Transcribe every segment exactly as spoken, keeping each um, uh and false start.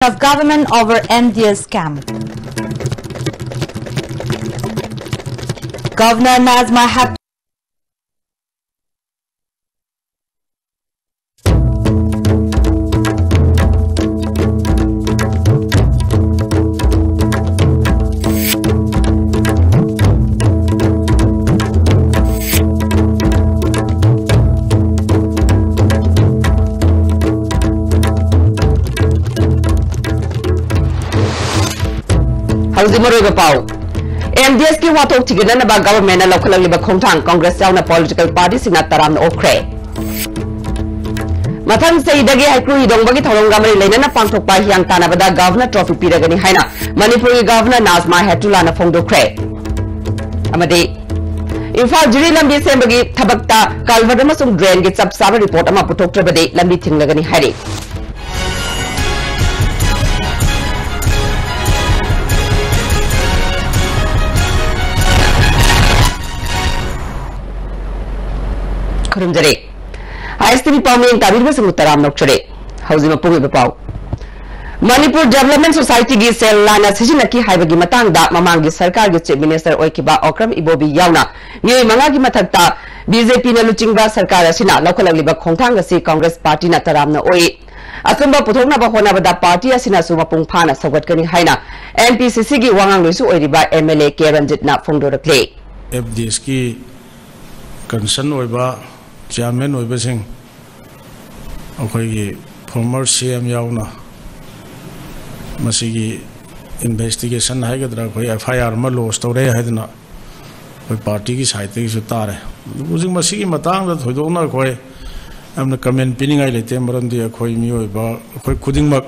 of government over M D S scam. Governor Najma Hep- ꯍꯧꯖꯤꯛ ꯃꯔꯨꯑꯣꯏꯕ ꯄꯥꯎ꯫ M D S ꯀꯤ ꯋꯥꯊꯣꯛ ꯊꯤꯒꯠꯅꯅꯕ government ꯅ ꯂꯧꯈꯠꯂꯛꯂꯤꯕ ꯈꯣꯡꯊꯥꯡ Congress ꯌꯥꯎꯅ political party ꯁꯤꯡꯅ ꯇꯔꯥꯝꯅ ꯑꯣꯛꯈ꯭ꯔꯦ꯫ ꯃꯊꯪ ꯆꯍꯤꯗꯒꯤ ꯍꯩꯀ꯭ꯔꯨ ꯍꯤꯗꯣꯡꯕꯒꯤ ꯊꯧꯔꯝꯒ ꯃꯔꯤ ꯂꯩꯅꯅ ꯄꯥꯡꯊꯣꯛꯄ ꯍꯤꯌꯥꯡ ꯇꯥꯟꯅꯕꯗ Governor trophy ꯄꯤꯔꯒꯅꯤ ꯍꯥꯏꯅ ꯃꯅꯤꯄꯨꯔꯒꯤ Governor ꯅꯥꯖꯃꯥ ꯍꯦꯞꯇꯨꯂꯥꯅ ꯐꯣꯡꯗꯣꯛꯈ꯭ꯔꯦ꯫ ꯑꯃꯗꯤ ꯏꯝꯐꯥꯜ ꯖꯤꯔꯤ ꯂꯝꯕꯤ ꯁꯦꯝꯕꯒꯤ ꯊꯕꯛꯇ culvert ꯑꯃꯁꯨꯡ drain ꯒꯤ ꯆꯞ ꯆꯥꯕ report ꯑꯃ ꯄꯨꯊꯣꯛꯇ꯭ꯔꯕꯗꯤ ꯂꯝꯕꯤ ꯊꯤꯡꯂꯒꯅꯤ ꯍꯥꯏꯔꯤ꯫ ꯈꯨꯔꯨꯝꯖꯔꯤ꯫ I S T V ꯄꯥꯎꯃꯤ ꯇꯥꯕꯤꯔꯤꯕꯁꯤꯡꯕꯨ ꯇꯔꯥꯝꯅ ꯑꯣꯛꯆꯔꯤ꯫ ꯍꯧꯖꯤꯛ ꯃꯄꯨꯡ ꯑꯣꯏꯕ ꯄꯥꯎ꯫ ꯃꯅꯤꯄꯨꯔ Development Society ꯒꯤ ꯁꯦꯜ ꯂꯥꯟꯅ ꯁꯤꯖꯤꯟꯅꯈꯤ ꯍꯥꯏꯕꯒꯤ ꯃꯇꯥꯡꯗ ꯃꯃꯥꯡꯒꯤ ꯁꯔꯀꯥꯔꯒꯤ Chief Minister ꯑꯣꯏꯈꯤꯕ ꯑꯣꯀ꯭ꯔꯝ ꯏꯕꯣꯕꯤ ꯌꯥꯎꯅ ꯃꯤꯑꯣꯏ ꯃꯉꯥꯒꯤ ꯃꯊꯛꯇ B J P ꯅ ꯂꯨꯆꯤꯡꯕ ꯁꯔꯀꯥꯔ ꯑꯁꯤꯅ ꯂꯧꯈꯠꯂꯛꯂꯤꯕ ꯈꯣꯡꯊꯥꯡ ꯑꯁꯤ Congress party ꯅ ꯇꯔꯥꯝꯅ ꯑꯣꯛꯏ꯫ ꯑꯆꯨꯝꯕ ꯄꯨꯊꯣꯛꯅꯕ ꯍꯣꯠꯅꯕꯗ party ꯑꯁꯤꯅꯁꯨ ꯃꯄꯨꯡ ꯐꯥꯅ ꯁꯧꯒꯠꯀꯅꯤ ꯍꯥꯏꯅ N P C C ꯒꯤ ꯋꯥꯉꯥꯡꯂꯣꯏꯁꯨ ꯑꯣꯏꯔꯤꯕ M L A K ꯔꯟꯖꯤꯠꯅ ꯐꯣꯡꯗꯣꯔꯛꯂꯤ꯫ F D S ꯀꯤ concern ꯑꯣꯏꯕ chairman ꯑꯣꯏꯕꯁꯤꯡ, ꯑꯩꯈꯣꯏꯒꯤ former C M ꯌꯥꯎꯅ ꯃꯁꯤꯒꯤ investigation ꯍꯥꯏꯒꯗ꯭ꯔꯥ, ꯑꯩꯈꯣꯏ F I R ꯑꯃ lodge ꯇꯧꯔꯦ ꯍꯥꯏꯗꯅ ꯑꯩꯈꯣꯏ party ꯒꯤ side ꯇꯒꯤꯁꯨ ꯇꯥꯔꯦ꯫ ꯑꯗꯨꯕꯨ ꯍꯧꯖꯤꯛ ꯃꯁꯤꯒꯤ ꯃꯇꯥꯡꯗ ꯊꯣꯏꯗꯣꯛꯅ ꯑꯩꯈꯣꯏ ꯌꯥꯝꯅ comment ꯄꯤꯅꯤꯡꯉꯥꯏ ꯂꯩꯇꯦ, ꯃꯔꯝꯗꯤ ꯑꯩꯈꯣꯏ ꯃꯤꯑꯣꯏꯕ, ꯑꯩꯈꯣꯏ ꯈꯨꯗꯤꯡꯃꯛ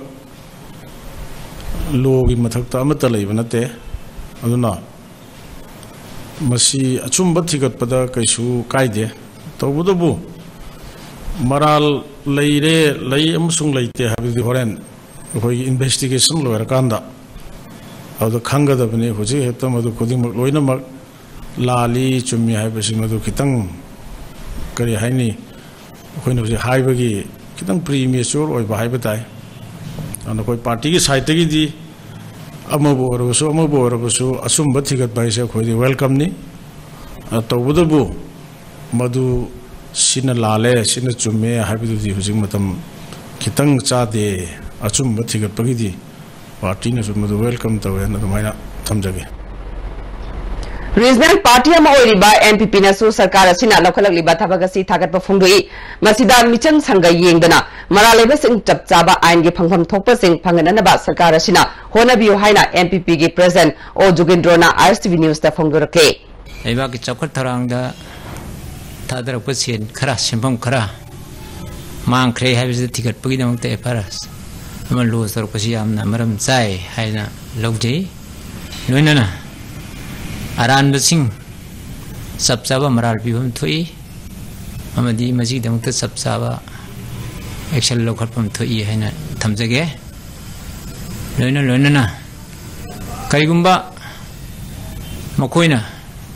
law ꯒꯤ ꯃꯊꯛꯇ ꯑꯃꯠꯇ ꯂꯩꯕ ꯅꯠꯇꯦ꯫ ꯑꯗꯨꯅ ꯃꯁꯤ ꯑꯆꯨꯝꯕ ꯊꯤꯒꯠꯄꯗ ꯀꯩꯁꯨ ꯀꯥꯏꯗꯦ꯫ ꯇꯧꯕꯇꯕꯨ ꯃꯔꯥꯜ ꯂꯩꯔꯦ, ꯂꯩ ꯑꯃꯁꯨꯡ ꯂꯩꯇꯦ ꯍꯥꯏꯕꯗꯨꯗꯤ ꯍꯣꯔꯦꯟ ꯑꯩꯈꯣꯏꯒꯤ investigation ꯂꯣꯏꯔꯀꯥꯟꯗ ꯑꯗꯨꯗ ꯈꯪꯒꯗꯕꯅꯤ꯫ ꯍꯧꯖꯤꯛ ꯍꯦꯛꯇ ꯃꯗꯨ ꯈꯨꯗꯤꯡꯃꯛ ꯂꯣꯏꯅꯃꯛ ꯂꯥꯜꯂꯤ, ꯆꯨꯝꯃꯤ ꯍꯥꯏꯕꯁꯤ ꯃꯗꯨ ꯈꯤꯇꯪ, ꯀꯔꯤ ꯍꯥꯏꯅꯤ, ꯑꯩꯈꯣꯏꯅ ꯍꯧꯖꯤꯛ ꯍꯥꯏꯕꯒꯤ ꯈꯤꯇꯪ premature ꯑꯣꯏꯕ ꯍꯥꯏꯕ ꯇꯥꯏ꯫ ꯑꯗꯨꯅ ꯑꯩꯈꯣꯏ ꯄꯥꯔꯇꯤꯒꯤ ꯁꯥꯏꯠꯇꯒꯤꯗꯤ ꯑꯃꯕꯨ ꯑꯣꯏꯔꯕꯁꯨ, ꯑꯃꯕꯨ ꯑꯣꯏꯔꯕꯁꯨ, ꯑꯆꯨꯝꯕ ꯊꯤꯒꯠꯄ ꯍꯥꯏꯁꯦ ꯑꯩꯈꯣꯏꯗꯤ ꯋꯦꯜꯀꯝꯅꯤ꯫ ꯑ, ꯇꯧꯕꯇꯕꯨ ꯃꯗꯨ ꯁꯤꯅ ꯂꯥꯜꯂꯦ, ꯁꯤꯅ ꯆꯨꯝꯃꯦ ꯍꯥꯏꯕꯗꯨꯗꯤ ꯍꯧꯖꯤꯛ ꯃꯇꯝ ꯈꯤꯇꯪ ꯆꯥꯗꯦ꯫ ꯑꯆꯨꯝꯕ ꯊꯤꯒꯠꯄꯒꯤꯗꯤ ꯄꯥꯔꯇꯤꯅꯁꯨ ꯃꯗꯨ ꯋꯦꯜꯀꯝ ꯇꯧꯋꯦꯅ ꯑꯗꯨꯃꯥꯏꯅ ꯊꯝꯖꯒꯦ꯫ ꯔꯤꯖꯅꯦꯜ ꯄꯥꯔꯇꯤ ꯑꯃ ꯑꯣꯏꯔꯤꯕ ꯑꯦꯟ ꯄꯤ ꯄꯤꯅꯁꯨ ꯁꯔꯀꯥꯔ ꯑꯁꯤꯅ ꯂꯧꯈꯠꯂꯛꯂꯤꯕ ꯊꯕꯛ ꯑꯁꯤ ꯊꯥꯒꯠꯄ ꯐꯣꯡꯗꯣꯛꯏ꯫ ꯃꯁꯤꯗ ꯃꯤꯆꯪ ꯁꯪꯒ ꯌꯦꯡꯗꯅ ꯃꯔꯥꯜ ꯂꯩꯕꯁꯤꯡ ꯆꯞ ꯆꯥꯕ ꯑꯥꯏꯟꯒꯤ ꯐꯪꯐꯝ ꯊꯣꯛꯄꯁꯤꯡ ꯐꯪꯍꯟꯅꯅꯕ ꯁꯔꯀꯥꯔ ꯑꯁꯤꯅ ꯍꯣꯠꯅꯕꯤꯌꯨ ꯍꯥꯏꯅ ꯑꯦꯟ ꯄꯤ ꯄꯤꯒꯤ ꯄ꯭ꯔꯦꯁꯤꯗꯦꯟꯠ ꯑꯣ ꯖꯨꯒꯦꯟꯗ꯭ꯔꯣꯅ ꯑꯥꯏ ꯑꯦꯁ ꯇꯤ ꯚꯤ ꯅ꯭ꯌꯨꯁꯇ ꯐꯣꯡꯗꯣꯔꯛꯈꯤ꯫ ꯂꯩꯕꯥꯛꯀꯤ ꯆꯥꯎꯈꯠ ꯊꯧꯔꯥꯡꯗ ꯊꯥꯗꯔꯛꯄ ꯁꯦꯟ ꯈꯔ, ꯁꯦꯟꯐꯝ ꯈꯔ ꯃꯥꯡꯈ꯭ꯔꯦ ꯍꯥꯏꯕꯁꯤꯗ ꯊꯤꯒꯠꯄꯒꯤꯗꯃꯛꯇ ꯑꯦꯐ ꯑꯥꯏ ꯑꯥꯔ ꯑꯃ ꯂꯣꯟꯁ ꯇꯧꯔꯛꯄꯁꯤ ꯌꯥꯝꯅ ꯃꯔꯝ ꯆꯥꯏ ꯍꯥꯏꯅ ꯂꯧꯖꯩ꯫ ꯂꯣꯏꯅꯅ ꯑꯔꯥꯟꯕꯁꯤꯡ ꯆꯞ ꯆꯥꯕ ꯃꯔꯥꯜ ꯄꯤꯐꯝ ꯊꯣꯛꯏ ꯑꯃꯗꯤ ꯃꯁꯤꯒꯤꯗꯃꯛꯇ ꯆꯞ ꯆꯥꯕ ꯑꯦꯛꯁꯟ ꯂꯧꯈꯠꯐꯝ ꯊꯣꯛꯏ ꯍꯥꯏꯅ ꯊꯝꯖꯒꯦ꯫ ꯂꯣꯏꯅ ꯂꯣꯏꯅꯅ ꯀꯔꯤꯒꯨꯝꯕ ꯃꯈꯣꯏꯅ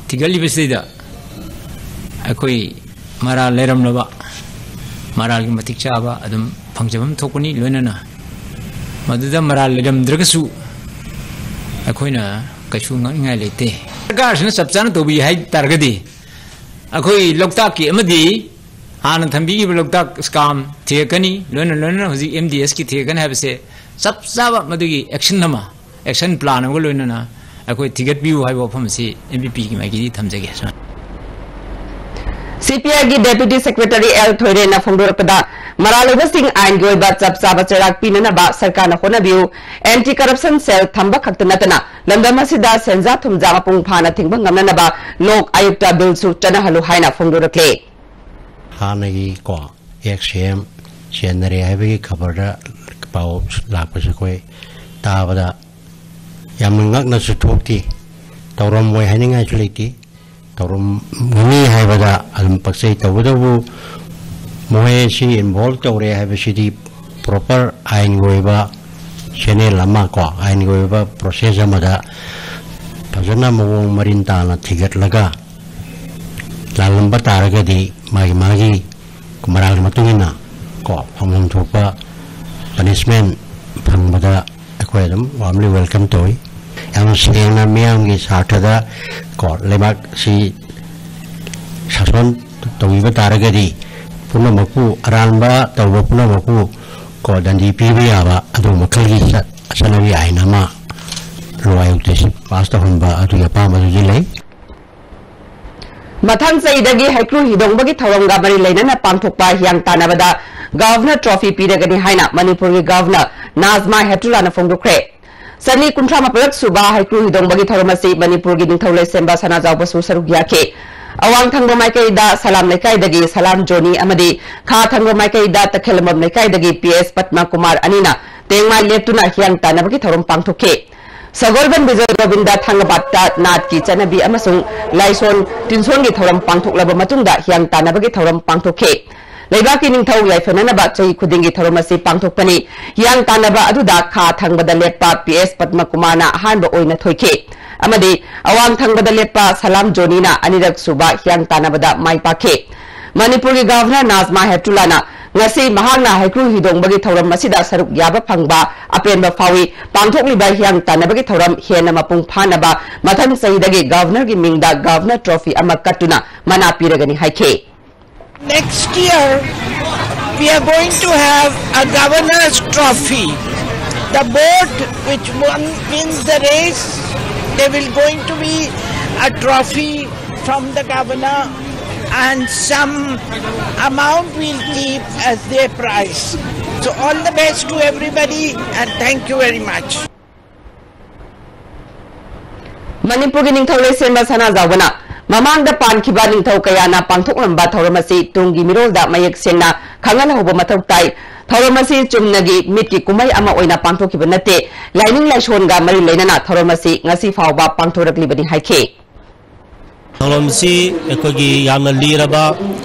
ꯊꯤꯒꯠꯂꯤꯕꯁꯤꯗ ꯑꯩꯈꯣꯏ ꯃꯔꯥꯜ ꯂꯩꯔꯝꯂꯕ, ꯃꯔꯥꯜꯒꯤ ꯃꯇꯤꯛ ꯆꯥꯕ ꯑꯗꯨꯝ ꯐꯪꯖꯐꯝ ꯊꯣꯛꯄꯅꯤ꯫ ꯂꯣꯏꯅꯅ ꯃꯗꯨꯗ ꯃꯔꯥꯜ ꯂꯩꯔꯝꯗ꯭ꯔꯒꯁꯨ ꯑꯩꯈꯣꯏꯅ ꯀꯩꯁꯨ ꯉꯛꯅꯤꯡꯉꯥꯏ ꯂꯩꯇꯦ꯫ ꯁꯔꯀꯥꯔꯁꯤꯅ ꯆꯞ ꯆꯥꯅ ꯇꯧꯕꯤ ꯍꯥꯏ ꯇꯥꯔꯒꯗꯤ ꯑꯩꯈꯣꯏ ꯂꯣꯛꯇꯥꯛꯀꯤ ꯑꯃꯗꯤ ꯍꯥꯟꯅ ꯊꯝꯕꯤꯈꯤꯕ ꯂꯣꯛꯇꯥꯛ ꯁ꯭ꯀꯥꯝ ꯊꯤꯒꯠꯀꯅꯤ, ꯂꯣꯏꯅ ꯂꯣꯏꯅꯅ ꯍꯧꯖꯤꯛ ꯑꯦꯝ ꯗꯤ ꯑꯦꯁꯀꯤ ꯊꯤꯒꯠꯀꯅꯤ ꯍꯥꯏꯕꯁꯦ ꯆꯞ ꯆꯥꯕ ꯃꯗꯨꯒꯤ ꯑꯦꯛꯁꯟ ꯑꯃ, ꯑꯦꯛꯁꯟ ꯄ꯭ꯂꯥꯟ ꯑꯃꯒ ꯂꯣꯏꯅꯅ ꯑꯩꯈꯣꯏ ꯊꯤꯒꯠꯄꯤꯌꯨ ꯍꯥꯏꯕ ꯋꯥꯐꯝ ꯑꯁꯤ ꯑꯦꯝ ꯄꯤ ꯄꯤꯒꯤ ꯃꯥꯏꯀꯩꯗꯒꯤ ꯊꯝꯖꯒꯦ꯫ ꯁꯨꯃꯥꯏꯅ ꯁꯤ ꯄꯤ ꯑꯥꯏꯒꯤ ꯗꯦꯄ꯭ꯌꯨꯇꯤ ꯁꯦꯀ꯭ꯔꯦꯇꯔꯤ ꯑꯦꯜ ꯊꯣꯏꯔꯦꯟꯅ ꯐꯣꯡꯗꯣꯔꯛꯄꯗ, ꯃꯔꯥꯜ ꯂꯩꯕꯁꯤꯡ ꯑꯥꯏꯟꯒꯤ ꯑꯣꯏꯕ ꯆꯞ ꯆꯥꯕ ꯆꯩꯔꯥꯛ ꯄꯤꯅꯅꯕ ꯁꯔꯀꯥꯔꯅ ꯍꯣꯠꯅꯕꯤꯌꯨ, ꯑꯦꯟꯇꯤ ꯀꯔꯞꯁꯟ ꯁꯦꯜ ꯊꯝꯕ ꯈꯛꯇ ꯅꯠꯇꯅ ꯂꯝꯗꯝ ꯑꯁꯤꯗ ꯁꯦꯟꯖꯥ ꯊꯨꯝꯖꯥ ꯃꯄꯨꯡ ꯐꯥꯅ ꯊꯤꯡꯕ ꯉꯝꯅꯅꯕ ꯂꯣꯛ ꯑꯌꯨꯛꯇ ꯕꯤꯜꯁꯨ ꯆꯠꯅꯍꯜꯂꯨ ꯍꯥꯏꯅ ꯐꯣꯡꯗꯣꯔꯛꯂꯤ꯫ ꯍꯥꯟꯅꯒꯤ ꯀꯣ ꯑꯦꯛꯁ ꯁꯤ ꯑꯦꯝ ꯆꯦꯟꯅꯔꯦ ꯍꯥꯏꯕꯒꯤ ꯈꯕꯔꯗ ꯄꯥꯎ ꯂꯥꯛꯄꯁꯦ ꯑꯩꯈꯣꯏ ꯇꯥꯕꯗ ꯌꯥꯝꯅ ꯉꯛꯅꯁꯨ ꯊꯣꯛꯈꯤ꯫ ꯇꯧꯔꯝꯃꯣꯏ ꯍꯥꯏꯅꯤꯡꯉꯥꯏꯁꯨ ꯂꯩꯇꯦ꯫ ꯇꯧꯔꯝꯒꯅꯤ ꯍꯥꯏꯕꯗ ꯑꯗꯨꯝ ꯄꯛꯆꯩ꯫ ꯇꯧꯕꯇꯕꯨ ꯃꯈꯣꯏ ꯑꯁꯤ ꯏꯟꯚꯣꯜꯕ ꯇꯧꯔꯦ ꯍꯥꯏꯕꯁꯤꯗꯤ ꯄ꯭ꯔꯣꯄꯔ ꯑꯥꯏꯟꯒꯤ ꯑꯣꯏꯕ ꯆꯦꯅꯦꯜ ꯑꯃ ꯀꯣ ꯑꯥꯏꯟꯒꯤ ꯑꯣꯏꯕ ꯄ꯭ꯔꯣꯁꯦꯁ ꯑꯃꯗ ꯐꯖꯅ ꯃꯑꯣꯡ ꯃꯔꯤꯟ ꯇꯥꯅ ꯊꯤꯒꯠꯂꯒ ꯂꯥꯜꯂꯝꯕ ꯇꯥꯔꯒꯗꯤ ꯃꯥꯒꯤ ꯃꯥꯒꯤ ꯃꯔꯥꯜꯒꯤ ꯃꯇꯨꯡ ꯏꯟꯅ ꯀꯣ ꯐꯪꯐꯝ ꯊꯣꯛꯄ ꯄꯅꯤꯁꯃꯦꯟ ꯐꯪꯕꯗ ꯑꯩꯈꯣꯏ ꯑꯗꯨꯝ warmly welcome ꯇꯧꯏ꯫ ꯌꯥꯝ ꯁꯦꯡꯅ ꯃꯤꯌꯥꯝꯒꯤ ꯁꯥꯔꯊꯗ ꯀꯣ ꯂꯩꯕꯥꯛꯁꯤ ꯁꯥꯁꯣꯟ ꯇꯧꯕꯤꯕ ꯇꯥꯔꯒꯗꯤ ꯄꯨꯝꯅꯃꯛꯄꯨ, ꯑꯔꯥꯟꯕ ꯇꯧꯕ ꯄꯨꯝꯅꯃꯛꯄꯨ ꯀꯣ ꯗꯟꯗꯤ ꯄꯤꯕ ꯌꯥꯕ ꯑꯗꯨꯒꯨꯝꯕ ꯃꯈꯜꯒꯤ ꯆꯠ-, ꯆꯠꯅꯕꯤ ꯑꯥꯏꯟ ꯑꯃ ꯂꯣ ꯑꯌꯨꯛꯇ ꯄꯥꯁ ꯇꯧꯍꯟꯕ ꯑꯗꯨꯒꯤ ꯑꯄꯥꯝꯕꯗꯨꯗꯤ ꯂꯩ꯫ ꯃꯊꯪ ꯆꯍꯤꯗꯒꯤ ꯍꯩꯀ꯭ꯔꯨ ꯍꯤꯗꯣꯡꯕꯒꯤ ꯊꯧꯔꯝꯒ ꯃꯔꯤ ꯂꯩꯅꯅ ꯄꯥꯡꯊꯣꯛꯄ ꯍꯤꯌꯥꯡ ꯇꯥꯟꯅꯕꯗ Governor Trophy ꯄꯤꯔꯒꯅꯤ ꯍꯥꯏꯅ ꯃꯅꯤꯄꯨꯔꯒꯤ Governor ꯅꯥꯖꯃꯥ ꯍꯦꯞꯇꯨꯂꯥꯅ ꯐꯣꯡꯗꯣꯛꯈ꯭ꯔꯦ꯫ ꯆꯅꯤ ꯀꯨꯟꯊ꯭ꯔꯥ ꯃꯥꯄꯜꯂꯛ ꯁꯨꯕ ꯍꯩꯀ꯭ꯔꯨ ꯍꯤꯗꯣꯡꯕꯒꯤ ꯊꯧꯔꯝ ꯑꯁꯤ ꯃꯅꯤꯄꯨꯔꯒꯤ ꯅꯤꯡꯊꯧ ꯂꯩꯁꯦꯝꯕ ꯁꯅꯥꯖꯥꯎꯕꯁꯨ ꯁꯔꯨꯛ ꯌꯥꯈꯤ꯫ ꯑꯋꯥꯡ ꯊꯪꯕ ꯃꯥꯏꯀꯩꯗ ꯁꯂꯥꯝ ꯂꯩꯀꯥꯏꯗꯒꯤ ꯁꯂꯥꯝ ꯖꯣꯅꯤ ꯑꯃꯗꯤ ꯈꯥ ꯊꯪꯕ ꯃꯥꯏꯀꯩꯗ ꯇꯈꯦꯂꯝꯕꯝ ꯂꯩꯀꯥꯏꯗꯒꯤ ꯄꯤ ꯑꯦꯁ ꯄꯗꯃ ꯀꯨꯃꯥꯔ ꯑꯅꯤꯅ ꯇꯦꯡꯃꯥꯏ ꯂꯦꯞꯇꯨꯅ ꯍꯤꯌꯥꯡ ꯇꯥꯟꯅꯕꯒꯤ ꯊꯧꯔꯝ ꯄꯥꯡꯊꯣꯛꯈꯤ꯫ ꯁꯒꯣꯜꯕꯟ ꯕꯤꯖꯣꯏ ꯒꯣꯕꯤꯟꯗ ꯊꯥꯡꯒꯄꯥꯠꯇ ꯅꯥꯠꯀꯤ ꯆꯠꯅꯕꯤ ꯑꯃꯁꯨꯡ ꯂꯥꯏꯁꯣꯟ ꯇꯤꯟꯁꯣꯟꯒꯤ ꯊꯧꯔꯝ ꯄꯥꯡꯊꯣꯛꯂꯕ ꯃꯇꯨꯡꯗ ꯍꯤꯌꯥꯡ ꯇꯥꯟꯅꯕꯒꯤ ꯊꯧꯔꯝ ꯄꯥꯡꯊꯣꯛꯈꯤ꯫ ꯂꯩꯕꯥꯛꯀꯤ ꯅꯤꯡꯊꯧ ꯌꯥꯏꯐꯅꯅꯕ ꯆꯍꯤ ꯈꯨꯗꯤꯡꯒꯤ ꯊꯧꯔꯝ ꯑꯁꯤ ꯄꯥꯡꯊꯣꯛꯄꯅꯤ꯫ ꯍꯤꯌꯥꯡ ꯇꯥꯟꯅꯕ ꯑꯗꯨꯗ ꯈꯥ ꯊꯪꯕꯗ ꯂꯦꯞꯄ ꯄꯤ ꯑꯦꯁ ꯄꯗꯃ ꯀꯨꯃꯥꯔꯅ ꯑꯍꯥꯟꯕ ꯑꯣꯏꯅ ꯊꯣꯏꯈꯤ ꯑꯃꯗꯤ ꯑꯋꯥꯡ ꯊꯪꯕꯗ ꯂꯦꯞꯄ ꯁꯂꯥꯝ ꯖꯣꯅꯤꯅ ꯑꯅꯤꯔꯛ ꯁꯨꯕ ꯍꯤꯌꯥꯡ ꯇꯥꯟꯅꯕꯗ ꯃꯥꯏ ꯄꯥꯛꯈꯤ꯫ ꯃꯅꯤꯄꯨꯔꯒꯤ Governor ꯅꯥꯖꯃꯥ ꯍꯦꯞꯇꯨꯂꯥꯅ ꯉꯁꯤ ꯃꯍꯥꯛꯅ ꯍꯩꯀ꯭ꯔꯨ ꯍꯤꯗꯣꯡꯕꯒꯤ ꯊꯧꯔꯝ ꯑꯁꯤꯗ ꯁꯔꯨꯛ ꯌꯥꯕ ꯐꯪꯕ ꯑꯄꯦꯟꯕ ꯐꯥꯎꯏ꯫ ꯄꯥꯡꯊꯣꯛꯂꯤꯕ ꯍꯤꯌꯥꯡ ꯇꯥꯟꯅꯕꯒꯤ ꯊꯧꯔꯝ ꯍꯦꯟꯅ ꯃꯄꯨꯡ ꯐꯥꯅꯕ ꯃꯊꯪ ꯆꯍꯤꯗꯒꯤ Governorꯒꯤ ꯃꯤꯡꯗ Governor Trophy ꯑꯃ ꯀꯠꯇꯨꯅ ꯃꯅꯥ ꯄꯤꯔꯒꯅꯤ ꯍꯥꯏꯈꯤ꯫ Next year, we are going to have a Governor's Trophy. The boat which won, wins the race, they will going to be a trophy from the governor and some amount we'll keep as their prize. So all the best to everybody and thank you very much. ꯃꯅꯤꯄꯨꯔꯒꯤ ꯅꯤꯡꯊꯧ ꯂꯩꯁꯦꯝꯕ ꯁꯅꯥꯖꯥꯎꯕꯅ ꯃꯃꯥꯡꯗ ꯄꯥꯟꯈꯤꯕ ꯅꯤꯡꯊꯧ ꯀꯌꯥꯅ ꯄꯥꯡꯊꯣꯛꯂꯝꯕ ꯊꯧꯔꯝ ꯑꯁꯤ ꯇꯨꯡꯒꯤ ꯃꯤꯔꯣꯜꯗ ꯃꯌꯦꯛ ꯁꯦꯡꯅ ꯈꯪꯍꯜꯍꯧꯕ ꯃꯊꯧ ꯇꯥꯏ꯫ ꯊꯧꯔꯝ ꯑꯁꯤ ꯆꯨꯝꯅꯒꯤ ꯃꯤꯠꯀꯤ ꯀꯨꯝꯍꯩ ꯑꯃ ꯑꯣꯏꯅ ꯄꯥꯡꯊꯣꯛꯈꯤꯕ ꯅꯠꯇꯦ꯫ ꯂꯥꯏꯅꯤꯡ ꯂꯥꯏꯁꯣꯟꯒ ꯃꯔꯤ ꯂꯩꯅꯅ ꯊꯧꯔꯝ ꯑꯁꯤ ꯉꯁꯤ ꯐꯥꯎꯕ ꯄꯥꯡꯊꯣꯔꯛꯂꯤꯕꯅꯤ ꯍꯥꯏꯈꯤ꯫ ꯊꯧꯔꯝꯁꯤ ꯑꯩꯈꯣꯏꯒꯤ ꯌꯥꯝꯅ ꯂꯤꯔꯕ,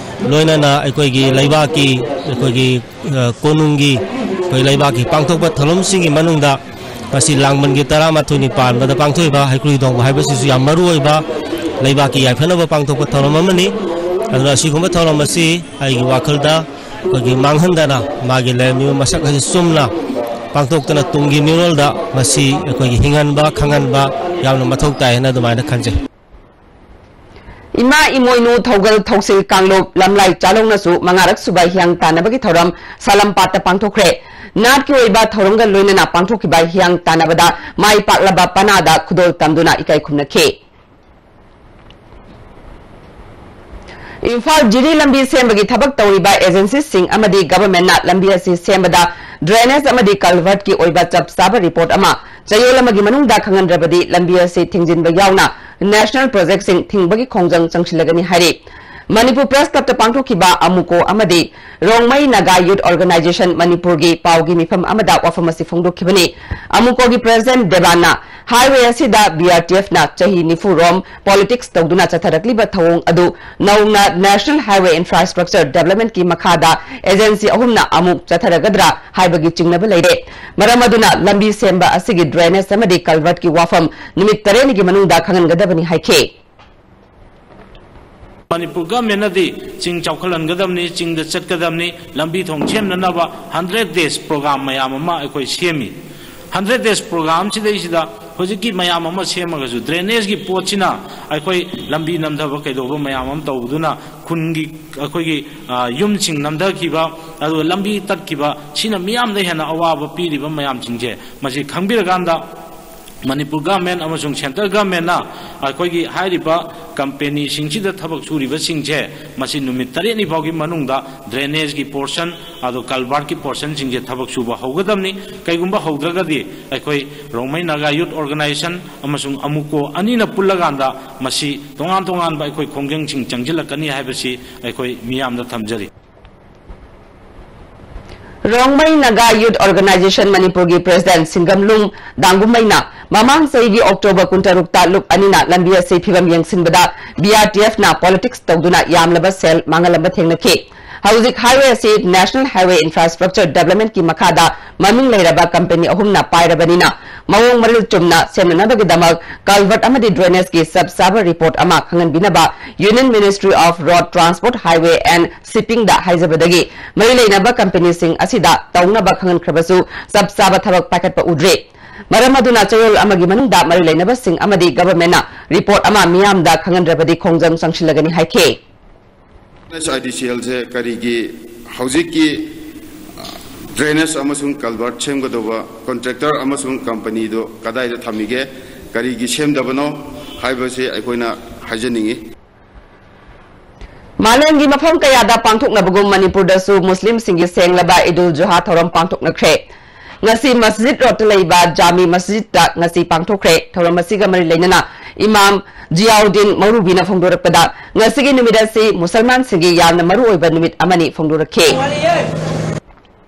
ꯂꯣꯏꯅꯅ ꯑꯩꯈꯣꯏꯒꯤ ꯂꯩꯕꯥꯛꯀꯤ, ꯑꯩꯈꯣꯏꯒꯤ, ꯑ, ꯀꯣꯅꯨꯡꯒꯤ, ꯑꯩꯈꯣꯏ ꯂꯩꯕꯥꯛꯀꯤ ꯄꯥꯡꯊꯣꯛꯄ ꯊꯧꯔꯝꯁꯤꯡꯒꯤ ꯃꯅꯨꯡꯗ ꯉꯁꯤ ꯂꯥꯡꯕꯟꯒꯤ ꯇꯔꯥꯃꯥꯊꯣꯏꯅꯤ ꯄꯥꯟꯕꯗ ꯄꯥꯡꯊꯣꯛꯏꯕ ꯍꯩꯀ꯭ꯔꯨ ꯍꯤꯗꯣꯡꯕ ꯍꯥꯏꯕꯁꯤꯁꯨ ꯌꯥꯝ ꯃꯔꯨ ꯑꯣꯏꯕ ꯂꯩꯕꯥꯛꯀꯤ ꯌꯥꯏꯐꯅꯕ ꯄꯥꯡꯊꯣꯛꯄ ꯊꯧꯔꯝ ꯑꯃꯅꯤ꯫ ꯑꯗꯨꯅ ꯑꯁꯤꯒꯨꯝꯕ ꯊꯧꯔꯝ ꯑꯁꯤ ꯑꯩꯒꯤ ꯋꯥꯈꯜꯗ ꯑꯩꯈꯣꯏꯒꯤ ꯃꯥꯡꯍꯟꯗꯅ ꯃꯥꯒꯤ ꯂꯩꯔꯝꯃꯤꯕ ꯃꯁꯛ ꯑꯁꯤ ꯆꯨꯝꯅ ꯄꯥꯡꯊꯣꯛꯇꯅ ꯇꯨꯡꯒꯤ ꯃꯤꯔꯣꯜꯗ ꯃꯁꯤ ꯑꯩꯈꯣꯏꯒꯤ ꯍꯤꯡꯍꯟꯕ, ꯈꯪꯍꯟꯕ ꯌꯥꯝꯅ ꯃꯊꯧ ꯇꯥꯏ ꯍꯥꯏꯅ ꯑꯗꯨꯃꯥꯏꯅ ꯈꯟꯖꯩ꯫ ꯏꯃꯥ ꯏꯃꯣꯏꯅꯨ ꯊꯧꯒꯜ ꯊꯧꯁꯤꯜ ꯀꯥꯡꯂꯨꯞ ꯂꯝꯂꯥꯏ ꯆꯥꯂꯧꯅꯁꯨ ꯃꯉꯥꯔꯛ ꯁꯨꯕ ꯍꯤꯌꯥꯡ ꯇꯥꯟꯅꯕꯒꯤ ꯊꯧꯔꯝ ꯁꯥꯂꯝꯄꯥꯠꯇ ꯄꯥꯡꯊꯣꯛꯈ꯭ꯔꯦ꯫ ꯅꯥꯠꯀꯤ ꯑꯣꯏꯕ ꯊꯧꯔꯝꯒ ꯂꯣꯏꯅꯅ ꯄꯥꯡꯊꯣꯛꯈꯤꯕ ꯍꯤꯌꯥꯡ ꯇꯥꯟꯅꯕꯗ ꯃꯥꯏ ꯄꯥꯛꯂꯕ ꯄꯅꯥꯗ ꯈꯨꯗꯣꯜ ꯇꯝꯗꯨꯅ ꯏꯀꯥꯏ ꯈꯨꯝꯅꯈꯤ꯫ ꯏꯝꯐꯥꯜ ꯖꯤꯔꯤ ꯂꯝꯕꯤ ꯁꯦꯝꯕꯒꯤ ꯊꯕꯛ ꯇꯧꯔꯤꯕ ꯑꯦꯖꯦꯟꯁꯤꯁꯤꯡ ꯑꯃꯗꯤ ꯒꯚꯔꯟꯃꯦꯟꯠꯅ ꯂꯝꯕꯤ ꯑꯁꯤ ꯁꯦꯝꯕꯗ ꯗ꯭ꯔꯦꯅꯦꯖ ꯑꯃꯗꯤ ꯀꯜꯚꯔꯠꯀꯤ ꯑꯣꯏꯕ ꯆꯞ ꯆꯥꯕ ꯔꯤꯄꯣꯔꯠ ꯑꯃ ꯆꯌꯣꯜ ꯑꯃꯒꯤ ꯃꯅꯨꯡꯗ ꯈꯪꯍꯟꯗ꯭ꯔꯕꯗꯤ ꯂꯝꯕꯤ ꯑꯁꯤ ꯊꯤꯡꯖꯤꯟꯕ ꯌꯥꯎꯅ ꯅꯦꯁꯅꯦꯜ ꯄ꯭ꯔꯣꯖꯦꯛꯁꯤꯡ ꯊꯤꯡꯕꯒꯤ ꯈꯣꯡꯖꯪ ꯆꯪꯁꯤꯜꯂꯒꯅꯤ ꯍꯥꯏꯔꯤ꯫ ꯃꯅꯤꯄꯨꯔ ꯄ꯭ꯔꯦꯁ ꯀ꯭ꯂꯕꯇ ꯄꯥꯡꯊꯣꯛꯈꯤꯕ ꯑꯃꯨꯀꯣ ꯑꯃꯗꯤ ꯔꯣꯡꯃꯩ ꯅꯥꯒꯥ ꯌꯨꯠ ꯑꯣꯔꯒꯅꯥꯏꯖꯦꯁꯟ ꯃꯅꯤꯄꯨꯔꯒꯤ ꯄꯥꯎꯒꯤ ꯃꯤꯐꯝ ꯑꯃꯗ ꯋꯥꯐꯝ ꯑꯁꯤ ꯐꯣꯡꯗꯣꯛꯈꯤꯕꯅꯤ꯫ ꯑꯃꯨꯀꯣꯒꯤ ꯄ꯭ꯔꯦꯁꯤꯗꯦꯟꯠ ꯗꯦꯕꯥꯟꯅ ꯍꯥꯏꯋꯦ ꯑꯁꯤꯗ ꯕꯤꯑꯥꯔꯇꯤꯑꯦꯐꯅ ꯆꯍꯤ ꯅꯤꯐꯨ ꯔꯣꯝ ꯄꯣꯂꯤꯇꯤꯛꯁ ꯇꯧꯗꯨꯅ ꯆꯠꯊꯔꯛꯂꯤꯕ ꯊꯧꯑꯣꯡ ꯑꯗꯨ ꯅꯧꯅ ꯅꯦꯁꯅꯦꯜ ꯍꯥꯏꯋꯦ ꯏꯟꯐ꯭ꯔꯥꯁ꯭ꯇ꯭ꯔꯛꯆꯔ ꯗꯦꯕꯂꯞꯃꯦꯟꯠꯀꯤ ꯃꯈꯥꯗ ꯑꯦꯖꯦꯟꯁꯤ ꯑꯍꯨꯝꯅ ꯑꯃꯨꯛ ꯆꯠꯊꯔꯒꯗ꯭ꯔꯥ ꯍꯥꯏꯕꯒꯤ ꯆꯤꯡꯅꯕ ꯂꯩꯔꯦ꯫ ꯃꯔꯝ ꯑꯗꯨꯅ ꯂꯝꯕꯤ ꯁꯦꯝꯕ ꯑꯁꯤꯒꯤ ꯗ꯭ꯔꯦꯅꯦꯖ ꯑꯃꯗꯤ ꯀꯜꯚꯔꯠꯀꯤ ꯋꯥꯐꯝ ꯅꯨꯃꯤꯠ ꯇꯔꯦꯠꯅꯤꯒꯤ ꯃꯅꯨꯡꯗ ꯈꯪꯍꯟꯒꯗꯕꯅꯤ ꯍꯥꯏꯈꯤ꯫ ꯃꯅꯤꯄꯨꯔ ꯒꯃꯦꯟꯅꯗꯤ ꯆꯤꯡ ꯆꯥꯎꯈꯠꯍꯟꯒꯗꯕꯅꯤ, ꯆꯤꯡꯗ ꯆꯠꯀꯗꯕꯅꯤ, ꯂꯝꯕꯤ ꯊꯣꯡ ꯁꯦꯝꯅꯅꯕ ꯍꯟꯗ꯭ꯔꯦꯠ ꯗꯦꯖ ꯄ꯭ꯔꯣꯒ꯭ꯔꯥꯝ ꯃꯌꯥꯝ ꯑꯃ ꯑꯩꯈꯣꯏ ꯁꯦꯝꯃꯤ꯫ ꯍꯟꯗ꯭ꯔꯦꯠ ꯗꯦꯖ ꯄ꯭ꯔꯣꯒ꯭ꯔꯥꯝꯁꯤꯗꯩꯁꯤꯗ ꯍꯧꯖꯤꯛꯀꯤ ꯃꯌꯥꯝ ꯑꯃ ꯁꯦꯝꯃꯒꯁꯨ ꯗ꯭ꯔꯦꯅꯦꯖꯀꯤ ꯄꯣꯠꯁꯤꯅ ꯑꯩꯈꯣꯏ ꯂꯝꯕꯤ ꯅꯝꯊꯕ ꯀꯩꯗꯧꯕ ꯃꯌꯥꯝ ꯑꯃ ꯇꯧꯕꯗꯨꯅ ꯈꯨꯟꯒꯤ ꯑꯩꯈꯣꯏꯒꯤ, ꯑ, ꯌꯨꯝꯁꯤꯡ ꯅꯝꯊꯈꯤꯕ, ꯑꯗꯨꯒ ꯂꯝꯕꯤ ꯇꯠꯈꯤꯕ, ꯁꯤꯅ ꯃꯤꯌꯥꯝꯗ ꯍꯦꯟꯅ ꯑꯋꯥꯕ ꯄꯤꯔꯤꯕ ꯃꯌꯥꯝꯁꯤꯡꯁꯦ ꯃꯁꯤ ꯈꯪꯕꯤꯔꯀꯥꯟꯗ ꯃꯅꯤꯄꯨꯔ ꯒꯃꯦꯟ ꯑꯃꯁꯨꯡ ꯁꯦꯟꯇ꯭ꯔꯦꯜ ꯒꯃꯦꯟꯅ ꯑꯩꯈꯣꯏꯒꯤ ꯍꯥꯏꯔꯤꯕ ꯀꯝꯄꯦꯅꯤꯁꯤꯡꯁꯤꯗ ꯊꯕꯛ ꯁꯨꯔꯤꯕꯁꯤꯡꯁꯦ ꯃꯁꯤ ꯅꯨꯃꯤꯠ ꯇꯔꯦꯠꯅꯤ ꯐꯥꯎꯒꯤ ꯃꯅꯨꯡꯗ ꯗ꯭ꯔꯦꯅꯦꯖꯀꯤ ꯄꯣꯔꯁꯟ, ꯑꯗꯣ ꯀꯜꯚꯥꯔꯠꯀꯤ ꯄꯣꯔꯁꯟꯁꯤꯡꯁꯦ ꯊꯕꯛ ꯁꯨꯕ ꯍꯧꯒꯗꯕꯅꯤ꯫ ꯀꯩꯒꯨꯝꯕ ꯍꯧꯗ꯭ꯔꯒꯗꯤ ꯑꯩꯈꯣꯏ ꯔꯣꯡꯃꯩ ꯅꯥꯒꯥ ꯌꯨꯠ ꯑꯣꯔꯒꯅꯥꯏꯖꯦꯁꯟ ꯑꯃꯁꯨꯡ ꯑꯃꯨꯀꯣ ꯑꯅꯤꯅ ꯄꯨꯜꯂꯀꯥꯟꯗ ꯃꯁꯤ ꯇꯣꯉꯥꯟ ꯇꯣꯉꯥꯟꯕ ꯑꯩꯈꯣꯏ ꯈꯣꯡꯖꯪꯁꯤꯡ ꯆꯪꯁꯤꯜꯂꯛꯀꯅꯤ ꯍꯥꯏꯕꯁꯤ ꯑꯩꯈꯣꯏ ꯃꯤꯌꯥꯝꯗ ꯊꯝꯖꯔꯤ꯫ ꯔꯣꯡꯃꯩ ꯅꯥꯒꯥ ꯌꯨꯠ ꯑꯣꯔꯒꯅꯥꯏꯖꯦꯁꯟ ꯃꯅꯤꯄꯨꯔꯒꯤ ꯄ꯭ꯔꯦꯁꯤꯗꯦꯟꯠ ꯁꯤꯡꯒꯝꯂꯨꯡ ꯗꯥꯡꯒꯨꯝꯃꯩꯅ ꯃꯃꯥꯡ ꯆꯍꯤꯒꯤ ꯑꯣꯛꯇꯣꯕꯔ ꯀꯨꯟꯇꯔꯨꯛꯇ ꯂꯨꯞ ꯑꯅꯤꯅ ꯂꯝꯕꯤ ꯑꯁꯤ ꯐꯤꯕꯝ ꯌꯦꯡꯁꯤꯟꯕꯗ ꯕꯤꯑꯥꯔꯇꯤꯑꯦꯐꯅ ꯄꯣꯂꯤꯇꯤꯛꯁ ꯇꯧꯗꯨꯅ ꯌꯥꯝꯂꯕ ꯁꯦꯜ ꯃꯥꯡꯍꯜꯂꯝꯕ ꯊꯦꯡꯅꯈꯤ꯫ ꯍꯧꯖꯤꯛ ꯍꯥꯏꯋꯦ ꯑꯁꯤ ꯅꯦꯁꯅꯦꯜ ꯍꯥꯏꯋꯦ ꯏꯟꯐ꯭ꯔꯥꯁ꯭ꯇ꯭ꯔꯛꯆꯔ ꯗꯦꯕꯂꯞꯃꯦꯟꯠꯀꯤ ꯃꯈꯥꯗ ꯃꯃꯤꯡ ꯂꯩꯔꯕ ꯀꯝꯄꯦꯅꯤ ꯑꯍꯨꯝꯅ ꯄꯥꯏꯔꯕꯅꯤꯅ ꯃꯑꯣꯡ ꯃꯔꯤꯜ ꯆꯨꯝꯅ ꯁꯦꯝꯅꯅꯕꯒꯤꯗꯃꯛ culvert ꯑꯃꯗꯤ drainage ꯀꯤ ꯆꯞ ꯆꯥꯕ report ꯑꯃ ꯈꯪꯍꯟꯕꯤꯅꯕ Union Ministry of Road Transport, Highway and Shipping ꯗ ꯍꯥꯏꯖꯕꯗꯒꯤ ꯃꯔꯤ ꯂꯩꯅꯕ company ꯁꯤꯡ ꯑꯁꯤꯗ ꯇꯧꯅꯕ ꯈꯪꯍꯟꯈ꯭ꯔꯕꯁꯨ ꯆꯞ ꯆꯥꯕ ꯊꯕꯛ ꯄꯥꯏꯈꯠꯄ ꯎꯗ꯭ꯔꯤ꯫ ꯃꯔꯝ ꯑꯗꯨꯅ ꯆꯌꯣꯜ ꯑꯃꯒꯤ ꯃꯅꯨꯡꯗ ꯃꯔꯤ ꯂꯩꯅꯕꯁꯤꯡ ꯑꯃꯗꯤ government ꯅ report ꯑꯃ ꯃꯤꯌꯥꯝꯗ ꯈꯪꯍꯟꯗ꯭ꯔꯕꯗꯤ ꯈꯣꯡꯖꯪ ꯆꯪꯁꯤꯜꯂꯒꯅꯤ ꯍꯥꯏꯈꯤ꯫ ꯑꯥꯏ ꯗꯤ ꯁꯤ ꯑꯦꯜꯁꯦ ꯀꯔꯤꯒꯤ ꯍꯧꯖꯤꯛꯀꯤ drainage ꯑꯃꯁꯨꯡ culvert ꯁꯦꯝꯒꯗꯧꯕ contractor ꯑꯃꯁꯨꯡ company ꯗꯣ ꯀꯗꯥꯏꯗ ꯊꯝꯃꯤꯒꯦ, ꯀꯔꯤꯒꯤ ꯁꯦꯝꯗꯕꯅꯣ ꯍꯥꯏꯕꯁꯤ ꯑꯩꯈꯣꯏꯅ ꯍꯥꯏꯖꯅꯤꯡꯏ꯫ ꯃꯥꯂꯦꯝꯒꯤ ꯃꯐꯝ ꯀꯌꯥꯗ ꯄꯥꯡꯊꯣꯛꯅꯕꯒꯨꯝ ꯃꯅꯤꯄꯨꯔꯗꯁꯨ ꯃꯨꯁꯂꯤꯝꯁꯤꯡꯒꯤ ꯁꯦꯡꯂꯕ ꯏꯗꯨꯜ ꯖꯨꯍꯥ ꯊꯧꯔꯝ ꯄꯥꯡꯊꯣꯛꯅꯈ꯭ꯔꯦ꯫ ꯉꯁꯤ ꯃꯁꯖꯤꯗ ꯔꯣꯗꯇ ꯂꯩꯕ ꯖꯥꯃꯤ ꯃꯁꯖꯤꯗꯇ ꯉꯁꯤ ꯄꯥꯡꯊꯣꯛꯈ꯭ꯔꯦ꯫ ꯊꯧꯔꯝ ꯑꯁꯤꯒ ꯃꯔꯤ ꯂꯩꯅꯅ ꯏꯃꯥꯝ ꯖꯤꯌꯥꯎꯗꯤꯟ ꯃꯧꯔꯨꯕꯤꯅ ꯐꯣꯡꯗꯣꯔꯛꯄꯗ, ꯉꯁꯤꯒꯤ ꯅꯨꯃꯤꯠ ꯑꯁꯤ ꯃꯨꯁꯜꯃꯥꯟꯁꯤꯡꯒꯤ ꯌꯥꯝꯅ ꯃꯔꯨ ꯑꯣꯏꯕ ꯅꯨꯃꯤꯠ ꯑꯃꯅꯤ ꯐꯣꯡꯗꯣꯔꯛꯈꯤ꯫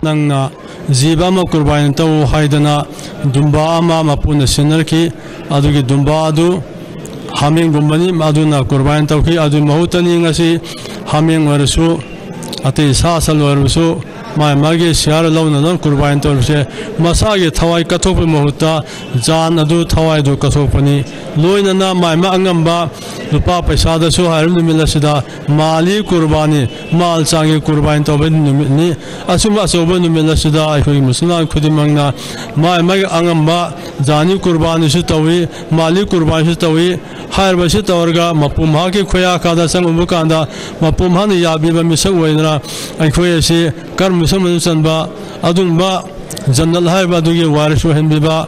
ꯅꯪꯅ ꯖꯤꯕ ꯑꯃ ꯀꯨꯔꯕꯥꯅꯤ ꯇꯧ ꯍꯥꯏꯗꯅ ꯗꯨꯝꯕꯥ ꯑꯃ ꯃꯄꯨꯅ ꯁꯤꯟꯅꯔꯛꯈꯤ꯫ ꯑꯗꯨꯒꯤ ꯗꯨꯝꯕꯥ ꯑꯗꯨ ꯍꯥꯃꯦꯡꯒꯨꯝꯕꯅꯤ, ꯑꯗꯨꯅ ꯀꯨꯔꯕꯥꯅꯤ ꯇꯧꯈꯤ꯫ ꯑꯗꯨꯒꯤ ꯃꯍꯨꯠꯇꯅꯤ ꯉꯁꯤ ꯍꯥꯃꯦꯡ ꯑꯣꯏꯔꯁꯨ, ꯑꯇꯩ ꯁꯥ ꯁꯟ ꯑꯣꯏꯔꯕꯁꯨ, ꯃꯥꯒꯤ ꯃꯥꯒꯤ ꯁꯤꯌꯥꯔ ꯂꯧꯅꯅꯕ ꯀꯨꯔꯕꯥꯅꯤ ꯇꯧꯔꯤꯕꯁꯦ꯫ ꯃꯁꯥꯒꯤ ꯊꯋꯥꯏ ꯀꯠꯊꯣꯛꯄꯒꯤ ꯃꯍꯨꯠꯇ ꯖꯥꯟ ꯑꯗꯨ, ꯊꯋꯥꯏꯗꯨ ꯀꯠꯊꯣꯛꯄꯅꯤ꯫ ꯂꯣꯏꯅꯅ ꯃꯥꯏ ꯃꯥ ꯑꯉꯝꯕ ꯂꯨꯄꯥ ꯄꯩꯁꯥꯗꯁꯨ ꯍꯥꯏꯔꯤꯕ ꯅꯨꯃꯤꯠ ꯑꯁꯤꯗ ꯃꯥꯂꯤ ꯀꯨꯔꯕꯥꯅꯤ, ꯃꯥꯜ ꯆꯥꯡꯒꯤ ꯀꯨꯔꯕꯥꯅꯤ ꯇꯧꯕꯒꯤ ꯅꯨꯃꯤꯠꯅꯤ꯫ ꯑꯁꯨꯝꯕ ꯑꯆꯧꯕ ꯅꯨꯃꯤꯠ ꯑꯁꯤꯗ ꯑꯩꯈꯣꯏꯒꯤ ꯃꯨꯁꯂꯤꯝ ꯈꯨꯗꯤꯡꯃꯛꯅ ꯃꯥꯏ ꯃꯥꯒꯤ ꯑꯉꯝꯕ ꯖꯥꯅꯤ ꯀꯨꯔꯕꯥꯅꯤꯁꯨ ꯇꯧꯏ, ꯃꯥꯂꯤ ꯀꯨꯔꯕꯥꯅꯤꯁꯨ ꯇꯧꯏ꯫ ꯍꯥꯏꯔꯤꯕꯁꯤ ꯇꯧꯔꯒ ꯃꯄꯨ ꯃꯍꯥꯛꯀꯤ ꯈꯨꯌꯥꯀꯥꯗ ꯆꯪꯉꯨꯕ ꯀꯥꯟꯗ ꯃꯄꯨ ꯃꯍꯥꯛꯅ ꯌꯥꯕꯤꯕ ꯃꯤꯁꯛ ꯑꯣꯏꯗꯅ ꯑꯩꯈꯣꯏ ꯑꯁꯤ ꯀꯔꯝꯕ ꯃꯤꯁꯛ ꯃꯅꯨꯡ ꯆꯟꯕ ꯑꯗꯨꯒꯨꯝꯕ ꯖꯟꯅꯠ ꯍꯥꯏꯔꯤꯕ ꯑꯗꯨꯒꯤ ꯋꯥꯔꯤꯁ ꯑꯣꯏꯍꯟꯕꯤꯕ꯫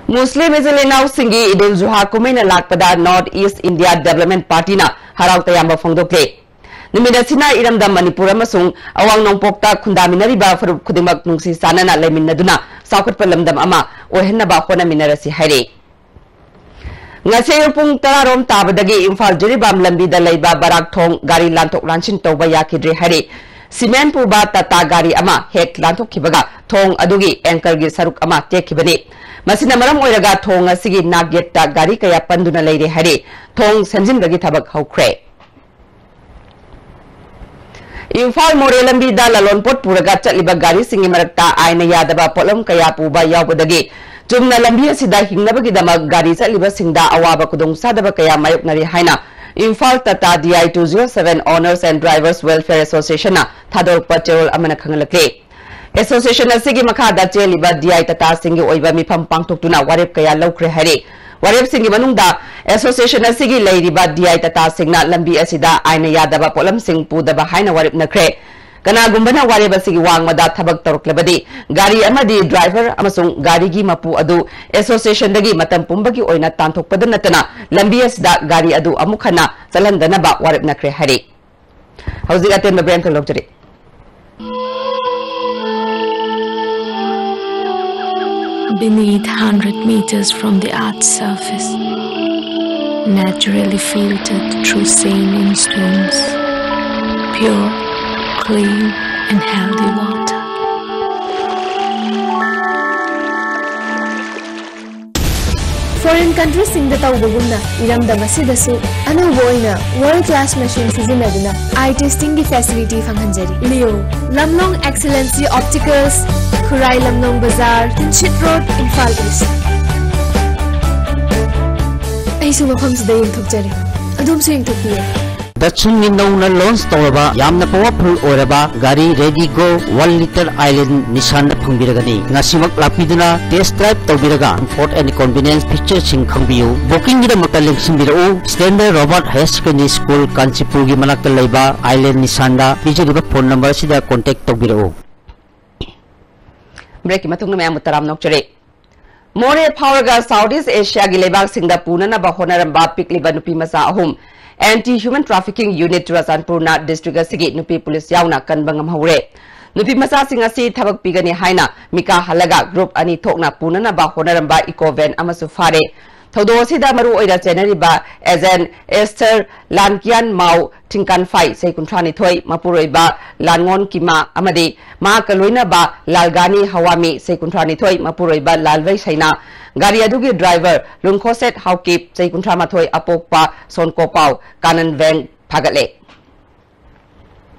ꯃꯨꯁꯂꯤꯝ ꯏꯆꯤꯜ ꯏꯅꯥꯎꯁꯤꯡꯒꯤ ꯏꯗꯨꯜ ꯖꯨꯍꯥ ꯀꯨꯝꯍꯩꯅ ꯂꯥꯛꯄꯗ North East India Development Party ꯅ ꯍꯔꯥꯎ ꯇꯌꯥꯝꯕ ꯐꯣꯡꯗꯣꯛꯂꯦ꯫ ꯅꯨꯃꯤꯠ ꯑꯁꯤꯅ ꯏꯔꯝꯗꯝ ꯃꯅꯤꯄꯨꯔ ꯑꯃꯁꯨꯡ ꯑꯋꯥꯡ ꯅꯣꯡꯄꯣꯛꯇ ꯈꯨꯟꯗꯥꯃꯤꯟꯅꯔꯤꯕ ꯐꯨꯔꯨꯞ ꯈꯨꯗꯤꯡꯃꯛ ꯅꯨꯡꯁꯤ ꯆꯥꯟꯅꯅ ꯂꯩꯃꯤꯟꯅꯗꯨꯅ ꯆꯥꯎꯈꯠꯄ ꯂꯝꯗꯝ ꯑꯃ ꯑꯣꯏꯍꯟꯅꯕ ꯍꯣꯠꯅꯃꯤꯟꯅꯔꯁꯤ ꯍꯥꯏꯔꯤ꯫ ꯉꯁꯤ ꯑꯌꯨꯛ ꯄꯨꯡ ꯇꯔꯥ ꯔꯣꯝ ꯇꯥꯕꯗꯒꯤ ꯏꯝꯐꯥꯜ ꯖꯤꯔꯤꯕꯥꯝ ꯂꯝꯕꯤꯗ ꯂꯩꯕ ꯕꯔꯥꯛ ꯊꯣꯡ ꯒꯥꯔꯤ ꯂꯥꯟꯊꯣꯛ ꯂꯥꯟꯁꯤꯟ ꯇꯧꯕ ꯌꯥꯈꯤꯗ꯭ꯔꯦ ꯍꯥꯏꯔꯤ꯫ ꯁꯤꯃꯦꯟ ꯄꯨꯕ ꯇꯥꯇꯥ ꯒꯥꯔꯤ ꯑꯃ ꯍꯦꯛ ꯂꯥꯟꯊꯣꯛꯈꯤꯕꯒ ꯊꯣꯡ ꯑꯗꯨꯒꯤ anchor ꯒꯤ ꯁꯔꯨꯛ ꯑꯃ ꯇꯦꯛꯈꯤꯕꯅꯤ꯫ ꯃꯁꯤꯅ ꯃꯔꯝ ꯑꯣꯏꯔꯒ ꯊꯣꯡ ꯑꯁꯤꯒꯤ ꯅꯥꯛ ꯌꯦꯠꯇ ꯒꯥꯔꯤ ꯀꯌꯥ ꯄꯟꯗꯨꯅ ꯂꯩꯔꯦ ꯍꯥꯏꯔꯤ꯫ ꯊꯣꯡ ꯁꯦꯝꯖꯤꯟꯕꯒꯤ ꯊꯕꯛ ꯍꯧꯈ꯭ꯔꯦ꯫ ꯏꯝꯐꯥꯜ ꯃꯣꯔꯦ ꯂꯝꯕꯤꯗ ꯂꯂꯣꯟꯄꯣꯠ ꯄꯨꯔꯒ ꯆꯠꯂꯤꯕ ꯒꯥꯔꯤꯁꯤꯡꯒꯤ ꯃꯔꯛꯇ ꯑꯥꯏꯟꯅ ꯌꯥꯗꯕ ꯄꯣꯠꯂꯝ ꯀꯌꯥ ꯄꯨꯕ ꯌꯥꯎꯕꯗꯒꯤ ꯆꯨꯝꯅ ꯂꯝꯕꯤ ꯑꯁꯤꯗ ꯍꯤꯡꯅꯕꯒꯤꯗꯃꯛ ꯒꯥꯔꯤ ꯆꯠꯂꯤꯕꯁꯤꯡꯗ ꯑꯋꯥꯕ ꯈꯨꯗꯣꯡꯆꯥꯗꯕ ꯀꯌꯥ ꯃꯥꯌꯣꯛꯅꯔꯤ ꯍꯥꯏꯅ Imphal Tata D I two zero seven Owners and Drivers Welfare Association ꯅ ꯊꯥꯗꯣꯔꯛꯄ ꯆꯦꯔꯣꯜ ꯑꯃꯅ ꯈꯪꯍꯜꯂꯛꯂꯤ꯫ Association ꯑꯁꯤꯒꯤ ꯃꯈꯥꯗ ꯆꯦꯜꯂꯤꯕ D I ꯇꯥꯇꯥꯁꯤꯡꯒꯤ ꯑꯣꯏꯕ ꯃꯤꯐꯝ ꯄꯥꯡꯊꯣꯛꯇꯨꯅ ꯋꯥꯔꯦꯞ ꯀꯌꯥ ꯂꯧꯈ꯭ꯔꯦ ꯍꯥꯏꯔꯤ꯫ ꯋꯥꯔꯦꯞꯁꯤꯡꯒꯤ ꯃꯅꯨꯡꯗ association ꯑꯁꯤꯒꯤ ꯂꯩꯔꯤꯕ D I ꯇꯥꯇꯥꯁꯤꯡꯅ ꯂꯝꯕꯤ ꯑꯁꯤꯗ ꯑꯥꯏꯟꯅ ꯌꯥꯗꯕ ꯄꯣꯠꯂꯝꯁꯤꯡ ꯄꯨꯗꯕ ꯍꯥꯏꯅ ꯋꯥꯔꯦꯞꯅꯈ꯭ꯔꯦ꯫ ꯀꯅꯥꯒꯨꯝꯕꯅ ꯋꯥꯔꯦꯞ ꯑꯁꯤꯒꯤ ꯋꯥꯡꯃꯗ ꯊꯕꯛ ꯇꯧꯔꯛꯂꯕꯗꯤ ꯒꯥꯔꯤ ꯑꯃꯗꯤ driver ꯑꯃꯁꯨꯡ ꯒꯥꯔꯤꯒꯤ ꯃꯄꯨ ꯑꯗꯨ association ꯗꯒꯤ ꯃꯇꯝ ꯄꯨꯝꯕꯒꯤ ꯑꯣꯏꯅ ꯇꯥꯟꯊꯣꯛꯄꯗ ꯅꯠꯇꯅ ꯂꯝꯕꯤ ꯑꯁꯤꯗ ꯒꯥꯔꯤ ꯑꯗꯨ ꯑꯃꯨꯛ ꯍꯟꯅ ꯆꯠꯍꯟꯗꯅꯕ ꯋꯥꯔꯦꯞꯅꯈ꯭ꯔꯦ ꯍꯥꯏꯔꯤ꯫ ꯍꯧꯖꯤꯛ ꯑꯇꯦꯟꯕ ꯕ꯭ꯔꯦꯛ ꯑꯃꯈꯛ ꯂꯧꯖꯔꯤ꯫ Beneath hundred meters from the earth's surface, naturally filtered through saline stones, pure, clean and healthy water. Foreign countries ꯁꯤꯡꯗ ꯇꯧꯕꯒꯨꯝꯅ ꯏꯔꯝꯗꯝ ꯑꯁꯤꯗꯁꯨ ꯑꯅꯧꯕ ꯑꯣꯏꯅ world class machine ꯁꯤꯖꯤꯟꯅꯗꯨꯅ eye testing ꯒꯤ facility ꯐꯪꯍꯟꯖꯔꯤ꯫ Leo, Lamlong Excellency Opticals, ꯈꯨꯔꯥꯏ ꯂꯝꯂꯣꯡ ꯕꯖꯥꯔ, ꯇꯤꯟꯁꯤꯠ ꯔꯣꯗ, ꯏꯝꯐꯥꯜ ꯏꯁ꯫ ꯑꯩꯁꯨ ꯃꯐꯝꯁꯤꯗ ꯌꯦꯡꯊꯣꯛꯆꯔꯦ, ꯑꯗꯣꯝꯁꯨ ꯌꯦꯡꯊꯣꯛꯄꯤꯌꯨ꯫ ꯗꯠꯁꯨꯟꯒꯤ ꯅꯧꯅ ꯂꯣꯟꯆ ꯇꯧꯔꯕ ꯌꯥꯝꯅ powerful ꯑꯣꯏꯔꯕ ꯒꯥꯔꯤ Redigo one litre Island Nissan ꯗ ꯐꯪꯕꯤꯔꯒꯅꯤ꯫ ꯉꯁꯤꯃꯛ ꯂꯥꯛꯄꯤꯗꯨꯅ test drive ꯇꯧꯕꯤꯔꯒ comfort and convenience feature ꯁꯤꯡ ꯈꯪꯕꯤꯌꯨ꯫ Booking ꯒꯤꯗꯃꯛꯇ ꯂꯦꯡꯁꯤꯟꯕꯤꯔꯛꯎ꯫ Standard Robert Higher Secondary School, ꯀꯥꯟꯆꯤꯄꯨꯔꯒꯤ ꯃꯅꯥꯛꯇ ꯂꯩꯕ Island Nissan ꯗ ꯄꯤꯖꯔꯤꯕ phone number ꯑꯁꯤꯗ contact ꯇꯧꯕꯤꯔꯛꯎ꯫ ꯕ꯭ꯔꯦꯛꯀꯤ ꯃꯇꯨꯡꯗ ꯃꯌꯥꯝꯕꯨ ꯇꯔꯥꯝꯅ ꯑꯣꯛꯆꯔꯤ꯫ ꯃꯣꯔꯦ ꯐꯥꯎꯔꯒ South East Asia ꯒꯤ ꯂꯩꯕꯥꯛꯁꯤꯡꯗ ꯄꯨꯅꯅꯕ ꯍꯣꯠꯅꯔꯝꯕ ꯄꯤꯛꯂꯤꯕ ꯅꯨꯄꯤ ꯃꯆꯥ ꯑꯍꯨꯝ Anti Human Trafficking Unit ꯆꯨꯔꯥꯆꯥꯟꯄꯨꯔꯅ district ꯑꯁꯤꯒꯤ ꯅꯨꯄꯤ ꯄꯨꯂꯤꯁ ꯌꯥꯎꯅ ꯀꯟꯕ ꯉꯝꯍꯧꯔꯦ꯫ ꯅꯨꯄꯤ ꯃꯆꯥꯁꯤꯡ ꯑꯁꯤ ꯊꯕꯛ ꯄꯤꯒꯅꯤ ꯍꯥꯏꯅ ꯃꯤꯀꯥ ꯍꯜꯂꯒ group ꯑꯅꯤ ꯊꯣꯛꯅ ꯄꯨꯅꯅꯕ ꯍꯣꯠꯅꯔꯝꯕ eco van ꯑꯃꯁꯨ ꯐꯥꯔꯦ꯫ ꯊꯧꯗꯣꯛ ꯑꯁꯤꯗ ꯃꯔꯨ ꯑꯣꯏꯅ ꯆꯦꯟꯅꯔꯤꯕ agent Esther Lankian Mao Thingkanphai, ꯆꯍꯤ ꯀꯨꯟꯊ꯭ꯔꯥ ꯅꯤꯊꯣꯏ, ꯃꯄꯨꯔꯣꯏꯕ ꯂꯥꯟꯉꯣꯟ ꯀꯤꯃꯥ ꯑꯃꯗꯤ ꯃꯍꯥꯛꯀ ꯂꯣꯏꯅꯕ ꯂꯥꯜꯒꯥꯅꯤ ꯍꯋꯥꯃꯤ, ꯆꯍꯤ ꯀꯨꯟꯊ꯭ꯔꯥ ꯅꯤꯊꯣꯏ, ꯃꯄꯨꯔꯣꯏꯕ ꯂꯥꯜꯚꯩ ꯁꯩꯅꯥ, ꯒꯥꯔꯤ ꯑꯗꯨꯒꯤ driver ꯂꯨꯡꯈꯣꯁꯦꯠ ꯍꯥꯎꯀꯤꯞ, ꯆꯍꯤ ꯀꯨꯟꯊ꯭ꯔꯥ ꯃꯥꯊꯣꯏ, ꯑꯄꯣꯛꯄ ꯁꯣꯟꯀꯣꯄꯥꯎ, ꯀꯥꯅꯟ ꯚꯦꯡ ꯐꯥꯒꯠꯂꯦ꯫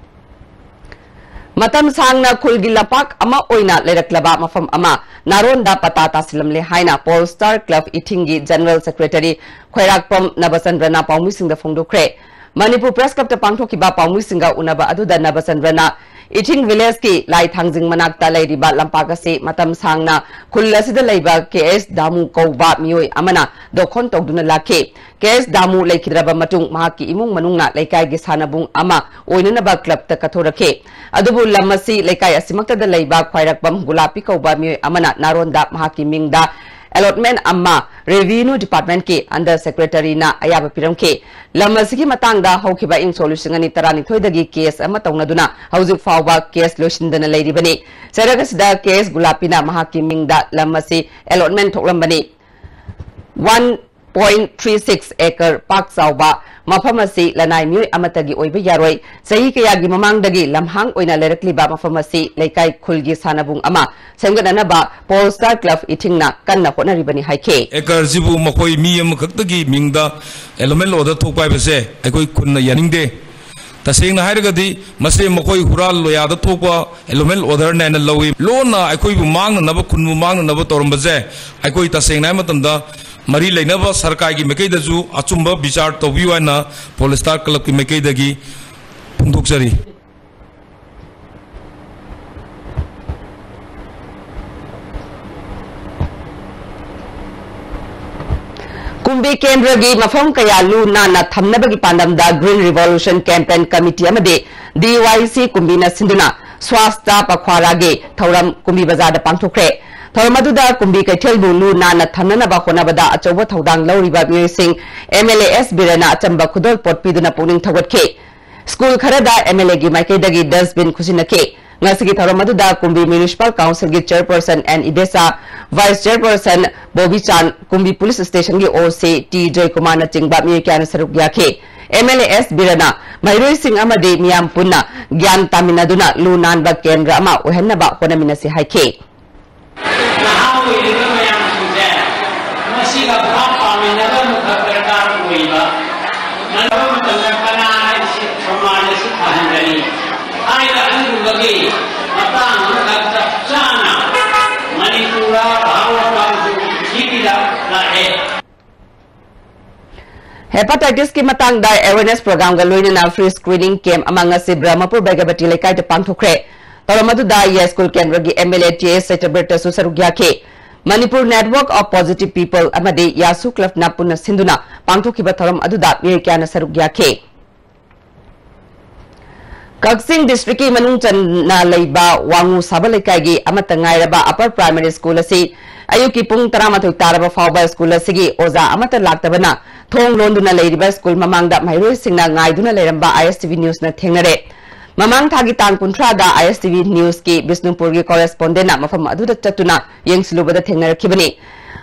ꯃꯇꯝ ꯁꯥꯡꯅ ꯈꯨꯜꯒꯤ ꯂꯝꯄꯥꯛ ꯑꯃ ꯑꯣꯏꯅ ꯂꯩꯔꯛꯂꯕ ꯃꯐꯝ ꯑꯃ ꯅꯥꯔꯣꯟꯗ ꯄꯇꯥ ꯇꯥꯁꯤꯜꯂꯝꯂꯦ ꯍꯥꯏꯅ ꯄꯣꯜ ꯁ꯭ꯇꯥꯔ ꯀ꯭ꯂꯕ ꯏꯊꯤꯡꯒꯤ ꯖꯦꯅꯔꯦꯜ ꯁꯦꯀ꯭ꯔꯦꯇꯔꯤ ꯈ꯭ꯋꯥꯏꯔꯥꯛꯄꯝ ꯅꯕꯆꯟꯗ꯭ꯔꯅ ꯄꯥꯎꯃꯤꯁꯤꯡꯗ ꯐꯣꯡꯗꯣꯛꯈ꯭ꯔꯦ꯫ ꯃꯅꯤꯄꯨꯔ ꯄ꯭ꯔꯦꯁ ꯀ꯭ꯂꯕꯇ ꯄꯥꯡꯊꯣꯛꯈꯤꯕ ꯄꯥꯎꯃꯤꯁꯤꯡꯒ ꯎꯅꯕ ꯑꯗꯨꯗ ꯅꯕꯆꯟꯗ꯭ꯔꯅ ꯏꯊꯤꯡ ꯚꯤꯂꯦꯖꯀꯤ ꯂꯥꯏ ꯊꯥꯡꯖꯤꯡ ꯃꯅꯥꯛꯇ ꯂꯩꯔꯤꯕ ꯂꯝꯄꯥꯛ ꯑꯁꯤ ꯃꯇꯝ ꯁꯥꯡꯅ ꯈꯨꯜ ꯑꯁꯤꯗ ꯂꯩꯕ ꯀꯦ ꯑꯦꯁ ꯗꯥꯃꯨ ꯀꯧꯕ ꯃꯤꯑꯣꯏ ꯑꯃꯅ ꯗꯣꯈꯣꯟ ꯇꯧꯗꯨꯅ ꯂꯥꯛꯈꯤ꯫ ꯀꯦ ꯑꯦꯁ ꯗꯥꯃꯨ ꯂꯩꯈꯤꯗ꯭ꯔꯕ ꯃꯇꯨꯡ ꯃꯍꯥꯛꯀꯤ ꯏꯃꯨꯡ ꯃꯅꯨꯡꯅ ꯂꯩꯀꯥꯏꯒꯤ ꯁꯥꯟꯅꯕꯨꯡ ꯑꯃ ꯑꯣꯏꯅꯅꯕ ꯀ꯭ꯂꯕꯇ ꯀꯠꯊꯣꯔꯛꯈꯤ꯫ ꯑꯗꯨꯕꯨ ꯂꯝ ꯑꯁꯤ ꯂꯩꯀꯥꯏ ꯑꯁꯤꯃꯛꯇꯗ ꯂꯩꯕ ꯈ꯭ꯋꯥꯏꯔꯥꯛꯄꯝ ꯒꯨꯂꯥꯄꯤ ꯀꯧꯕ ꯃꯤꯑꯣꯏ ꯑꯃꯅ ꯅꯥꯔꯣꯟꯗ ꯃꯍꯥꯛꯀꯤ ꯃꯤꯡꯗ ꯑꯦꯂꯣꯠꯃꯦꯟ ꯑꯃ ꯔꯦꯚꯤꯅ꯭ꯌꯨ ꯗꯤꯄꯥꯔꯠꯃꯦꯟꯠꯀꯤ ꯑꯟꯗꯔ ꯁꯦꯀ꯭ꯔꯦꯇꯔꯤꯅ ꯑꯌꯥꯕ ꯄꯤꯔꯝꯈꯤ꯫ ꯂꯝ ꯑꯁꯤꯒꯤ ꯃꯇꯥꯡꯗ ꯍꯧꯈꯤꯕ ꯏꯪ ꯁꯣꯛ ꯂꯤꯁꯤꯡ ꯑꯅꯤ ꯇꯔꯥꯅꯤꯊꯣꯏꯗꯒꯤ ꯀꯦꯁ ꯑꯃ ꯇꯧꯅꯗꯨꯅ ꯍꯧꯖꯤꯛ ꯐꯥꯎꯕ ꯀꯦꯁ ꯂꯣꯏꯁꯤꯟꯗꯅ ꯂꯩꯔꯤꯕꯅꯤ꯫ ꯆꯩꯔꯛ ꯑꯁꯤꯗ ꯀꯦ ꯑꯦꯁ ꯒꯨꯂꯥꯄꯤꯅ ꯃꯍꯥꯛꯀꯤ ꯃꯤꯡꯗ ꯂꯝ ꯑꯁꯤ ꯑꯦꯂꯣꯠꯃꯦꯟ ꯊꯣꯛꯂꯝꯕꯅꯤ꯫ One point three six acre ꯄꯥꯛ ꯆꯥꯎꯕ ꯃꯐꯝ ꯑꯁꯤ ꯂꯅꯥꯏ ꯃꯤꯑꯣꯏ ꯑꯃꯠꯇꯒꯤ ꯑꯣꯏꯕ ꯌꯥꯔꯣꯏ꯫ ꯆꯍꯤ ꯀꯌꯥꯒꯤ ꯃꯃꯥꯡꯗꯒꯤ ꯂꯝꯍꯥꯡ ꯑꯣꯏꯅ ꯂꯩꯔꯛꯂꯤꯕ ꯃꯐꯝ ꯑꯁꯤ ꯂꯩꯀꯥꯏ ꯈꯨꯜꯒꯤ ꯁꯥꯟꯅꯕꯨꯡ ꯑꯃ ꯁꯦꯝꯒꯠꯅꯅꯕ ꯄꯣꯜ ꯁ꯭ꯇꯥꯔ ꯀ꯭ꯂꯕ ꯏꯊꯤꯡꯅ ꯀꯟꯅ ꯍꯣꯠꯅꯔꯤꯕꯅꯤ ꯍꯥꯏꯈꯤ꯫ ꯑꯦꯀꯔꯁꯤꯕꯨ ꯃꯈꯣꯏ ꯃꯤ ꯑꯃꯈꯛꯇꯒꯤ ꯃꯤꯡꯗ ꯑꯦꯂꯣꯠꯃꯦꯟ ꯑꯣꯔꯗꯔ ꯊꯣꯛꯄ ꯍꯥꯏꯕꯁꯦ ꯑꯩꯈꯣꯏ ꯈꯨꯟꯅ ꯌꯥꯅꯤꯡꯗꯦ꯫ ꯇꯁꯦꯡꯅ ꯍꯥꯏꯔꯒꯗꯤ ꯃꯁꯤ ꯃꯈꯣꯏ ꯍꯨꯔꯥꯜ ꯂꯣꯌꯥꯗ ꯊꯣꯛꯄ ꯑꯦꯂꯣꯠꯃꯦꯟ ꯑꯣꯔꯗꯔꯅꯦꯅ ꯂꯧꯏ꯫ ꯂꯣꯟꯅ ꯑꯩꯈꯣꯏꯕꯨ ꯃꯥꯡꯅꯅꯕ, ꯈꯨꯟꯕꯨ ꯃꯥꯡꯅꯅꯕ ꯇꯧꯔꯝꯕꯁꯦ ꯑꯩꯈꯣꯏ ꯇꯁꯦꯡꯅ ꯍꯥꯏꯕ ꯃꯇꯝꯗ ꯃꯔꯤ ꯂꯩꯅꯕ ꯁꯔꯀꯥꯔꯒꯤ ꯃꯥꯏꯀꯩꯗꯁꯨ ꯑꯆꯨꯝꯕ ꯕꯤꯆꯥꯔ ꯇꯧꯕꯤꯌꯨ ꯍꯥꯏꯅ ꯄꯣꯜ ꯁ꯭ꯇꯥꯔ ꯀ꯭ꯂꯕꯀꯤ ꯃꯥꯏꯀꯩꯗꯒꯤ ꯐꯣꯡꯗꯣꯛꯆꯔꯤ꯫ ꯀꯨꯝꯕꯤ ꯀꯦꯟꯗ꯭ꯔꯒꯤ ꯃꯐꯝ ꯀꯌꯥ ꯂꯨ ꯅꯥꯟꯅ ꯊꯝꯅꯕꯒꯤ ꯄꯥꯟꯗꯝꯗ Green Revolution Campaign Committee ꯑꯃꯗꯤ D Y C ꯀꯨꯝꯕꯤꯅ ꯁꯤꯟꯗꯨꯅ ꯁ꯭ꯋꯥꯁꯇ ꯄꯈ꯭ꯋꯥꯔꯥꯒꯤ ꯊꯧꯔꯝ ꯀꯨꯝꯕꯤ ꯕꯖꯥꯔꯗ ꯄꯥꯡꯊꯣꯛꯈ꯭ꯔꯦ꯫ ꯊꯧꯔꯝ ꯑꯗꯨꯗ ꯀꯨꯝꯕꯤ ꯀꯩꯊꯦꯜꯕꯨ ꯂꯨ ꯅꯥꯟꯅ ꯊꯝꯅꯅꯕ ꯍꯣꯠꯅꯕꯗ ꯑꯆꯧꯕ ꯊꯧꯗꯥꯡ ꯂꯧꯔꯤꯕ ꯃꯤꯑꯣꯏꯁꯤꯡ M L A S ꯕꯤꯔꯦꯟꯅ ꯑꯆꯝꯕ ꯈꯨꯗꯣꯜꯄꯣꯠ ꯄꯤꯗꯨꯅ ꯄꯨꯛꯅꯤꯡ ꯊꯧꯒꯠꯈꯤ꯫ ꯁ꯭ꯀꯨꯜ ꯈꯔꯗ M L A ꯒꯤ ꯃꯥꯏꯀꯩꯗꯒꯤ dustbin ꯈꯨꯠꯁꯤꯟꯅꯈꯤ꯫ ꯉꯁꯤꯒꯤ ꯊꯧꯔꯝ ꯑꯗꯨꯗ ꯀꯨꯝꯕꯤ Municipal Council ꯒꯤ Chairperson N ꯏꯕꯦꯆꯥ, Vice Chairperson ꯕꯣꯕꯤꯆꯥꯟ, ꯀꯨꯝꯕꯤ Police Station ꯒꯤ O C T ꯖꯣꯏꯀꯨꯃꯥꯔꯅꯆꯤꯡꯕ ꯃꯤꯑꯣꯏ ꯀꯌꯥꯅ ꯁꯔꯨꯛ ꯌꯥꯈꯤ꯫ M L A S ꯕꯤꯔꯦꯟꯅ ꯃꯍꯩꯔꯣꯏꯁꯤꯡ ꯑꯃꯗꯤ ꯃꯤꯌꯥꯝ ꯄꯨꯟꯅ ꯒ꯭ꯌꯥꯟ ꯇꯥꯃꯤꯟꯅꯗꯨꯅ ꯂꯨ ꯅꯥꯟꯕ ꯀꯦꯟꯗ꯭ꯔ ꯑꯃ ꯑꯣꯏꯍꯟꯅꯕ ꯍꯣꯠꯅꯃꯤꯟꯅꯁꯤ ꯍꯥꯏꯈꯤ꯫ ꯅꯍꯥ ꯑꯣꯏꯔꯤꯕ ꯃꯌꯥꯝꯁꯤꯡꯁꯦ ꯃꯁꯤꯒ ꯚꯥꯞ ꯇꯥꯃꯤꯟꯅꯕ ꯑꯃꯈꯛ ꯗꯔꯀꯥꯔ ꯑꯣꯏꯕ꯫ ꯃꯗꯨ ꯃꯇꯝꯗ ꯀꯅꯥꯅ ꯁꯤ ꯁꯃꯥꯖ ꯑꯁꯤ ꯐꯍꯟꯒꯅꯤ? ꯍꯥꯏꯅ ꯑꯗꯨꯒꯨꯝꯕ ꯒꯤ ꯃꯇꯥꯡ ꯑꯃꯈꯛ ꯆꯞ ꯆꯥꯅ ꯃꯅꯤꯄꯨꯔ ꯐꯥꯎꯕ ꯄꯥꯡꯊꯣꯛꯈꯤꯕꯗ ꯂꯥꯛꯑꯦ꯫ Hepatitis ꯀꯤ ꯃꯇꯥꯡꯗ awareness program ꯒ ꯂꯣꯏꯅꯅ free screening camp ꯑꯃ ꯉꯁꯤ ꯕ꯭ꯔꯍꯃꯄꯨꯔ ꯕꯩꯒꯕꯇꯤ ꯂꯩꯀꯥꯏꯗ ꯄꯥꯡꯊꯣꯛꯈ꯭ꯔꯦ꯫ ꯊꯧꯔꯝ ꯑꯗꯨꯗ ꯌꯥꯏꯁ꯭ꯀꯨꯜ ꯀꯦꯟꯗ꯭ꯔꯒꯤ M L A ꯇꯤ ꯑꯦꯁ ꯆꯩꯇꯕ꯭ꯔꯇꯁꯨ ꯁꯔꯨꯛ ꯌꯥꯈꯤ꯫ Manipur Network of Positive People ꯑꯃꯗꯤ ꯌꯥꯁꯨ ꯀ꯭ꯂꯕꯅ ꯄꯨꯟꯅ ꯁꯤꯟꯗꯨꯅ ꯄꯥꯡꯊꯣꯛꯈꯤꯕ ꯊꯧꯔꯝ ꯑꯗꯨꯗ ꯃꯤꯑꯣꯏ ꯀꯌꯥꯅ ꯁꯔꯨꯛ ꯌꯥꯈꯤ꯫ ꯀꯛꯆꯤꯡ district ꯀꯤ ꯃꯅꯨꯡ ꯆꯟꯅ ꯂꯩꯕ ꯋꯥꯉꯨ ꯁꯥꯕ ꯂꯩꯀꯥꯏꯒꯤ ꯑꯃꯠꯇ ꯉꯥꯏꯔꯕ upper primary school ꯑꯁꯤ ꯑꯌꯨꯛꯀꯤ ꯄꯨꯡ ꯇꯔꯥꯃꯥꯊꯣꯏ ꯇꯥꯔꯕ ꯐꯥꯎꯕ school ꯑꯁꯤꯒꯤ ꯑꯣꯖꯥ ꯑꯃꯠꯇ ꯂꯥꯛꯇꯕꯅ ꯊꯣꯡ ꯂꯣꯟꯗꯨꯅ ꯂꯩꯔꯤꯕ school ꯃꯃꯥꯡꯗ ꯃꯍꯩꯔꯣꯏꯁꯤꯡꯅ ꯉꯥꯏꯗꯨꯅ ꯂꯩꯔꯝꯕ I S T V news ꯅ ꯊꯦꯡꯅꯔꯦ꯫ ꯃꯃꯥꯡ ꯊꯥꯒꯤ ꯇꯥꯡ ꯀꯨꯟꯊ꯭ꯔꯥꯗ I S T V news ꯀꯤ ꯕꯤꯁꯅꯨꯄꯨꯔꯒꯤ correspondent ꯅ ꯃꯐꯝ ꯑꯗꯨꯗ ꯆꯠꯇꯨꯅ ꯌꯦꯡꯁꯤꯜꯂꯨꯕꯗ ꯊꯦꯡꯅꯔꯛꯈꯤꯕꯅꯤ꯫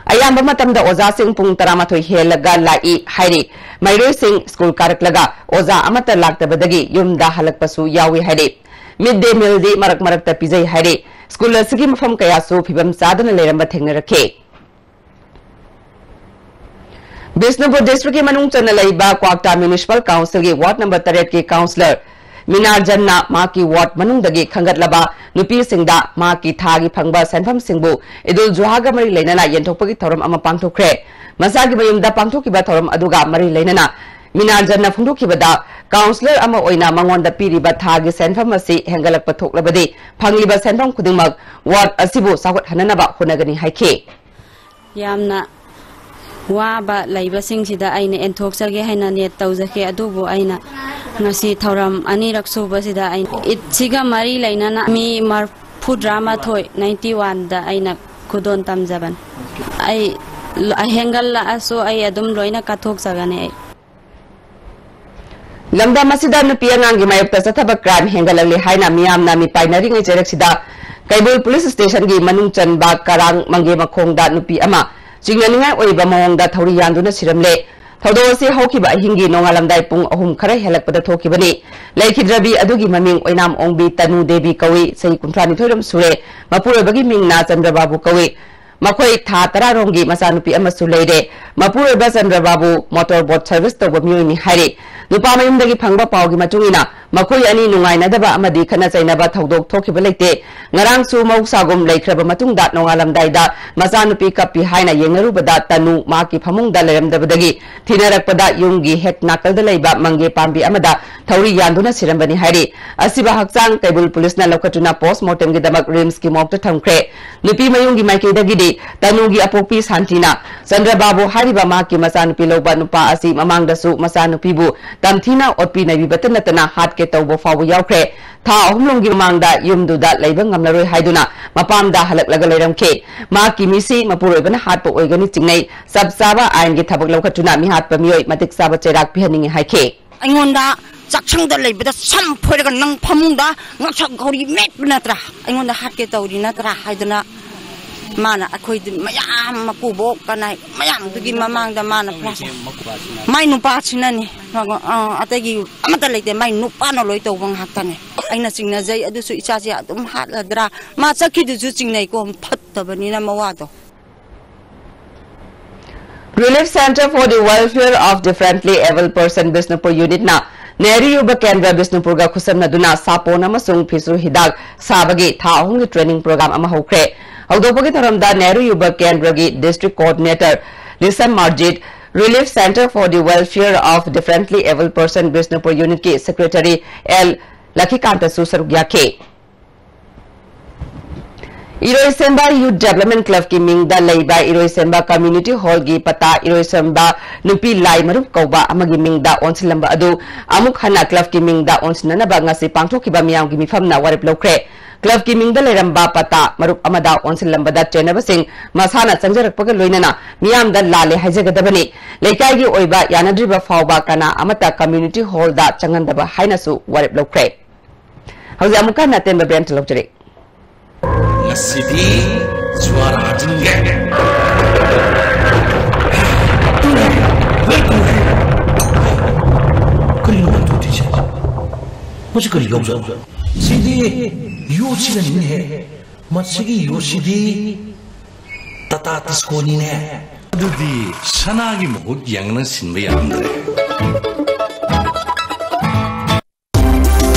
ꯑꯌꯥꯝꯕ ꯃꯇꯝꯗ ꯑꯣꯖꯥꯁꯤꯡ ꯄꯨꯡ ꯇꯔꯥꯃꯥꯊꯣꯏ ꯍꯦꯜꯂꯒ ꯂꯥꯛꯏ ꯍꯥꯏꯔꯤ꯫ ꯃꯍꯩꯔꯣꯏꯁꯤꯡ school ꯀꯥꯔꯛꯂꯒ ꯑꯣꯖꯥ ꯑꯃꯠꯇ ꯂꯥꯛꯇꯕꯗꯒꯤ ꯌꯨꯝꯗ ꯍꯜꯂꯛꯄꯁꯨ ꯌꯥꯎꯏ ꯍꯥꯏꯔꯤ꯫ Mid day meal ꯗꯤ ꯃꯔꯛ ꯃꯔꯛꯇ ꯄꯤꯖꯩ ꯍꯥꯏꯔꯤ꯫ School ꯑꯁꯤꯒꯤ ꯃꯐꯝ ꯀꯌꯥꯁꯨ ꯐꯤꯕꯝ ꯆꯥꯗꯅ ꯂꯩꯔꯝꯕ ꯊꯦꯡꯅꯔꯛꯈꯤ꯫ ꯕꯤꯁꯅꯨꯄꯨꯔ district ꯀꯤ ꯃꯅꯨꯡ ꯆꯟꯅ ꯂꯩꯕ ꯀ꯭ꯋꯥꯛꯇꯥ Municipal Council ꯒꯤ ward number ꯇꯔꯦꯠ ꯀꯤ councillor ꯃꯤꯅꯥꯔꯖꯟꯅ ꯃꯍꯥꯛꯀꯤ ward ꯃꯅꯨꯡꯗꯒꯤ ꯈꯟꯒꯠꯂꯕ ꯅꯨꯄꯤꯁꯤꯡꯗ ꯃꯍꯥꯛꯀꯤ ꯊꯥꯒꯤ ꯐꯪꯕ ꯁꯦꯟꯐꯝꯁꯤꯡꯕꯨ ꯏꯗꯨꯜ ꯖꯨꯍꯥꯒ ꯃꯔꯤ ꯂꯩꯅꯅ ꯌꯦꯟꯊꯣꯛꯄꯒꯤ ꯊꯧꯔꯝ ꯑꯃ ꯄꯥꯡꯊꯣꯛꯈ꯭ꯔꯦ꯫ ꯃꯁꯥꯒꯤ ꯃꯌꯨꯝꯗ ꯄꯥꯡꯊꯣꯛꯈꯤꯕ ꯊꯧꯔꯝ ꯑꯗꯨꯒ ꯃꯔꯤ ꯂꯩꯅꯅ ꯃꯤꯅꯥꯔꯖꯟꯅ ꯐꯣꯡꯗꯣꯛꯈꯤꯕꯗ, councillor ꯑꯃ ꯑꯣꯏꯅ ꯃꯉꯣꯟꯗ ꯄꯤꯔꯤꯕ ꯊꯥꯒꯤ ꯁꯦꯟꯐꯝ ꯑꯁꯤ ꯍꯦꯟꯒꯠꯂꯛꯄ ꯊꯣꯛꯂꯕꯗꯤ ꯐꯪꯂꯤꯕ ꯁꯦꯟꯐꯝ ꯈꯨꯗꯤꯡꯃꯛ ward ꯑꯁꯤꯕꯨ ꯆꯥꯎꯈꯠꯍꯟꯅꯅꯕ ꯍꯣꯠꯅꯒꯅꯤ ꯍꯥꯏꯈꯤ꯫ ꯌꯥꯝꯅ ꯋꯥꯕ ꯂꯩꯕꯁꯤꯡꯁꯤꯗ ꯑꯩꯅ ꯌꯦꯟꯊꯣꯛꯆꯒꯦ ꯍꯥꯏꯅ ꯅꯦꯠ ꯇꯧꯖꯈꯤ, ꯑꯗꯨꯕꯨ ꯑꯩꯅ ꯉꯁꯤ ꯊꯧꯔꯝ ꯑꯅꯤꯔꯛ ꯁꯨꯕꯁꯤꯗ ꯑꯩꯅ ꯏꯗꯁꯤꯒ ꯃꯔꯤ ꯂꯩꯅꯅ ꯃꯤ ꯃꯔꯐꯨꯇꯔꯥꯃꯥꯊꯣꯏ, ninety one ꯗ ꯑꯩꯅ ꯈꯨꯗꯣꯜ ꯇꯝꯖꯕꯅꯤ꯫ ꯑꯩ ꯍꯦꯟꯒꯠꯂꯛꯑꯁꯨ ꯑꯩ ꯑꯗꯨꯝ ꯂꯣꯏꯅ ꯀꯠꯊꯣꯛꯆꯒꯅꯤ ꯑꯩ꯫ ꯂꯝꯗꯝ ꯑꯁꯤꯗ ꯅꯨꯄꯤ ꯑꯉꯥꯡꯒꯤ ꯃꯥꯌꯣꯛꯇ ꯆꯠꯊꯕ crime ꯍꯦꯟꯒꯠꯂꯛꯂꯤ ꯍꯥꯏꯅ ꯃꯤꯌꯥꯝꯅ ꯃꯤꯄꯥꯏꯅꯔꯤꯉꯩ ꯆꯩꯔꯛꯁꯤꯗ ꯀꯩꯕꯨꯜ police station ꯒꯤ ꯃꯅꯨꯡ ꯆꯟꯕ ꯀꯔꯥꯡ ꯃꯪꯒꯦ ꯃꯈꯣꯡꯗ ꯅꯨꯄꯤ ꯑꯃ ꯆꯤꯡꯅꯅꯤꯡꯉꯥꯏ ꯑꯣꯏꯕ ꯃꯑꯣꯡꯗ ꯊꯧꯔꯤ ꯌꯥꯟꯗꯨꯅ ꯁꯤꯔꯝꯂꯦ꯫ ꯊꯧꯗꯣꯛ ꯑꯁꯤ ꯍꯧꯈꯤꯕ ꯑꯍꯤꯡꯒꯤ ꯅꯣꯡꯉꯥꯜꯂꯝꯗꯥꯏ ꯄꯨꯡ ꯑꯍꯨꯝ ꯈꯔ ꯍꯦꯜꯂꯛꯄꯗ ꯊꯣꯛꯈꯤꯕꯅꯤ꯫ ꯂꯩꯈꯤꯗ꯭ꯔꯕꯤ ꯑꯗꯨꯒꯤ ꯃꯃꯤꯡ ꯑꯣꯏꯅꯥꯝ ꯑꯣꯡꯕꯤ ꯇꯅꯨ ꯗꯦꯕꯤ ꯀꯧꯏ, ꯆꯍꯤ ꯀꯨꯟꯊ꯭ꯔꯥ ꯅꯤꯊꯣꯏ ꯔꯣꯝ ꯁꯨꯔꯦ꯫ ꯃꯄꯨꯔꯣꯏꯕꯒꯤ ꯃꯤꯡꯅ ꯆꯟꯗ꯭ꯔꯕꯥꯕꯨ ꯀꯧꯏ꯫ ꯃꯈꯣꯏ ꯊꯥ ꯇꯔꯥꯔꯣꯝꯒꯤ ꯃꯆꯥꯅꯨꯄꯤ ꯑꯃꯁꯨ ꯂꯩꯔꯦ꯫ ꯃꯄꯨꯔꯣꯏꯕ ꯆꯟꯗ꯭ꯔꯕꯥꯕꯨ ꯃꯣꯇꯣꯔ ꯕꯣꯠ ꯁꯔꯚꯤꯁ ꯇꯧꯕ ꯃꯤꯑꯣꯏꯅꯤ ꯍꯥꯏꯔꯤ꯫ ꯅꯨꯄꯥ ꯃꯌꯨꯝꯗꯒꯤ ꯐꯪꯕ ꯄꯥꯎꯒꯤ ꯃꯇꯨꯡ ꯏꯟꯅ, ꯃꯈꯣꯏ ꯑꯅꯤ ꯅꯨꯡꯉꯥꯏꯅꯗꯕ ꯑꯃꯗꯤ ꯈꯠꯅ ꯆꯩꯅꯕ ꯊꯧꯗꯣꯛ ꯊꯣꯛꯈꯤꯕ ꯂꯩꯇꯦ꯫ ꯉꯔꯥꯡꯁꯨ ꯃꯍꯧꯁꯥꯒꯨꯝ ꯂꯩꯈ꯭ꯔꯕ ꯃꯇꯨꯡꯗ ꯅꯣꯡꯉꯥꯜꯂꯝꯗꯥꯏꯗ ꯃꯆꯥꯅꯨꯄꯤ ꯀꯞꯄꯤ ꯍꯥꯏꯅ ꯌꯦꯡꯅꯔꯨꯕꯗ ꯇꯅꯨ ꯃꯍꯥꯛꯀꯤ ꯐꯃꯨꯡꯗ ꯂꯩꯔꯝꯗꯕꯗꯒꯤ ꯊꯤꯅꯔꯛꯄꯗ ꯌꯨꯝꯒꯤ ꯍꯦꯛ ꯅꯥꯀꯜꯗ ꯂꯩꯕ ꯃꯪꯒꯦ ꯄꯥꯝꯕꯤ ꯑꯃꯗ ꯊꯧꯔꯤ ꯌꯥꯟꯗꯨꯅ ꯁꯤꯔꯝꯕꯅꯤ ꯍꯥꯏꯔꯤ꯫ ꯑꯁꯤꯕ ꯍꯛꯆꯥꯡ ꯀꯩꯕꯨꯜ ꯄꯨꯂꯤꯁꯅ ꯂꯧꯈꯠꯇꯨꯅ ꯄꯣꯁꯃꯣꯔꯇꯦꯝꯒꯤꯗꯃꯛ ꯔꯤꯝꯁꯀꯤ ꯃꯣꯔꯒꯇ ꯊꯝꯈ꯭ꯔꯦ꯫ ꯅꯨꯄꯤ ꯃꯌꯨꯝꯒꯤ ꯃꯥꯏꯀꯩꯗꯒꯤꯗꯤ ꯇꯅꯨꯒꯤ ꯑꯄꯣꯛꯄꯤ ꯁꯥꯟꯇꯤꯅ ꯆꯟꯗ꯭ꯔꯕꯥꯕꯨ ꯍꯥꯏꯔꯤꯕ ꯃꯍꯥꯛꯀꯤ ꯃꯆꯥꯅꯨꯄꯤ ꯂꯧꯕ ꯅꯨꯄꯥ ꯑꯁꯤ ꯃꯃꯥꯡꯗꯁꯨ ꯃꯆꯥꯅꯨꯄꯤꯕꯨ ꯇꯝꯊꯤꯅ ꯑꯣꯠꯄꯤ ꯅꯩꯕꯤꯕꯇ ꯅꯠꯇꯅ ꯍꯥꯠꯀꯦ ꯇꯧꯕ ꯐꯥꯎꯕ ꯌꯥꯎꯈ꯭ꯔꯦ꯫ ꯊꯥ ꯑꯍꯨꯝ ꯂꯣꯝꯒꯤ ꯃꯃꯥꯡꯗ ꯌꯨꯝꯗꯨꯗ ꯂꯩꯕ ꯉꯝꯂꯔꯣꯏ ꯍꯥꯏꯗꯨꯅ ꯃꯄꯥꯝꯗ ꯍꯜꯂꯛꯂꯒ ꯂꯩꯔꯝꯈꯤ꯫ ꯃꯍꯥꯛꯀꯤ ꯃꯤꯁꯤ ꯃꯄꯨꯔꯣꯏꯕꯅ ꯍꯥꯠꯄ ꯑꯣꯏꯒꯅꯤ ꯆꯤꯡꯅꯩ꯫ ꯆꯞ ꯆꯥꯕ ꯑꯥꯏꯟꯒꯤ ꯊꯕꯛ ꯂꯧꯈꯠꯇꯨꯅ ꯃꯤꯍꯥꯠꯄ ꯃꯤꯑꯣꯏ ꯃꯇꯤꯛ ꯆꯥꯕ ꯆꯩꯔꯥꯛ ꯄꯤꯍꯟꯅꯤꯡꯏ ꯍꯥꯏꯈꯤ꯫ ꯑꯩꯉꯣꯟꯗ ꯆꯥꯛꯁꯪꯗ ꯂꯩꯕꯗ ꯁꯝ ꯐꯣꯏꯔꯒ ꯅꯪ ꯐꯃꯨꯡꯗ ꯉꯛꯁꯛ ꯒꯧꯔꯤ ꯃꯦꯠꯄ ꯅꯠꯇ꯭ꯔꯥ? ꯑꯩꯉꯣꯟꯗ ꯍꯥꯠꯀꯦ ꯇꯧꯔꯤ ꯅꯠꯇ꯭ꯔꯥ ꯍꯥꯏꯗꯅ ꯃꯥꯅ ꯑꯩꯈꯣꯏꯗꯤ ꯃꯌꯥꯝ ꯃꯀꯨꯕꯣꯛ ꯀꯅꯥꯏ ꯃꯌꯥꯝꯗꯨꯒꯤ ꯃꯃꯥꯡꯗ ꯃꯥꯅ ꯄ꯭ꯂꯥꯁ ꯃꯥꯏ ꯅꯨꯄꯥꯁꯤꯅꯅꯤ꯫ ꯑ, ꯑꯇꯩꯒꯤ ꯑꯃꯠꯇ ꯂꯩꯇꯦ꯫ ꯃꯥꯏ ꯅꯨꯄꯥꯅ ꯂꯣꯏ ꯇꯧꯕ ꯉꯥꯛꯇꯅꯦ꯫ ꯑꯩꯅ ꯆꯤꯡꯅꯖꯩ꯫ ꯑꯗꯨꯁꯨ ꯏꯆꯥꯁꯦ ꯑꯗꯨꯝ ꯍꯥꯠꯂꯗ꯭ꯔꯥ? ꯃꯥ ꯆꯠꯈꯤꯗꯨꯁꯨ ꯆꯤꯡꯅꯩꯀꯣ, ꯐꯠꯇꯕꯅꯤꯅ ꯃꯋꯥꯗꯣ꯫ Relief Center for the Welfare of Differently Abled Person Bishnupur Unit ꯅ ꯅꯦꯍꯔꯨ ꯌꯨꯕ ꯀꯦꯟꯗ꯭ꯔ ꯕꯤꯁꯅꯨꯄꯨꯔꯒ ꯈꯨꯠꯁꯝꯅꯗꯨꯅ ꯁꯥꯄꯣꯟ ꯑꯃꯁꯨꯡ ꯐꯤꯁꯨ ꯍꯤꯗꯥꯛ ꯁꯥꯕꯒꯤ ꯊꯥ ꯑꯍꯨꯝꯒꯤ training program ꯑꯃ ꯍꯧꯈ꯭ꯔꯦ꯫ ꯍꯧꯗꯣꯛꯄꯒꯤ ꯊꯧꯔꯝꯗ ꯅꯦꯍꯔꯨ ꯌꯨꯕ ꯀꯦꯟꯗ꯭ꯔꯒꯤ district coordinator ꯂꯤꯁꯝ Marjit, Relief Center for the Welfare of Differently Abled Person Bishnupur unit ꯀꯤ secretary ꯑꯦꯜ ꯂꯈꯤꯀꯥꯟꯇꯁꯨ ꯁꯔꯨꯛ ꯌꯥꯈꯤ꯫ ꯏꯔꯣꯏꯁꯦꯝꯕ Youth Development Club ꯀꯤ ꯃꯤꯡꯗ ꯂꯩꯕ ꯏꯔꯣꯏꯁꯦꯝꯕ Community Hall ꯒꯤ ꯄꯇꯥ ꯏꯔꯣꯏꯁꯦꯝꯕ ꯅꯨꯄꯤ ꯂꯥꯏ ꯃꯔꯨꯞ ꯀꯧꯕ ꯑꯃꯒꯤ ꯃꯤꯡꯗ ꯑꯣꯟꯁꯤꯜꯂꯝꯕ ꯑꯗꯨ ꯑꯃꯨꯛ ꯍꯟꯅ club ꯀꯤ ꯃꯤꯡꯗ ꯑꯣꯟꯁꯤꯟꯅꯅꯕ ꯉꯁꯤ ꯄꯥꯡꯊꯣꯛꯈꯤꯕ ꯃꯤꯌꯥꯝꯒꯤ ꯃꯤꯐꯝꯅ ꯋꯥꯔꯦꯞ ꯂꯧꯈ꯭ꯔꯦ꯫ Club ꯀꯤ ꯃꯤꯡꯗ ꯂꯩꯔꯝꯕ ꯄꯇꯥ ꯃꯔꯨꯞ ꯑꯃꯗ ꯑꯣꯟꯁꯤꯜꯂꯝꯕꯗ ꯆꯦꯟꯅꯕꯁꯤꯡ ꯃꯁꯥꯅ ꯆꯪꯖꯔꯛꯄꯒ ꯂꯣꯏꯅꯅ ꯃꯤꯌꯥꯝꯗ ꯂꯥꯜꯂꯦ ꯍꯥꯏꯖꯒꯗꯕꯅꯤ꯫ ꯂꯩꯀꯥꯏꯒꯤ ꯑꯣꯏꯕ ꯌꯥꯅꯗ꯭ꯔꯤꯕ ꯐꯥꯎꯕ ꯀꯅꯥ ꯑꯃꯠꯇ Community Hall ꯗ ꯆꯪꯍꯟꯗꯕ ꯍꯥꯏꯅꯁꯨ ꯋꯥꯔꯦꯞ ꯂꯧꯈ꯭ꯔꯦ꯫ ꯍꯧꯖꯤꯛ ꯑꯃꯨꯛꯀ ꯍꯟꯅ ꯑꯇꯦꯟꯕ ꯕ꯭ꯔꯦꯛ ꯑꯃꯇ ꯂꯧꯖꯔꯤ꯫ ꯉꯁꯤꯗꯤ ꯖ꯭ꯋꯥꯔꯥ ꯍꯥꯖꯤꯟꯒꯦ꯫ ꯇꯨꯔꯦ, ꯂꯣꯏ ꯇꯨꯔꯦ꯫ ꯀꯔꯤꯅꯣ ꯇꯧꯗꯣꯏꯁꯦ? ꯃꯁꯤ ꯀꯔꯤ ꯌꯧꯖꯔꯕ? ꯁꯤꯗꯤ ꯌꯣꯠꯁꯤꯅꯅꯤꯅꯦꯍꯦ꯫ ꯃꯁꯤꯒꯤ ꯌꯣꯠꯁꯤꯗꯤ ꯇꯥ ꯇꯤꯁꯀꯣꯅꯤꯅꯦ꯫ ꯑꯗꯨꯗꯤ ꯁꯅꯥꯒꯤ ꯃꯍꯨꯠ ꯌꯦꯡꯅ ꯁꯤꯟꯕ ꯌꯥꯔꯝꯗ꯭ꯔꯦ꯫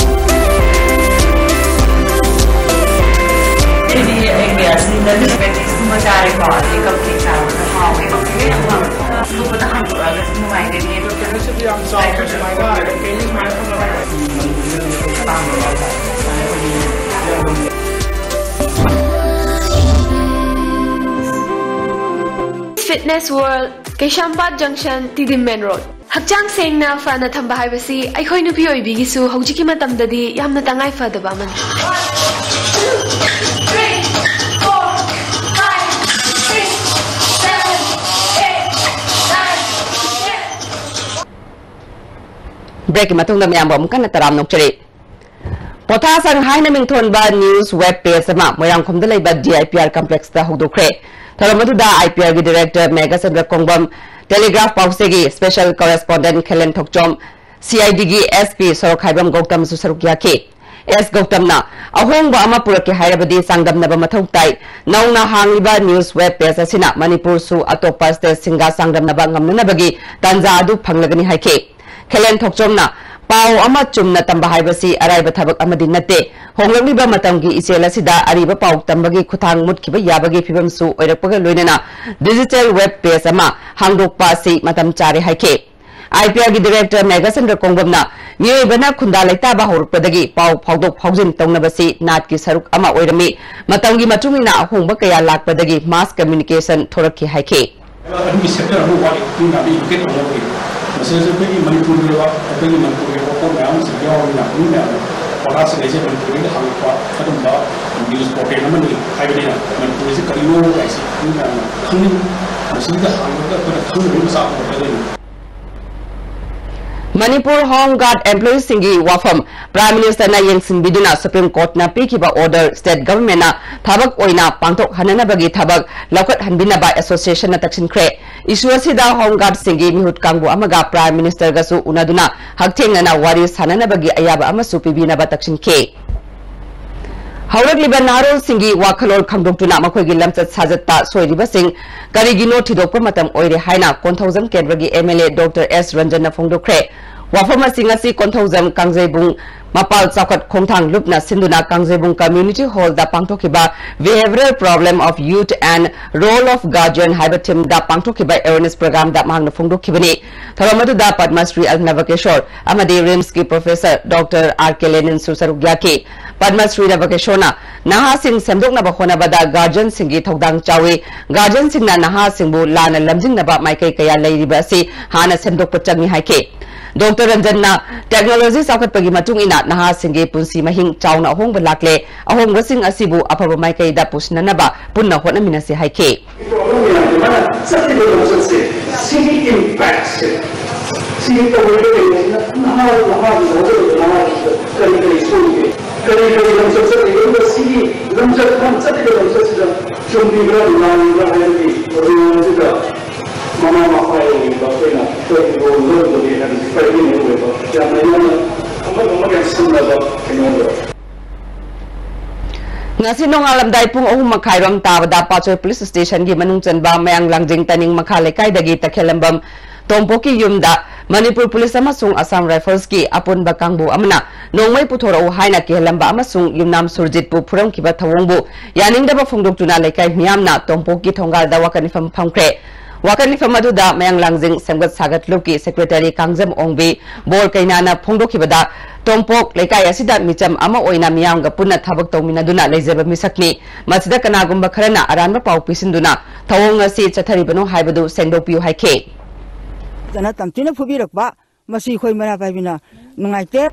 ꯁꯤꯗꯤ ꯑꯩ ꯃꯌꯥꯝꯁꯤꯅ ꯄ꯭ꯔꯦꯛꯇꯤꯁꯀꯨꯝꯕ ꯆꯥꯔꯦꯀꯣ, ꯑꯗꯩ ꯀꯞ ꯀꯦꯛ ꯆꯥꯕꯗ ꯍꯥꯎꯋꯦ꯫ ꯁꯤꯗ ꯌꯥꯝ ꯍꯥꯎꯋꯦ꯫ ꯁꯤꯒꯨꯝꯕꯗ ꯍꯥꯡꯗꯣꯛꯑꯒꯁꯨ ꯅꯨꯡꯉꯥꯏꯒꯅꯤ꯫ ꯑꯗꯣ ꯀꯩꯅꯣꯁꯤꯗꯤ ꯌꯥꯝ ꯆꯥꯎꯅ ꯁꯨꯃꯥꯏꯅ ꯀꯦꯖꯤ ꯁꯨꯃꯥꯏꯅ ꯐꯪꯉꯒ Fitness World, ꯀꯩꯁꯥꯝꯄꯥꯠ ꯖꯪꯁꯟ, ꯇꯤꯗꯤꯝ ꯃꯦꯟ ꯔꯣꯗ꯫ ꯍꯛꯆꯥꯡ ꯁꯦꯡꯅ ꯐꯅ ꯊꯝꯕ ꯍꯥꯏꯕꯁꯤ ꯑꯩꯈꯣꯏ ꯅꯨꯄꯤ ꯑꯣꯏꯕꯤꯒꯤꯁꯨ ꯍꯧꯖꯤꯛꯀꯤ ꯃꯇꯝꯗꯗꯤ ꯌꯥꯝꯅ ꯇꯉꯥꯏ ꯐꯗꯕ ꯑꯃꯅꯤ꯫ ꯕ꯭ꯔꯦꯛꯀꯤ ꯃꯇꯨꯡꯗ ꯃꯌꯥꯝꯕꯨ ꯑꯃꯨꯛ ꯍꯟꯅ ꯇꯔꯥꯝꯅ ꯑꯣꯛꯆꯔꯤ꯫ ꯄꯣꯊꯥꯁꯪ ꯍꯥꯏꯅ ꯃꯤꯡꯊꯣꯟꯕ ꯅ꯭ꯌꯨꯁ ꯋꯦꯕ ꯄꯦꯖ ꯑꯃ ꯃꯣꯏꯔꯥꯡꯈꯣꯝꯗ ꯂꯩꯕ ꯗꯤ ꯑꯥꯏ ꯄꯤ ꯑꯥꯔ ꯀꯝꯄ꯭ꯂꯦꯛꯁꯇ ꯍꯧꯗꯣꯛꯈ꯭ꯔꯦ꯫ ꯊꯧꯔꯝ ꯑꯗꯨꯗ I P ꯑꯥꯔꯒꯤ director Meghachandra ꯀꯣꯡꯕꯝ, ꯇꯦꯂꯤꯒ꯭ꯔꯥꯐ ꯄꯥꯎꯆꯦꯒꯤ special ꯀꯣꯔꯦꯁꯄꯣꯟꯗꯦꯟꯠ ꯈꯦꯂꯦꯟ Thokchom, C I ꯗꯤꯒꯤ S P ꯁꯣꯔꯣꯛꯈꯥꯏꯕꯝ ꯒꯧꯇꯝꯁꯨ ꯁꯔꯨꯛ ꯌꯥꯈꯤ꯫ ꯑꯦꯁ ꯒꯧꯇꯝꯅ ꯑꯍꯣꯡꯕ ꯑꯃ ꯄꯨꯔꯛꯀꯦ ꯍꯥꯏꯔꯕꯗꯤ ꯆꯥꯡꯗꯝꯅꯕ ꯃꯊꯧ ꯇꯥꯏ꯫ ꯅꯧꯅ ꯍꯥꯡꯂꯤꯕ ꯅ꯭ꯌꯨꯁ ꯋꯦꯕ ꯄꯦꯖ ꯑꯁꯤꯅ ꯃꯅꯤꯄꯨꯔꯁꯨ ꯑꯇꯣꯞꯄ ꯁ꯭ꯇꯦꯠꯁꯤꯡꯒ ꯆꯥꯡꯗꯝꯅꯕ ꯉꯝꯅꯅꯕꯒꯤ ꯇꯥꯟꯖꯥ ꯑꯗꯨ ꯐꯪꯂꯒꯅꯤ ꯍꯥꯏꯈꯤ꯫ ꯈꯦꯂꯦꯟ ꯊꯣꯛꯆꯣꯝꯅ ꯄꯥꯎ ꯑꯃ ꯆꯨꯝꯅ ꯇꯝꯕ ꯍꯥꯏꯕꯁꯤ ꯑꯔꯥꯏꯕ ꯊꯕꯛ ꯑꯃꯗꯤ ꯅꯠꯇꯦ꯫ ꯍꯣꯡꯂꯛꯂꯤꯕ ꯃꯇꯝꯒꯤ ꯏꯆꯦꯜ ꯑꯁꯤꯗ ꯑꯔꯤꯕ ꯄꯥꯎ ꯇꯝꯕꯒꯤ ꯈꯨꯊꯥꯡ ꯃꯨꯠꯈꯤꯕ ꯌꯥꯕꯒꯤ ꯐꯤꯕꯝꯁꯨ ꯑꯣꯏꯔꯛꯄꯒ ꯂꯣꯏꯅꯅ ꯗꯤꯖꯤꯇꯦꯜ ꯋꯦꯕ ꯄꯦꯖ ꯑꯃ ꯍꯥꯡꯗꯣꯛꯄ ꯑꯁꯤ ꯃꯇꯝ ꯆꯥꯔꯦ ꯍꯥꯏꯈꯤ꯫ ꯑꯥꯏ ꯄꯤ ꯑꯥꯔꯒꯤ ꯗꯤꯔꯦꯛꯇꯔ ꯃꯦꯘꯆꯟꯗ꯭ꯔ ꯀꯣꯡꯕꯝꯅ ꯃꯤꯑꯣꯏꯕꯅ ꯈꯨꯟꯗꯥ ꯂꯩꯇꯥꯕ ꯍꯧꯔꯛꯄꯗꯒꯤ ꯄꯥꯎ ꯐꯥꯎꯗꯣꯛ ꯐꯥꯎꯖꯤꯟ ꯇꯧꯅꯕꯁꯤ ꯅꯥꯠꯀꯤ ꯁꯔꯨꯛ ꯑꯃ ꯑꯣꯏꯔꯝꯃꯤ꯫ ꯃꯇꯝꯒꯤ ꯃꯇꯨꯡ ꯏꯟꯅ ꯑꯍꯣꯡꯕ ꯀꯌꯥ ꯂꯥꯛꯄꯗꯒꯤ ꯃꯥꯁ ꯀꯝꯃ꯭ꯌꯨꯅꯤꯀꯦꯁꯟ ꯊꯣꯔꯛꯈꯤ ꯍꯥꯏꯈꯤ꯫ ꯑꯗꯨꯒꯤ ꯁꯦꯛꯇꯔ ꯑꯃ ꯋꯥꯠꯂꯤ, ꯑꯩꯈꯣꯏ ꯃꯌꯥꯝꯗ ꯏꯗꯨꯀꯦꯠ ꯇꯧꯅꯕꯒꯤ꯫ ꯃꯁꯤꯗꯁꯨ ꯑꯩꯈꯣꯏꯒꯤ ꯃꯅꯤꯄꯨꯔꯒꯤ ꯑꯣꯏꯕ, ꯑꯩꯈꯣꯏꯒꯤ ꯃꯅꯤꯄꯨꯔꯒꯤ ꯑꯣꯏꯕ ꯄꯣꯠ ꯃꯌꯥꯝ ꯑꯃꯁꯨ ꯌꯥꯎꯔꯕꯅꯤꯅ, ꯃꯤ ꯃꯌꯥꯝꯅ ꯄꯣꯊꯥꯁꯤꯡ ꯍꯥꯏꯁꯦ ꯃꯅꯤꯄꯨꯔꯗꯒꯤ ꯍꯥꯡꯉꯛꯄ ꯑꯗꯨꯝꯕ ꯅ꯭ꯌꯨꯁ ꯄꯣꯔꯇꯦꯜ ꯑꯃꯅꯤ ꯍꯥꯏꯕꯅꯤꯅ, ꯃꯅꯤꯄꯨꯔꯁꯤ ꯀꯔꯤꯅꯣ ꯍꯥꯏꯁꯤ ꯃꯤ ꯃꯌꯥꯝꯅ ꯈꯪꯅꯤꯡ-, ꯃꯁꯤꯗ ꯍꯥꯡꯉꯒ ꯑꯩꯈꯣꯏꯅ ꯈꯪꯗꯕꯒꯤ ꯃꯆꯥꯛ ꯑꯃ ꯑꯣꯏꯔꯛꯀꯗꯣꯏꯅꯤ꯫ ꯃꯅꯤꯄꯨꯔ ꯍꯣꯝ ꯒꯥꯔꯗ ꯑꯦꯝꯄ꯭ꯂꯣꯌꯤꯁꯤꯡꯒꯤ ꯋꯥꯐꯝ ꯄ꯭ꯔꯥꯏꯝ ꯃꯤꯅꯤꯁꯇꯔꯅ ꯌꯦꯡꯁꯤꯟꯕꯤꯗꯨꯅ ꯁꯨꯄ꯭ꯔꯤꯝ ꯀꯣꯔꯠꯅ ꯄꯤꯈꯤꯕ ꯑꯣꯔꯗꯔ ꯁ꯭ꯇꯦꯠ ꯒꯚꯔꯟꯃꯦꯟꯠꯅ ꯊꯕꯛ ꯑꯣꯏꯅ ꯄꯥꯡꯊꯣꯛꯍꯟꯅꯅꯕꯒꯤ ꯊꯕꯛ ꯂꯧꯈꯠꯍꯟꯕꯤꯅꯕ ꯑꯦꯁꯣꯁꯤꯌꯦꯁꯟꯅ ꯇꯛꯁꯤꯟꯈ꯭ꯔꯦ꯫ ꯏꯁꯨ ꯑꯁꯤꯗ ꯍꯣꯝ ꯒꯥꯔꯗꯁꯤꯡꯒꯤ ꯃꯤꯍꯨꯠ ꯀꯥꯡꯕꯨ ꯑꯃꯒ ꯄ꯭ꯔꯥꯏꯝ ꯃꯤꯅꯤꯁꯇꯔꯒꯁꯨ ꯎꯅꯗꯨꯅ ꯍꯛꯊꯦꯡꯅꯅ ꯋꯥꯔꯤ ꯁꯥꯟꯅꯅꯕꯒꯤ ꯑꯌꯥꯕ ꯑꯃꯁꯨ ꯄꯤꯕꯤꯅꯕ ꯇꯛꯁꯤꯟꯈꯤ꯫ ꯍꯧꯔꯛꯂꯤꯕ ꯅꯍꯥꯔꯣꯜꯁꯤꯡꯒꯤ ꯋꯥꯈꯜꯂꯣꯟ ꯈꯪꯗꯣꯛꯇꯨꯅ ꯃꯈꯣꯏꯒꯤ ꯂꯝꯆꯠ ꯁꯥꯖꯠꯇ ꯁꯣꯏꯔꯤꯕꯁꯤꯡ ꯀꯔꯤꯒꯤꯅꯣ ꯊꯤꯗꯣꯛꯄ ꯃꯇꯝ ꯑꯣꯏꯔꯦ ꯍꯥꯏꯅ ꯀꯣꯟꯊꯧꯖꯝ ꯀꯦꯟꯗ꯭ꯔꯒꯤ ꯑꯦꯝ ꯑꯦꯜ ꯑꯦ ꯗꯣꯛꯇꯔ ꯑꯦꯁ ꯔꯟꯖꯟꯅ ꯐꯣꯡꯗꯣꯛꯈ꯭ꯔꯦ꯫ ꯋꯥꯐꯝ ꯑꯁꯤ ꯉꯁꯤ ꯀꯣꯟꯊꯧꯖꯝ ꯀꯥꯡꯖꯩꯕꯨꯡ ꯃꯄꯥꯜ ꯆꯥꯎꯈꯠ ꯈꯣꯡꯊꯥꯡ ꯂꯨꯞꯅ ꯁꯤꯟꯗꯨꯅ ꯀꯥꯡꯖꯩꯕꯨꯡ ꯀꯝꯃ꯭ꯌꯨꯅꯤꯇꯤ ꯍꯣꯜꯗ ꯄꯥꯡꯊꯣꯛꯈꯤꯕ Behavioral Problem of Youth and Role of Guardian ꯍꯥꯏꯕ ꯊꯤꯝꯗ ꯄꯥꯡꯊꯣꯛꯈꯤꯕ ꯑꯦꯋꯦꯔꯅꯦꯁ ꯄ꯭ꯔꯣꯒ꯭ꯔꯥꯝꯗ ꯃꯍꯥꯛꯅ ꯐꯣꯡꯗꯣꯛꯈꯤꯕꯅꯤ꯫ ꯊꯧꯔꯝ ꯑꯗꯨꯗ ꯄꯗꯃ ꯁ꯭ꯔꯤ ꯑꯜ ꯅꯕꯀꯦꯁꯣꯔ ꯑꯃꯗꯤ ꯔꯤꯝꯁꯀꯤ ꯄ꯭ꯔꯣꯐꯦꯁꯔ ꯗꯣꯛꯇꯔ ꯑꯥꯔ ꯀꯦ ꯂꯦꯅꯤꯟꯁꯨ ꯁꯔꯨꯛ ꯌꯥꯈꯤ꯫ ꯄꯗꯃ ꯁ꯭ꯔꯤ ꯅꯕꯀꯦꯁꯣꯔꯅ ꯅꯍꯥꯁꯤꯡ ꯁꯦꯝꯗꯣꯛꯅꯕ ꯍꯣꯠꯅꯕꯗ ꯒꯥꯔꯖꯤꯌꯟꯁꯤꯡꯒꯤ ꯊꯧꯗꯥꯡ ꯆꯥꯎꯏ꯫ ꯒꯥꯔꯖꯤꯌꯟꯁꯤꯡꯅ ꯅꯍꯥꯁꯤꯡꯕꯨ ꯂꯥꯟꯅ ꯂꯝꯖꯤꯡꯅꯕ ꯃꯥꯏꯀꯩ ꯀꯌꯥ ꯂꯩꯔꯤꯕ ꯑꯁꯤ ꯍꯥꯟꯅ ꯁꯦꯝꯗꯣꯛꯄ ꯆꯪꯏ ꯍꯥꯏꯈꯤ꯫ ꯗꯣꯛꯇꯔ ꯔꯟꯖꯟꯅ ꯇꯦꯛꯅꯣꯂꯣꯖꯤ ꯆꯥꯎꯈꯠꯄꯒꯤ ꯃꯇꯨꯡ ꯏꯟꯅ ꯅꯍꯥꯁꯤꯡꯒꯤ ꯄꯨꯟꯁꯤ ꯃꯍꯤꯡ ꯆꯥꯎꯅ ꯑꯍꯣꯡꯕ ꯂꯥꯛꯂꯦ꯫ ꯑꯍꯣꯡꯕꯁꯤꯡ ꯑꯁꯤꯕꯨ ꯑꯐꯕ ꯃꯥꯏꯀꯩꯗ ꯄꯨꯁꯤꯟꯅꯅꯕ ꯄꯨꯟꯅ ꯍꯣꯠꯅꯃꯤꯟꯅꯁꯤ ꯍꯥꯏꯈꯤ꯫ ꯄ꯭ꯔꯣꯕ꯭ꯂꯦꯝ ꯃꯌꯥꯝꯁꯦ ꯃꯥꯅ ꯆꯠꯂꯤꯕ ꯂꯝꯆꯠꯁꯦ, ꯁꯤꯒꯤ ꯏꯝꯄꯦꯛꯁꯦ, ꯁꯤꯒꯤ ꯇꯧꯔꯤꯕ ꯀꯩꯅꯣꯁꯤꯅ ꯅꯍꯥ, ꯅꯍꯥꯒꯤ ꯍꯧꯒꯠꯂꯤꯕ ꯅꯍꯥꯁꯤꯡꯗ ꯀꯔꯤ ꯀꯔꯤ ꯁꯣꯛꯏꯒꯦ, ꯀꯔꯤ ꯀꯔꯤ ꯂꯝꯆꯠ ꯆꯠꯂꯤꯒꯦ, ꯑꯗꯨꯒ ꯁꯤꯒꯤ ꯂꯝꯆꯠ, ꯃꯥꯅ ꯆꯠꯂꯤꯕ ꯂꯝꯆꯠꯁꯤꯗ ꯆꯨꯝꯃꯤꯕ꯭ꯔꯥ, ꯂꯥꯜꯂꯤꯕ꯭ꯔꯥ ꯍꯥꯏꯕꯒꯤ ꯃꯇꯥꯡꯁꯤꯗ ꯃꯃꯥ ꯃꯄꯥ ꯑꯣꯏꯔꯤꯕ ꯑꯩꯈꯣꯏꯅ ꯑꯩꯈꯣꯏꯒꯤ ꯔꯣꯜ ꯂꯧꯒꯗꯒꯦ ꯍꯥꯏꯕꯁꯤ ꯄꯥꯏꯕꯤꯅꯕ ꯑꯣꯏꯕ ꯌꯥꯝꯅ ꯌꯥꯝꯅ ꯑꯃꯒ ꯑꯃꯒ ꯌꯥꯝ ꯁꯝꯅꯕ ꯀꯩꯅꯣ ꯑꯣꯏꯕ꯫ ꯉꯁꯤ ꯅꯣꯡꯉꯥꯜꯂꯝꯗꯥꯏ ꯄꯨꯡ ꯑꯍꯨꯝ ꯃꯈꯥꯏꯔꯣꯝ ꯇꯥꯕꯗ ꯄꯥꯠꯁꯣꯏ ꯄꯨꯂꯤꯁ ꯁ꯭ꯇꯦꯁꯟꯒꯤ ꯃꯅꯨꯡ ꯆꯟꯕ ꯃꯌꯥꯡ ꯂꯥꯡꯖꯤꯡ ꯇꯅꯤꯡ ꯃꯈꯥ ꯂꯩꯀꯥꯏꯗꯒꯤ ꯇꯈꯦꯜꯂꯝꯕꯝ ꯇꯣꯝꯄꯣꯛꯀꯤ ꯌꯨꯝꯗ ꯃꯅꯤꯄꯨꯔ ꯄꯨꯂꯤꯁ ꯑꯃꯁꯨꯡ ꯑꯁꯥꯝ ꯔꯥꯏꯐꯜꯁꯀꯤ ꯑꯄꯨꯟꯕ ꯀꯥꯡꯕꯨ ꯑꯃꯅ ꯅꯣꯡꯃꯩ ꯄꯨꯊꯣꯔꯛꯎ ꯍꯥꯏꯅ ꯀꯤꯍꯜꯂꯝꯕ ꯑꯃꯁꯨꯡ ꯌꯨꯝꯅꯥꯝ ꯁꯨꯔꯖꯤꯠꯄꯨ ꯐꯨꯔꯝꯈꯤꯕ ꯊꯧꯑꯣꯡꯕꯨ ꯌꯥꯅꯤꯡꯗꯕ ꯐꯣꯡꯗꯣꯛꯇꯨꯅ ꯂꯩꯀꯥꯏ ꯃꯤꯌꯥꯝꯅ ꯇꯣꯝꯄꯣꯛꯀꯤ ꯊꯣꯡꯒꯥꯜꯗ ꯋꯥꯀꯠ ꯃꯤꯐꯝ ꯐꯝꯈ꯭ꯔꯦ꯫ ꯋꯥꯀꯠ ꯃꯤꯐꯝ ꯑꯗꯨꯗ ꯃꯌꯥꯡ ꯂꯥꯡꯖꯤꯡ ꯁꯦꯝꯒꯠ ꯁꯥꯒꯠ ꯂꯨꯞꯀꯤ ꯁꯦꯀ꯭ꯔꯦꯇꯔꯤ ꯀꯥꯡꯖꯝ ꯑꯣꯡꯕꯤ ꯕꯣꯔ ꯀꯩꯅꯥꯅ ꯐꯣꯡꯗꯣꯛꯈꯤꯕꯗ, ꯇꯣꯝꯄꯣꯛ ꯂꯩꯀꯥꯏ ꯑꯁꯤꯗ ꯃꯤꯆꯝ ꯑꯃ ꯑꯣꯏꯅ ꯃꯤꯌꯥꯝꯒ ꯄꯨꯟꯅ ꯊꯕꯛ ꯇꯧꯃꯤꯟꯅꯗꯨꯅ ꯂꯩꯖꯕ ꯃꯤꯁꯛꯅꯤ꯫ ꯃꯁꯤꯗ ꯀꯅꯥꯒꯨꯝꯕ ꯈꯔꯅ ꯑꯔꯥꯟꯕ ꯄꯥꯎ ꯄꯤꯁꯤꯟꯗꯨꯅ ꯊꯧꯑꯣꯡ ꯑꯁꯤ ꯆꯠꯊꯔꯤꯕꯅꯣ ꯍꯥꯏꯕꯗꯨ ꯁꯦꯡꯗꯣꯛꯄꯤꯌꯨ ꯍꯥꯏꯈꯤ꯫ ꯐꯖꯅ ꯇꯝꯊꯤꯅ ꯐꯨꯕꯤꯔꯛꯄ, ꯃꯁꯤ ꯑꯩꯈꯣꯏ ꯃꯩꯔꯥ ꯄꯥꯏꯕꯤꯅ ꯅꯨꯡꯉꯥꯏꯇꯦ꯫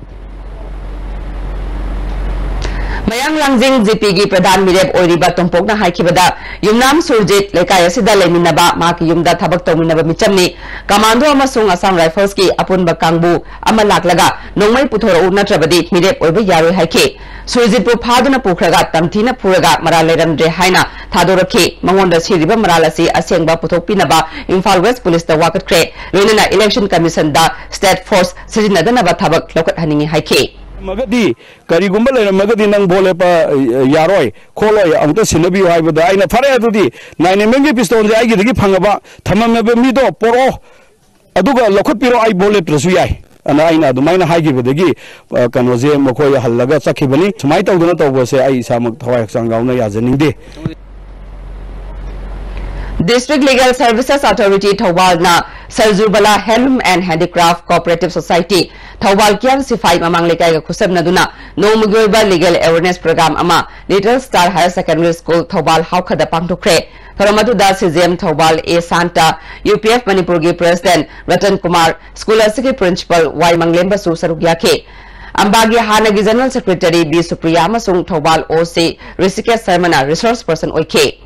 ꯃꯌꯥꯡ ꯂꯥꯡꯖꯤꯡ ꯖꯤꯄꯤꯒꯤ ꯄ꯭ꯔꯙꯥꯟ ꯃꯤꯔꯦꯞ ꯑꯣꯏꯔꯤꯕ ꯇꯣꯝꯄꯣꯛꯅ ꯍꯥꯏꯈꯤꯕꯗ, ꯌꯨꯝꯅꯥꯝ ꯁꯨꯔꯖꯤꯠ ꯂꯩꯀꯥꯏ ꯑꯁꯤꯗ ꯂꯩꯃꯤꯟꯅꯕ ꯃꯍꯥꯛꯀꯤ ꯌꯨꯝꯗ ꯊꯕꯛ ꯇꯧꯃꯤꯟꯅꯕ ꯃꯤꯆꯝꯅꯤ꯫ ꯀꯃꯥꯟꯗꯣ ꯑꯃꯁꯨꯡ ꯑꯁꯥꯝ ꯔꯥꯏꯐꯜꯁꯀꯤ ꯑꯄꯨꯟꯕ ꯀꯥꯡꯕꯨ ꯑꯃ ꯂꯥꯛꯂꯒ ꯅꯣꯡꯃꯩ ꯄꯨꯊꯣꯔꯛꯎ ꯅꯠꯇ꯭ꯔꯕꯗꯤ ꯃꯤꯔꯦꯞ ꯑꯣꯏꯕ ꯌꯥꯔꯣꯏ ꯍꯥꯏꯈꯤ꯫ ꯁꯨꯔꯖꯤꯠꯄꯨ ꯐꯥꯗꯨꯅ ꯄꯨꯈ꯭ꯔꯒ ꯇꯝꯊꯤꯅ ꯐꯨꯔꯒ ꯃꯔꯥꯜ ꯂꯩꯔꯝꯗ꯭ꯔꯦ ꯍꯥꯏꯅ ꯊꯥꯗꯣꯔꯛꯈꯤ꯫ ꯃꯉꯣꯟꯗ ꯁꯤꯔꯤꯕ ꯃꯔꯥꯜ ꯑꯁꯤ ꯑꯁꯦꯡꯕ ꯄꯨꯊꯣꯛꯄꯤꯅꯕ ꯏꯝꯐꯥꯜ ꯋꯦꯁ ꯄꯨꯂꯤꯁꯇ ꯋꯥꯀꯠꯈ꯭ꯔꯦ꯫ ꯂꯣꯏꯅꯅ ꯏꯂꯦꯛꯁꯟ ꯀꯃꯤꯁꯟꯗ ꯁ꯭ꯇꯦꯠ ꯐꯣꯔꯁ ꯁꯤꯖꯤꯟꯅꯗꯅꯕ ꯊꯕꯛ ꯂꯧꯈꯠꯍꯟꯅꯤꯡꯏ ꯍꯥꯏꯈꯤ꯫ ꯂꯩꯔꯝꯃꯒꯗꯤ, ꯀꯔꯤꯒꯨꯝꯕ ꯂꯩꯔꯝꯃꯒꯗꯤ ꯅꯪ ꯚꯣꯠ ꯂꯦꯞꯄ, ꯑ, ꯌꯥꯔꯣꯏ, ꯈꯣꯠꯂꯣꯏ, ꯑꯃꯨꯛꯇ ꯁꯤꯟꯅꯕꯤꯌꯨ ꯍꯥꯏꯕꯗ ꯑꯩꯅ, "ꯐꯔꯦ, ꯑꯗꯨꯗꯤ nine mm-ꯒꯤ pistol-ꯁꯦ ꯑꯩꯒꯤꯗꯒꯤ ꯐꯪꯉꯕ, ꯊꯝꯃꯝꯃꯕ ꯃꯤꯗꯣ ꯄꯣꯔꯛꯑꯣ, ꯑꯗꯨꯒ ꯂꯧꯈꯠꯄꯤꯔꯣ, ꯑꯩ ꯚꯣꯠ ꯂꯦꯞꯇ꯭ꯔꯁꯨ ꯌꯥꯏ" ꯑꯅ ꯑꯩꯅ ꯑꯗꯨꯃꯥꯏꯅ ꯍꯥꯏꯈꯤꯕꯗꯒꯤ, ꯑ, ꯀꯩꯅꯣꯁꯦ ꯃꯈꯣꯏ ꯍꯜꯂꯒ ꯆꯠꯈꯤꯕꯅꯤ꯫ ꯁꯨꯃꯥꯏꯅ ꯇꯧꯗꯅ ꯇꯧꯕꯁꯦ ꯑꯩ ꯏꯁꯥꯃꯛ ꯊꯋꯥꯏ ꯍꯛꯆꯥꯡ ꯌꯥꯎꯅ ꯌꯥꯖꯅꯤꯡꯗꯦ꯫ District Legal Services Authority ꯊꯧꯕꯥꯜꯅ ꯁꯔꯖꯨꯕꯂꯥ Handloom and Handicraft Cooperative Society Thoubal ꯀꯤꯌꯥꯝ ꯁꯤꯐꯥꯏ ꯃꯃꯥꯡ ꯂꯩꯀꯥꯏꯒ ꯈꯨꯠꯁꯝꯅꯗꯨꯅ ꯅꯣꯡꯃꯒꯤ ꯑꯣꯏꯕ legal awareness program ꯑꯃ Little Star Higher Secondary School Thoubal ꯍꯥꯎꯈꯗ ꯄꯥꯡꯊꯣꯛꯈ꯭ꯔꯦ꯫ ꯊꯧꯔꯝ ꯑꯗꯨꯗ ꯁꯤꯖꯦꯝ ꯊꯧꯕꯥꯜ ꯑꯦ ꯁꯥꯟꯇ, ꯌꯨ ꯄꯤ ꯑꯦꯐ ꯃꯅꯤꯄꯨꯔꯒꯤ president ꯔꯇꯟ ꯀꯨꯃꯥꯔ, school ꯑꯁꯤꯒꯤ principal ꯋꯥꯏ ꯃꯪꯂꯦꯝꯕꯁꯨ ꯁꯔꯨꯛ ꯌꯥꯈꯤ꯫ ꯑꯝꯕꯥꯒꯤ ꯍꯥꯟꯅꯒꯤ general secretary ꯕꯤ ꯁꯨꯄ꯭ꯔꯤꯌꯥ ꯑꯃꯁꯨꯡ ꯊꯧꯕꯥꯜ ꯑꯣ ꯁꯤ ꯔꯤꯁꯤꯀꯦꯁ ꯁꯔꯃꯅ resource person ꯑꯣꯏꯈꯤ꯫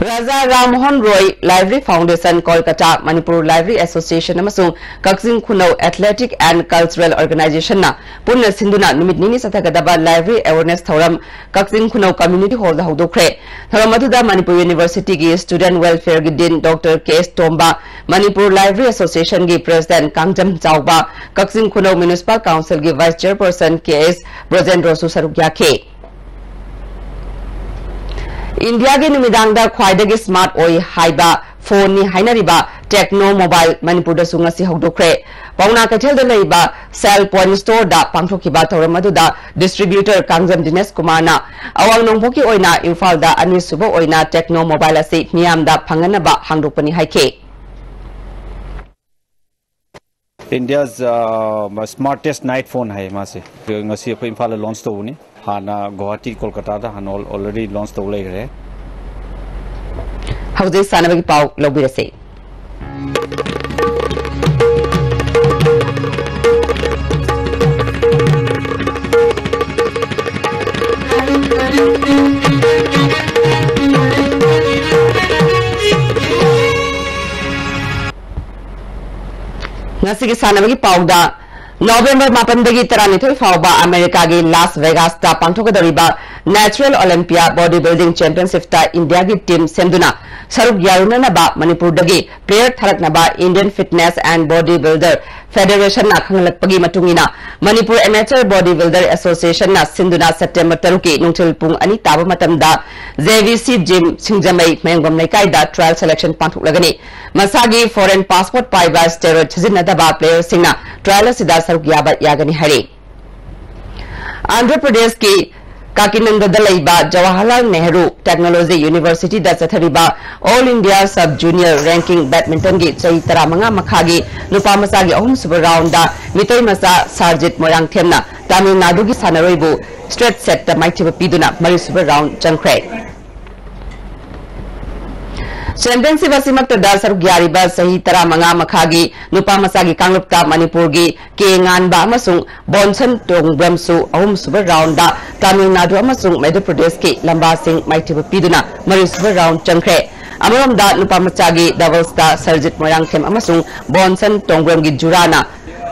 ꯔꯥꯖꯥ ꯔꯥꯝ ꯃꯣꯍꯟ ꯔꯣꯏ Library Foundation, Kolkata, Manipur Library Association ꯑꯃꯁꯨꯡ ꯀꯛꯆꯤꯡ ꯈꯨꯅꯧ Athletic and Cultural Organization-ꯅ ꯄꯨꯟꯅ ꯁꯤꯟꯗꯨꯅ ꯅꯨꯃꯤꯠ ꯅꯤꯅꯤ ꯆꯠꯊꯒꯗꯕ library awareness ꯊꯧꯔꯝ ꯀꯛꯆꯤꯡ ꯈꯨꯅꯧ Community Hall-ꯗ ꯍꯧꯗꯣꯛꯈ꯭ꯔꯦ꯫ ꯊꯧꯔꯝ ꯑꯗꯨꯗ ꯃꯅꯤꯄꯨꯔ University-ꯒꯤ Student Welfare-ꯒꯤ Dean Doctor ꯀꯦ ꯑꯦꯁ ꯇꯣꯝꯕ, ꯃꯅꯤꯄꯨꯔ Library Association-ꯒꯤ President ꯀꯥꯡꯖꯝ ꯆꯥꯎꯕ, ꯀꯛꯆꯤꯡ ꯈꯨꯅꯧ Municipal Council-ꯒꯤ Vice Chairperson ꯀꯦ ꯑꯦꯁ ꯕ꯭ꯔꯖꯦꯟꯗ꯭ꯔꯣꯁꯨ ꯁꯔꯨꯛ ꯌꯥꯈꯤ꯫ ꯏꯟꯗꯤꯌꯥꯒꯤ ꯅꯨꯃꯤꯗꯥꯡꯗ ꯈ꯭ꯋꯥꯏꯗꯒꯤ smart ꯑꯣꯏ ꯍꯥꯏꯕ phone-ꯅꯤ ꯍꯥꯏꯅꯔꯤꯕ Tecno Mobile ꯃꯅꯤꯄꯨꯔꯗꯁꯨ ꯉꯁꯤ ꯍꯧꯗꯣꯛꯈ꯭ꯔꯦ꯫ ꯄꯥꯎꯅꯥ ꯀꯩꯊꯦꯜꯗ ꯂꯩꯕ Cell Point Store-ꯗ ꯄꯥꯡꯊꯣꯛꯈꯤꯕ ꯊꯧꯔꯝ ꯑꯗꯨꯗ distributor ꯀꯥꯡꯖꯝ ꯗꯤꯅꯦꯁ ꯀꯨꯃꯥꯔꯅ ꯑꯋꯥꯡ ꯅꯣꯡꯄꯣꯛꯀꯤ ꯑꯣꯏꯅ ꯏꯝꯐꯥꯜꯗ ꯑꯅꯤꯁꯨꯕ ꯑꯣꯏꯅ Tecno Mobile ꯑꯁꯤ ꯃꯤꯌꯥꯝꯗ ꯐꯪꯍꯟꯅꯕ ꯍꯥꯡꯗꯣꯛꯄꯅꯤ ꯍꯥꯏꯈꯤ꯫ India's uh, smartest night phone ꯍꯥꯏ ꯃꯥꯁꯦ꯫ ꯉꯁꯤ ꯑꯩꯈꯣꯏ ꯏꯝꯐꯥꯜꯗ launch ꯇꯧꯕꯅꯤ꯫ ꯍꯥꯟꯅ ꯒꯨꯋꯥꯍꯥꯇꯤ, ꯀꯣꯜꯀꯇꯥꯗ ꯍꯥꯟꯅ al- already launch ꯇꯧ ꯂꯩꯈ꯭ꯔꯦ꯫ ꯍꯧꯖꯤꯛ ꯁꯥꯟꯅꯕꯒꯤ ꯄꯥꯎ ꯂꯧꯕꯤꯔꯁꯤ꯫ ꯉꯁꯤꯒꯤ ꯁꯥꯟꯅꯕꯒꯤ ꯄꯥꯎꯗ, ꯅꯣꯕꯦꯝꯕꯔ ꯃꯥꯄꯟꯗꯒꯤ ꯇꯔꯥꯅꯤꯊꯣꯏ ꯐꯥꯎꯕ ꯑꯃꯦꯔꯤꯀꯥꯒꯤ ꯂꯥꯁ ꯚꯦꯒꯥꯁꯇ ꯄꯥꯡꯊꯣꯛꯀꯗꯧꯔꯤꯕ Natural Olympia Bodybuilding Championship ꯇ ꯏꯟꯗꯤꯌꯥꯒꯤ ꯇꯤꯝ ꯁꯦꯝꯗꯨꯅ ꯁꯔꯨꯛ ꯌꯥꯔꯨꯅꯅꯕ ꯃꯅꯤꯄꯨꯔꯗꯒꯤ player ꯊꯥꯔꯛꯅꯕ Indian Fitness and Bodybuilder Federation ꯅ ꯈꯪꯍꯜꯂꯛꯄꯒꯤ ꯃꯇꯨꯡ ꯏꯟꯅ, ꯃꯅꯤꯄꯨꯔ Amateur Bodybuilder Association ꯅ ꯁꯤꯟꯗꯨꯅ September ꯇꯔꯨꯛꯀꯤ ꯅꯨꯡꯊꯤꯜ ꯄꯨꯡ ꯑꯅꯤ ꯇꯥꯕ ꯃꯇꯝꯗ J V C Gym ꯁꯤꯡꯖꯃꯩ ꯃꯌꯥꯡꯒꯣꯝ ꯂꯩꯀꯥꯏꯗ trial selection ꯄꯥꯡꯊꯣꯛꯂꯒꯅꯤ꯫ ꯃꯁꯥꯒꯤ foreign passport ꯄꯥꯏꯕ, steroid ꯁꯤꯖꯤꯟꯅꯗꯕ player ꯁꯤꯡꯅ trial ꯑꯁꯤꯗ ꯁꯔꯨꯛ ꯌꯥꯕ ꯌꯥꯒꯅꯤ ꯍꯥꯏꯔꯤ꯫ ꯑꯟꯙ꯭ꯔ ꯄ꯭ꯔꯗꯦꯁꯀꯤ ꯀꯥꯀꯤꯅꯟꯗꯗ ꯂꯩꯕ ꯖꯋꯥꯍꯔꯂꯥꯜ ꯅꯦꯍꯔꯨ ꯇꯦꯛꯅꯣꯂꯣꯖꯤ ꯌꯨꯅꯤꯚꯔꯁꯤꯇꯤꯗ ꯆꯠꯊꯔꯤꯕ All India Sub Junior Ranking Badminton ꯒꯤ ꯆꯍꯤ ꯇꯔꯥꯃꯉꯥ ꯃꯈꯥꯒꯤ ꯅꯨꯄꯥ ꯃꯆꯥꯒꯤ ꯑꯍꯨꯝꯁꯨꯕ round ꯗ ꯃꯤꯇꯩ ꯃꯆꯥ ꯁꯥꯔꯖꯤꯠ ꯃꯣꯏꯔꯥꯡꯊꯦꯝꯅ ꯇꯥꯃꯤꯜ ꯅꯥꯗꯨꯒꯤ ꯁꯥꯟꯅꯔꯣꯏꯕꯨ straight set ꯇ ꯃꯥꯏꯊꯤꯕ ꯄꯤꯗꯨꯅ ꯃꯔꯤꯁꯨꯕ round ꯆꯪꯈ꯭ꯔꯦ꯫ Championship ꯑꯁꯤꯃꯛꯇꯗ ꯁꯔꯨꯛ ꯌꯥꯔꯤꯕ ꯆꯍꯤ ꯇꯔꯥꯃꯉꯥ ꯃꯈꯥꯒꯤ ꯅꯨꯄꯥ ꯃꯆꯥꯒꯤ ꯀꯥꯡꯂꯨꯞꯇ ꯃꯅꯤꯄꯨꯔꯒꯤ ꯀꯦ ꯉꯥꯟꯕ ꯑꯃꯁꯨꯡ ꯕꯣꯟꯁꯟ ꯇꯣꯡꯕ꯭ꯔꯝꯁꯨ ꯑꯍꯨꯝꯁꯨꯕ round ꯗ ꯇꯥꯃꯤꯜ ꯅꯥꯗꯨ ꯑꯃꯁꯨꯡ ꯃꯙ꯭ꯌ ꯄ꯭ꯔꯗꯦꯁꯀꯤ ꯂꯝꯕꯥꯁꯤꯡ ꯃꯥꯏꯊꯤꯕ ꯄꯤꯗꯨꯅ ꯃꯔꯤꯁꯨꯕ round ꯆꯪꯈ꯭ꯔꯦ꯫ ꯑꯃꯔꯣꯝꯗ ꯅꯨꯄꯥ ꯃꯆꯥꯒꯤ doubles ꯇ ꯁꯔꯖꯤꯠ ꯃꯣꯏꯔꯥꯡꯊꯦꯝ ꯑꯃꯁꯨꯡ ꯕꯣꯟꯁꯟ ꯇꯣꯡꯕ꯭ꯔꯝꯒꯤ ꯖꯨꯔꯥꯅ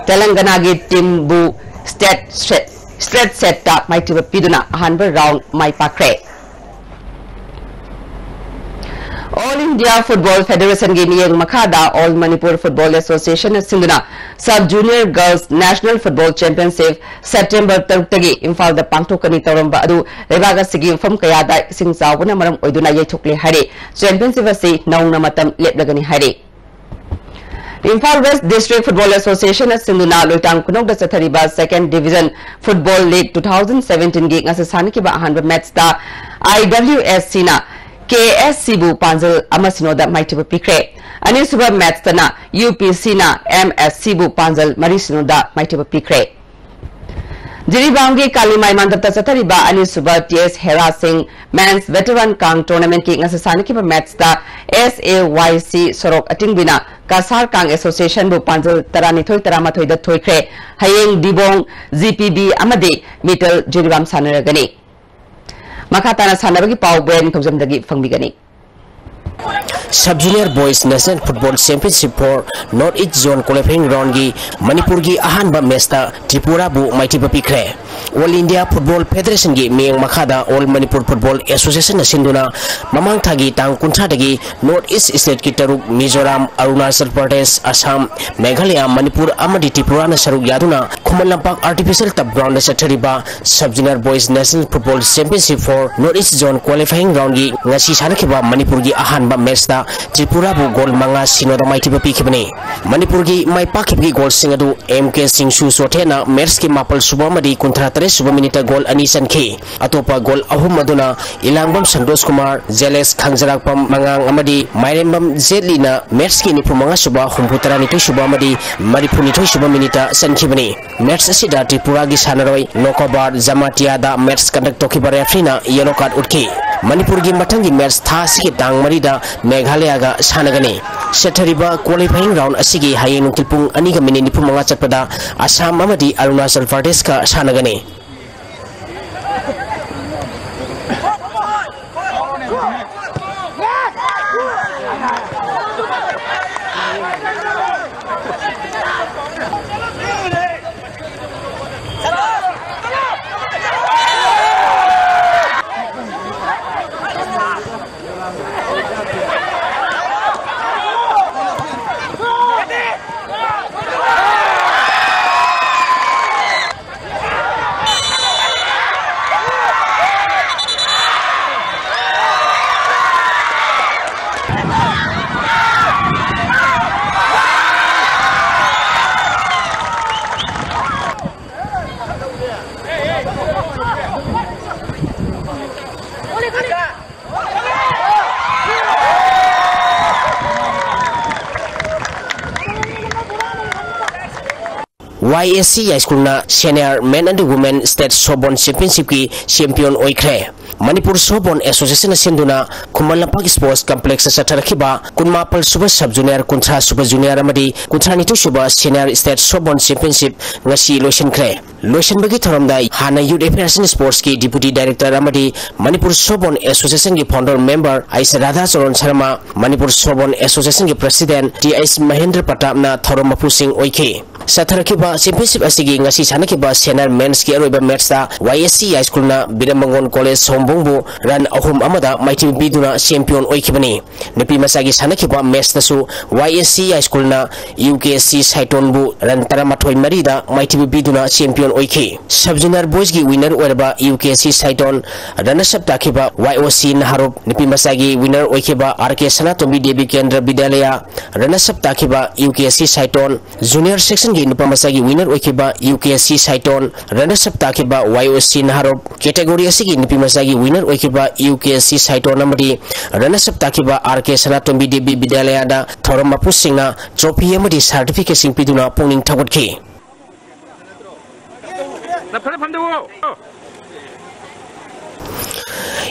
ꯇꯦꯂꯪꯒꯅꯥꯒꯤ ꯇꯤꯝꯕꯨ straight set, straight set ꯇ ꯃꯥꯏꯊꯤꯕ ꯄꯤꯗꯨꯅ ꯑꯍꯥꯟꯕ round ꯃꯥꯏ ꯄꯥꯛꯈ꯭ꯔꯦ꯫ All India Football Federation ꯒꯤ ꯃꯤꯠꯌꯦꯡ ꯃꯈꯥꯗ All Manipur Football Association ꯅ ꯁꯤꯟꯗꯨꯅ Sub Junior Girls National Football Championship September ꯇꯔꯨꯛꯇꯒꯤ ꯏꯝꯐꯥꯜꯗ ꯄꯥꯡꯊꯣꯛꯀꯅꯤ ꯇꯧꯔꯝꯕ ꯑꯗꯨ ꯂꯩꯕꯥꯛ ꯑꯁꯤꯒꯤ ꯃꯐꯝ ꯀꯌꯥꯗ ꯏꯁꯤꯡ ꯆꯥꯎꯕꯅ ꯃꯔꯝ ꯑꯣꯏꯗꯨꯅ ꯌꯩꯊꯣꯛꯂꯦ ꯍꯥꯏꯔꯤ꯫ Championship ꯑꯁꯤ ꯅꯧꯅ ꯃꯇꯝ ꯂꯦꯞꯂꯒꯅꯤ ꯍꯥꯏꯔꯤ꯫ Imphal West District Football Association ꯅ ꯁꯤꯟꯗꯨꯅ ꯂꯣꯏꯇꯥꯡ ꯈꯨꯅꯧꯗ ꯆꯠꯊꯔꯤꯕ Second Division Football League two thousand seventeen ꯒꯤ ꯉꯁꯤ ꯁꯥꯟꯅꯈꯤꯕ ꯑꯍꯥꯟꯕ match ꯇ I W S C ꯅ K S C ꯕꯨ ꯄꯥꯟꯖꯜ ꯑꯃ ꯁꯤꯅꯣꯗ ꯃꯥꯏꯊꯤꯕ ꯄꯤꯈ꯭ꯔꯦ꯫ ꯑꯅꯤꯁꯨꯕ match ꯇꯅ U P C ꯅ M S C ꯕꯨ ꯄꯥꯟꯖꯜ ꯃꯔꯤ ꯁꯤꯅꯣꯗ ꯃꯥꯏꯊꯤꯕ ꯄꯤꯈ꯭ꯔꯦ꯫ ꯖꯤꯔꯤꯕꯥꯝꯒꯤ ꯀꯥꯂꯤꯃꯥꯏ ꯃꯟꯗꯞꯇ ꯆꯠꯊꯔꯤꯕ ꯑꯅꯤꯁꯨꯕ T S ꯍꯦꯔꯥ ꯁꯤꯡ Men's Veteran Kang Tournament ꯀꯤ ꯉꯁꯤ ꯁꯥꯟꯅꯈꯤꯕ match ꯇ S A Y C ꯁꯣꯔꯣꯛ ꯑꯇꯤꯡꯕꯤꯅ ꯀꯁꯥꯔ ꯀꯥꯡ Association ꯕꯨ ꯄꯥꯟꯖꯜ ꯇꯔꯥꯅꯤꯊꯣꯏ ꯇꯔꯥꯃꯥꯊꯣꯏꯗ ꯊꯣꯏꯈ꯭ꯔꯦ꯫ ꯍꯌꯦꯡ ꯗꯤꯕꯣꯡ G P B ꯑꯃꯗꯤ ꯃꯤꯇꯜ ꯖꯤꯔꯤꯕꯥꯝ ꯁꯥꯟꯅꯔꯒꯅꯤ꯫ ꯃꯈꯥ ꯇꯥꯅ ꯁꯥꯟꯅꯕꯒꯤ ꯄꯥꯎ ꯕ꯭ꯔꯦꯟ ꯊꯧꯖꯝꯗꯒꯤ ꯐꯪꯕꯤꯒꯅꯤ꯫ Sub Junior Boys National Football Championship for North East Zone Qualifying Round ꯒꯤ ꯃꯅꯤꯄꯨꯔꯒꯤ ꯑꯍꯥꯟꯕ match ꯇ ꯇ꯭ꯔꯤꯄꯨꯔꯥꯕꯨ ꯃꯥꯏꯊꯤꯕ ꯄꯤꯈ꯭ꯔꯦ꯫ All India Football Federation ꯒꯤ ꯃꯤꯠꯌꯦꯡ ꯃꯈꯥꯗ All Manipur Football Association ꯅ ꯁꯤꯟꯗꯨꯅ ꯃꯃꯥꯡ ꯊꯥꯒꯤ ꯇꯥꯡ ꯀꯨꯟꯊ꯭ꯔꯥꯗꯒꯤ North East State ꯀꯤ ꯇꯔꯨꯛ, ꯃꯤꯖꯣꯔꯥꯝ, ꯑꯔꯨꯅꯥꯆꯜ ꯄ꯭ꯔꯗꯦꯁ, ꯑꯁꯥꯝ, ꯃꯦꯘꯥꯂꯌꯥ, ꯃꯅꯤꯄꯨꯔ ꯑꯃꯗꯤ ꯇ꯭ꯔꯤꯄꯨꯔꯥꯅ ꯁꯔꯨꯛ ꯌꯥꯗꯨꯅ Khuman Lampak Artificial Turf Ground ꯗ ꯆꯠꯊꯔꯤꯕ Sub Junior Boys National Football Championship for North East Zone Qualifying Round ꯒꯤ ꯉꯁꯤ ꯁꯥꯟꯅꯈꯤꯕ ꯃꯅꯤꯄꯨꯔꯒꯤ ꯑꯍꯥꯟꯕ match ꯇ ꯇ꯭ꯔꯤꯄꯨꯔꯥꯕꯨ goal ꯃꯉꯥ ꯁꯤꯅꯣꯗ ꯃꯥꯏꯊꯤꯕ ꯄꯤꯈꯤꯕꯅꯤ꯫ ꯃꯅꯤꯄꯨꯔꯒꯤ ꯃꯥꯏ ꯄꯥꯛꯈꯤꯕꯒꯤ goal ꯁꯤꯡ ꯑꯗꯨ M K ꯁꯤꯡꯁꯨ ꯆꯣꯊꯦꯅ match ꯀꯤ ꯃꯥꯄꯜ ꯁꯨꯕ ꯑꯃꯗꯤ ꯀꯨꯟꯊ꯭ꯔꯥ ꯇꯔꯦꯠ ꯁꯨꯕ minute ꯇ goal ꯑꯅꯤ ꯆꯟꯈꯤ꯫ ꯑꯇꯣꯞꯄ goal ꯑꯍꯨꯝ ꯑꯗꯨꯅ ꯏꯂꯥꯡꯕꯝ ꯁꯟꯇꯣꯁ ꯀꯨꯃꯥꯔ, ꯖꯦꯂꯦꯁ ꯈꯥꯡꯖꯔꯥꯛꯄꯝ ꯃꯉꯥꯡ ꯑꯃꯗꯤ ꯃꯥꯏꯔꯦꯝꯕꯝ ꯖꯦꯠꯂꯤꯅ match ꯀꯤ ꯅꯤꯐꯨ ꯃꯉꯥ ꯁꯨꯕ, ꯍꯨꯝꯐꯨ ꯇꯔꯥꯅꯤꯊꯣꯏ ꯁꯨꯕ ꯑꯃꯗꯤ ꯃꯔꯤꯐꯨ ꯅꯤꯊꯣꯏ ꯁꯨꯕ minute ꯇ ꯆꯟꯈꯤꯕꯅꯤ꯫ Match ꯑꯁꯤꯗ ꯇ꯭ꯔꯤꯄꯨꯔꯥꯒꯤ ꯁꯥꯟꯅꯔꯣꯏ ꯅꯣꯀꯣꯕꯥꯔ ꯖꯃꯥꯇꯤꯌꯥꯗ match conduct ꯇꯧꯈꯤꯕ referee ꯅ yellow card ꯎꯠꯈꯤ꯫ ꯃꯅꯤꯄꯨꯔꯒꯤ ꯃꯊꯪꯒꯤ match ꯊꯥ ꯑꯁꯤꯒꯤ ꯇꯥꯡ ꯃꯔꯤꯗ ꯃꯦꯘꯥꯂꯌꯥꯒ ꯁꯥꯟꯅꯒꯅꯤ꯫ ꯆꯠꯊꯔꯤꯕ qualifying round ꯑꯁꯤꯒꯤ ꯍꯌꯦꯡ ꯅꯨꯡꯊꯤꯜ ꯄꯨꯡ ꯑꯅꯤꯒ minute ꯅꯤꯐꯨ ꯃꯉꯥ ꯆꯠꯄꯗ ꯑꯁꯥꯝ ꯑꯃꯗꯤ ꯑꯔꯨꯅꯥꯆꯜ ꯄ꯭ꯔꯗꯦꯁꯀ ꯁꯥꯟꯅꯒꯅꯤ꯫ Y S C High School ꯅ Senior Men and Women State Softball Championship ꯀꯤ champion ꯑꯣꯏꯈ꯭ꯔꯦ꯫ ꯃꯅꯤꯄꯨꯔ ꯁꯣꯞꯕꯣꯟ ꯑꯦꯁꯣꯁꯤꯌꯦꯁꯟꯅ ꯁꯤꯟꯗꯨꯅ ꯈꯨꯃꯟ ꯂꯝꯄꯥꯛ ꯁ꯭ꯄꯣꯔꯠꯁ ꯀꯝꯄ꯭ꯂꯦꯛꯁꯇ ꯆꯠꯊꯔꯛꯈꯤꯕ ꯀꯨꯟꯃꯥꯄꯜ ꯁꯨꯕ ꯁꯕ ꯖꯨꯅꯤꯌꯔ, ꯀꯨꯟꯊ꯭ꯔꯥ ꯁꯨꯕ ꯖꯨꯅꯤꯌꯔ ꯑꯃꯗꯤ ꯀꯨꯟꯊ꯭ꯔꯥ ꯅꯤꯊꯣꯏ ꯁꯨꯕ ꯁꯦꯅꯤꯌꯔ ꯁ꯭ꯇꯦꯠ ꯁꯣꯞꯕꯣꯟ ꯆꯦꯝꯄꯤꯌꯟꯁꯤꯞ ꯉꯁꯤ ꯂꯣꯏꯁꯤꯟꯈ꯭ꯔꯦ꯫ ꯂꯣꯏꯁꯤꯟꯕꯒꯤ ꯊꯧꯔꯝꯗ ꯍꯥꯟꯅ ꯌꯨꯠ ꯑꯦꯐꯤꯌꯔꯁ ꯑꯦꯟ ꯁ꯭ꯄꯣꯔꯠꯁꯀꯤ ꯗꯤꯄ꯭ꯌꯨꯇꯤ ꯗꯥꯏꯔꯦꯛꯇꯔ ꯑꯃꯗꯤ ꯃꯅꯤꯄꯨꯔ ꯁꯣꯞꯕꯣꯟ ꯑꯦꯁꯣꯁꯤꯌꯦꯁꯟꯒꯤ founder member S Radhacharan Sharma, Manipur ꯁꯣꯞꯕꯣꯟ ꯑꯦꯁꯣꯁꯤꯌꯦꯁꯟꯒꯤ ꯄ꯭ꯔꯁꯤꯗꯦꯟꯠ ꯇꯤ ꯑꯩꯆ ꯃꯍꯦꯟꯗ꯭ꯔ ꯄ꯭ꯔꯇꯥꯞꯅ ꯊꯧꯔꯝ ꯃꯄꯨꯁꯤꯡ ꯑꯣꯏꯈꯤ꯫ ꯆꯠꯊꯔꯛꯈꯤꯕ ꯆꯦꯝꯄꯤꯌꯟꯁꯤꯞ ꯑꯁꯤꯒꯤ ꯉꯁꯤ ꯁꯥꯟꯅꯈꯤꯕ ꯁꯦꯅꯤꯌꯔ ꯃꯦꯟꯁꯀꯤ ꯑꯔꯣꯏꯕ ꯃꯦꯠꯁꯇ ꯋꯥꯏ ꯑꯦꯁ ꯁꯤ ꯍꯥꯏ ꯁ꯭ꯀꯨꯜꯅ ꯕꯤꯔꯝꯕꯒꯣꯟ ꯀꯣꯂꯦꯖ ꯁꯣꯝꯕꯣꯡꯕꯨ ꯔꯟ ꯑꯍꯨꯝ ꯑꯃꯗ ꯃꯥꯏꯊꯤꯕ ꯄꯤꯗꯨꯅ ꯆꯦꯝꯄꯤꯌꯟ ꯑꯣꯏꯈꯤꯕꯅꯤ꯫ ꯅꯨꯄꯤ ꯃꯆꯥꯒꯤ ꯁꯥꯟꯅꯈꯤꯕ ꯃꯦꯠꯁꯇꯁꯨ ꯋꯥꯏ ꯑꯦꯁ ꯁꯤ ꯍꯥꯏ ꯁ꯭ꯀꯨꯜꯅ ꯌꯨ ꯀꯦ ꯁꯤ ꯁꯥꯏꯇꯣꯟꯕꯨ ꯔꯟ ꯇꯔꯥꯃꯥꯊꯣꯏ ꯃꯔꯤꯗ ꯃꯥꯏꯊꯤꯕ ꯄꯤꯗꯨꯅ ꯆꯦꯝꯄꯤꯌꯟ ꯑꯣꯏꯈꯤ꯫ ꯁꯕ ꯖꯨꯅꯤꯌꯔ ꯕꯣꯏꯁꯀꯤ ꯋꯤꯟꯅꯔ ꯑꯣꯏꯔꯕ U K C ꯁꯥꯏꯇꯣꯟ runners up ꯇꯥꯈꯤꯕ ꯋꯥꯏ ꯑꯣ ꯁꯤ ꯅꯍꯥꯔꯨꯞ, ꯅꯨꯄꯤ ꯃꯆꯥꯒꯤ ꯋꯤꯟꯅꯔ ꯑꯣꯏꯈꯤꯕ ꯑꯥꯔ ꯀꯦ ꯁꯅꯥꯇꯣꯝꯕꯤ ꯗꯦꯕꯤ ꯀꯦꯟꯗ꯭ꯔ ꯕꯤꯗ꯭ꯌꯥꯂꯌꯥ ꯔꯟꯅꯔꯁ ꯑꯞ ꯇꯥꯈꯤꯕ ꯌꯨ ꯀꯦ ꯁꯤ ꯁꯥꯏꯇꯣꯟ, ꯖꯨꯅꯤꯌꯔ ꯁꯦꯛꯁꯟꯒꯤ ꯅꯨꯄꯥ ꯃꯆꯥꯒꯤ ꯋꯤꯟꯅꯔ ꯑꯣꯏꯈꯤꯕ U K C ꯁꯥꯏꯇꯣꯟ, runners up ꯇꯥꯈꯤꯕ ꯋꯥꯏ ꯑꯣ ꯁꯤ ꯅꯍꯥꯔꯣꯞ, ꯀꯦꯇꯦꯒꯣꯔꯤ ꯑꯁꯤꯒꯤ ꯅꯨꯄꯤ ꯃꯆꯥꯒꯤ ꯋꯤꯟꯅꯔ ꯑꯣꯏꯈꯤꯕ ꯌꯨ ꯀꯦ ꯁꯤ ꯁꯥꯏꯇꯣꯟ ꯑꯃꯗꯤ ꯔꯟꯅꯔꯁ ꯑꯞ ꯇꯥꯈꯤꯕ ꯑꯥꯔ ꯀꯦ ꯁꯅꯥꯇꯣꯝꯕꯤ ꯗꯦꯕꯤ ꯕꯤꯗ꯭ꯌꯥꯂꯌꯥꯗ ꯊꯧꯔꯝ ꯃꯄꯨꯁꯤꯡꯅ ꯇ꯭ꯔꯣꯐꯤ ꯑꯃꯗꯤ ꯁꯥꯔꯇꯤꯐꯤꯀꯦꯠꯁꯤꯡ ꯄꯤꯗꯨꯅ ꯄꯨꯛꯅꯤꯡ ꯊꯧꯒꯠꯈꯤ꯫ ꯅ ꯐꯖ ꯐꯝꯗꯧꯑꯣ꯫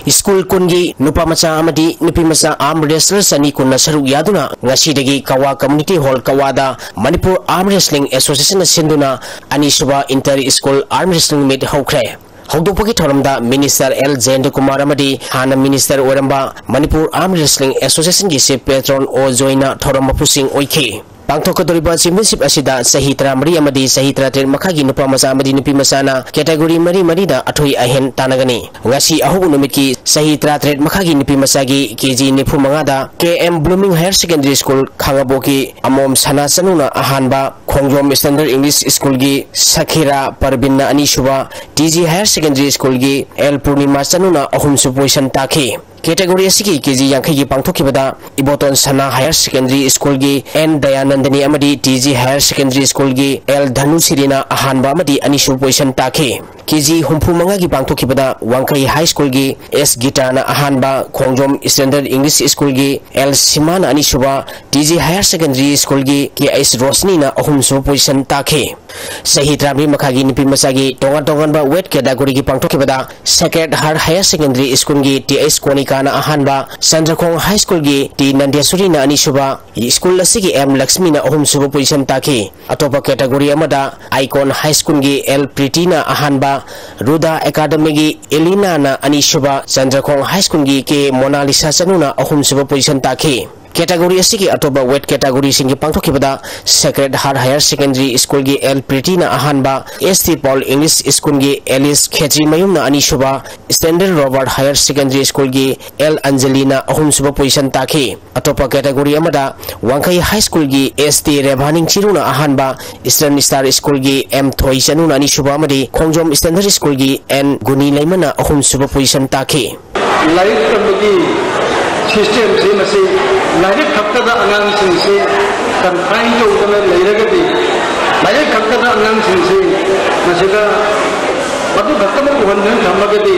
ꯁ꯭ꯀꯨꯜ ꯀꯨꯟꯒꯤ ꯅꯨꯄꯥ ꯃꯆꯥ ꯑꯃꯗꯤ ꯅꯨꯄꯤ ꯃꯆꯥ ꯑꯥꯔꯝ ꯔꯦꯁꯂꯔ ꯆꯅꯤ ꯀꯨꯟꯅ ꯁꯔꯨꯛ ꯌꯥꯗꯨꯅ ꯉꯁꯤꯗꯒꯤ ꯀꯋꯥ ꯀꯝꯃ꯭ꯌꯨꯅꯤꯇꯤ ꯍꯣꯜ ꯀꯋꯥꯗ ꯃꯅꯤꯄꯨꯔ ꯑꯥꯔꯝ ꯔꯦꯁꯂꯤꯡ ꯑꯦꯁꯣꯁꯤꯌꯦꯁꯟꯅ ꯁꯤꯟꯗꯨꯅ ꯑꯅꯤꯁꯨꯕ ꯏꯟꯇꯔ ꯁ꯭ꯀꯨꯜ ꯑꯥꯔꯝ ꯔꯦꯁꯂꯤꯡ ꯃꯤꯠ ꯍꯧꯈ꯭ꯔꯦ꯫ ꯍꯧꯗꯣꯛꯄꯒꯤ ꯊꯧꯔꯝꯗ ꯃꯤꯅꯤꯁꯇꯔ ꯑꯦꯜ ꯖꯌꯦꯟꯇ ꯀꯨꯃꯥꯔ ꯑꯃꯗꯤ ꯍꯥꯟꯅ ꯃꯤꯅꯤꯁꯇꯔ ꯑꯣꯏꯔꯝꯕ ꯃꯅꯤꯄꯨꯔ ꯑꯥꯔꯝ ꯔꯦꯁꯂꯤꯡ ꯑꯦꯁꯣꯁꯤꯌꯦꯁꯟꯒꯤ ꯆꯤꯐ ꯄꯦꯇ꯭ꯔꯣꯟ ꯑꯣ ꯖꯣꯏꯅ ꯊꯧꯔꯝ ꯃꯄꯨꯁꯤꯡ ꯑꯣꯏꯈꯤ꯫ ꯄꯥꯡꯊꯣꯛꯀꯗꯧꯔꯤꯕ ꯆꯦꯝꯄꯤꯌꯟꯁꯤꯞ ꯑꯁꯤꯗ ꯆꯍꯤ ꯇꯔꯥꯃꯔꯤ ꯑꯃꯗꯤ ꯆꯍꯤ ꯇꯔꯥꯇꯔꯦꯠ ꯃꯈꯥꯒꯤ ꯅꯨꯄꯥ ꯃꯆꯥ ꯑꯃꯗꯤ ꯅꯨꯄꯤ ꯃꯆꯥꯅ ꯀꯦꯇꯦꯒꯣꯔꯤ ꯃꯔꯤ ꯃꯔꯤꯗ ꯑꯊꯣꯏ ꯑꯍꯦꯟ ꯇꯥꯟꯅꯒꯅꯤ꯫ ꯉꯁꯤ ꯑꯍꯧꯕ ꯅꯨꯃꯤꯠꯀꯤ ꯆꯍꯤ ꯇꯔꯥꯇꯔꯦꯠ ꯃꯈꯥꯒꯤ ꯅꯨꯄꯤ ꯃꯆꯥꯒꯤ ꯀꯦ ꯖꯤ ꯅꯤꯐꯨ ꯃꯉꯥꯗ K M blooming higher secondary school ꯈꯥꯉꯕꯣꯛꯀꯤ ꯑꯃꯣꯝ ꯁꯅꯥ ꯆꯅꯨꯅ ꯑꯍꯥꯟꯕ, ꯈꯣꯡꯖꯣꯝ ꯁ꯭ꯇꯦꯟꯗꯔꯗ ꯏꯪꯂꯤꯁ ꯁ꯭ꯀꯨꯜꯒꯤ ꯁꯈꯤꯔꯥ ꯄꯔꯕꯤꯟꯅ ꯑꯅꯤꯁꯨꯕ, ꯇꯤ ꯖꯤ ꯍꯥꯌꯔ ꯁꯦꯀꯦꯟꯗꯔꯤ ꯁ꯭ꯀꯨꯜꯒꯤ ꯑꯦꯜ ꯄꯨꯔꯅꯤꯃꯥ ꯆꯅꯨꯅ ꯑꯍꯨꯝꯁꯨꯕ ꯄꯣꯖꯤꯁꯟ ꯇꯥꯈꯤ꯫ Category ꯑꯁꯤꯒꯤ ꯀꯦ ꯖꯤ ꯌꯥꯡꯈꯩꯒꯤ ꯄꯥꯡꯊꯣꯛꯈꯤꯕꯗ ꯏꯕꯣꯇꯣꯟ ꯁꯅꯥ Higher Secondary Schoolꯒꯤ ꯑꯦꯟ ꯗꯌꯥꯅꯟꯗꯅꯤ ꯑꯃꯗꯤ ꯇꯤ ꯖꯤ Higher Secondary Schoolꯒꯤ ꯑꯦꯜ ꯙꯅꯨꯁꯤꯔꯤꯅ ꯑꯍꯥꯟꯕ ꯑꯃꯗꯤ ꯑꯅꯤꯁꯨꯕ position ꯇꯥꯈꯤ꯫ ꯀꯦ ꯖꯤ ꯍꯨꯝꯐꯨ ꯃꯉꯥꯒꯤ ꯄꯥꯡꯊꯣꯛꯈꯤꯕꯗ ꯋꯥꯡꯈꯩ High Schoolꯒꯤ ꯑꯦꯁ ꯒꯤꯇꯥꯅ ꯑꯍꯥꯟꯕ, ꯈꯣꯡꯖꯣꯝ Standard English Schoolꯒꯤ ꯑꯦꯜ ꯁꯤꯃꯥꯅ ꯑꯅꯤꯁꯨꯕ, ꯇꯤ ꯖꯤ Higher Secondary Schoolꯒꯤ ꯀꯦ ꯑꯩꯆ ꯔꯣꯁꯅꯤꯅ ꯑꯍꯨꯝꯁꯨꯕ position ꯇꯥꯈꯤ꯫ ꯆꯍꯤ ꯇꯔꯥꯃꯔꯤ ꯃꯈꯥꯒꯤ ꯅꯨꯄꯤ ꯃꯆꯥꯒꯤ ꯇꯣꯉꯥꯟ ꯇꯣꯉꯥꯟꯕ weight categoryꯒꯤ ꯄꯥꯡꯊꯣꯛꯈꯤꯕꯗ Sacred Heart Higher Secondary Schoolꯒꯤ ꯇꯤ ꯑꯩꯆ ꯀꯣꯅꯤꯀꯥꯅ ꯑꯍꯥꯟꯕ, ꯆꯟꯗ꯭ꯔꯈꯣꯡ High Schoolꯒꯤ ꯇꯤ ꯅꯟꯗꯦꯁꯣꯔꯤꯅ ꯑꯅꯤꯁꯨꯕ, school ꯑꯁꯤꯒꯤ ꯑꯦꯝ ꯂꯛꯁꯃꯤꯅ ꯑꯍꯨꯝꯁꯨꯕ position ꯇꯥꯈꯤ꯫ ꯑꯇꯣꯞꯄ category ꯑꯃꯗ Icon High Schoolꯒꯤ ꯑꯦꯜ ꯄ꯭ꯔꯤꯇꯤꯅ ꯑꯍꯥꯟꯕ, ꯔꯨꯗꯥ Academyꯒꯤ ꯑꯦꯂꯤꯅꯥꯅ ꯑꯅꯤꯁꯨꯕ, ꯆꯟꯗ꯭ꯔꯈꯣꯡ High Schoolꯒꯤ ꯀꯦ ꯃꯣꯅꯥꯂꯤꯁꯥ ꯆꯅꯨꯅ ꯑꯍꯨꯝꯁꯨꯕ position ꯇꯥꯈꯤ꯫ Category ꯑꯁꯤꯒꯤ ꯑꯇꯣꯞꯄ weight categoryꯁꯤꯡꯒꯤ ꯄꯥꯡꯊꯣꯛꯈꯤꯕꯗ Sacred Heart Higher Secondary Schoolꯒꯤ ꯑꯦꯜ ꯄ꯭ꯔꯤꯇꯤꯅ ꯑꯍꯥꯟꯕ, ꯑꯦꯁ ꯇꯤ Paul English Schoolꯒꯤ ꯑꯦꯂꯤꯁ ꯈꯦꯇ꯭ꯔꯤꯃꯌꯨꯝꯅ ꯑꯅꯤꯁꯨꯕ, Standard Robert Higher Secondary Schoolꯒꯤ ꯑꯦꯜ ꯑꯟꯖꯂꯤꯅ ꯑꯍꯨꯝꯁꯨꯕ position ꯇꯥꯈꯤ꯫ ꯑꯇꯣꯞꯄ category ꯑꯃꯗ ꯋꯥꯡꯈꯩ High Schoolꯒꯤ ꯑꯦꯁ ꯇꯤ ꯔꯦꯚꯥꯅꯤꯡ ꯆꯤꯔꯨꯅ ꯑꯍꯥꯟꯕ, Eastern Star Schoolꯒꯤ ꯑꯦꯝ ꯊꯣꯏ ꯆꯅꯨꯅ ꯑꯅꯤꯁꯨꯕ ꯑꯃꯗꯤ ꯈꯣꯡꯖꯣꯝ Standard Schoolꯒꯤ ꯑꯦꯟ ꯒꯨꯅꯤ ꯂꯩꯃꯅ ꯑꯍꯨꯝꯁꯨꯕ position ꯇꯥꯈꯤ꯫ ꯂꯥꯏꯔꯤꯛ ꯇꯝꯕꯒꯤ systemꯁꯤ ꯃꯁꯤ ꯂꯥꯏꯔꯤꯛ ꯈꯛꯇꯗ ꯑꯉꯥꯡꯁꯤꯡꯁꯤ confine ꯇꯧꯗꯅ ꯂꯩꯔꯒꯗꯤ, ꯂꯥꯏꯔꯤꯛ ꯈꯛꯇꯗ ꯑꯉꯥꯡꯁꯤꯡꯁꯤ ꯃꯁꯤꯗ ꯃꯗꯨ ꯈꯛꯇꯃꯛ ꯎꯍꯟꯗꯨꯅ ꯊꯝꯃꯒꯗꯤ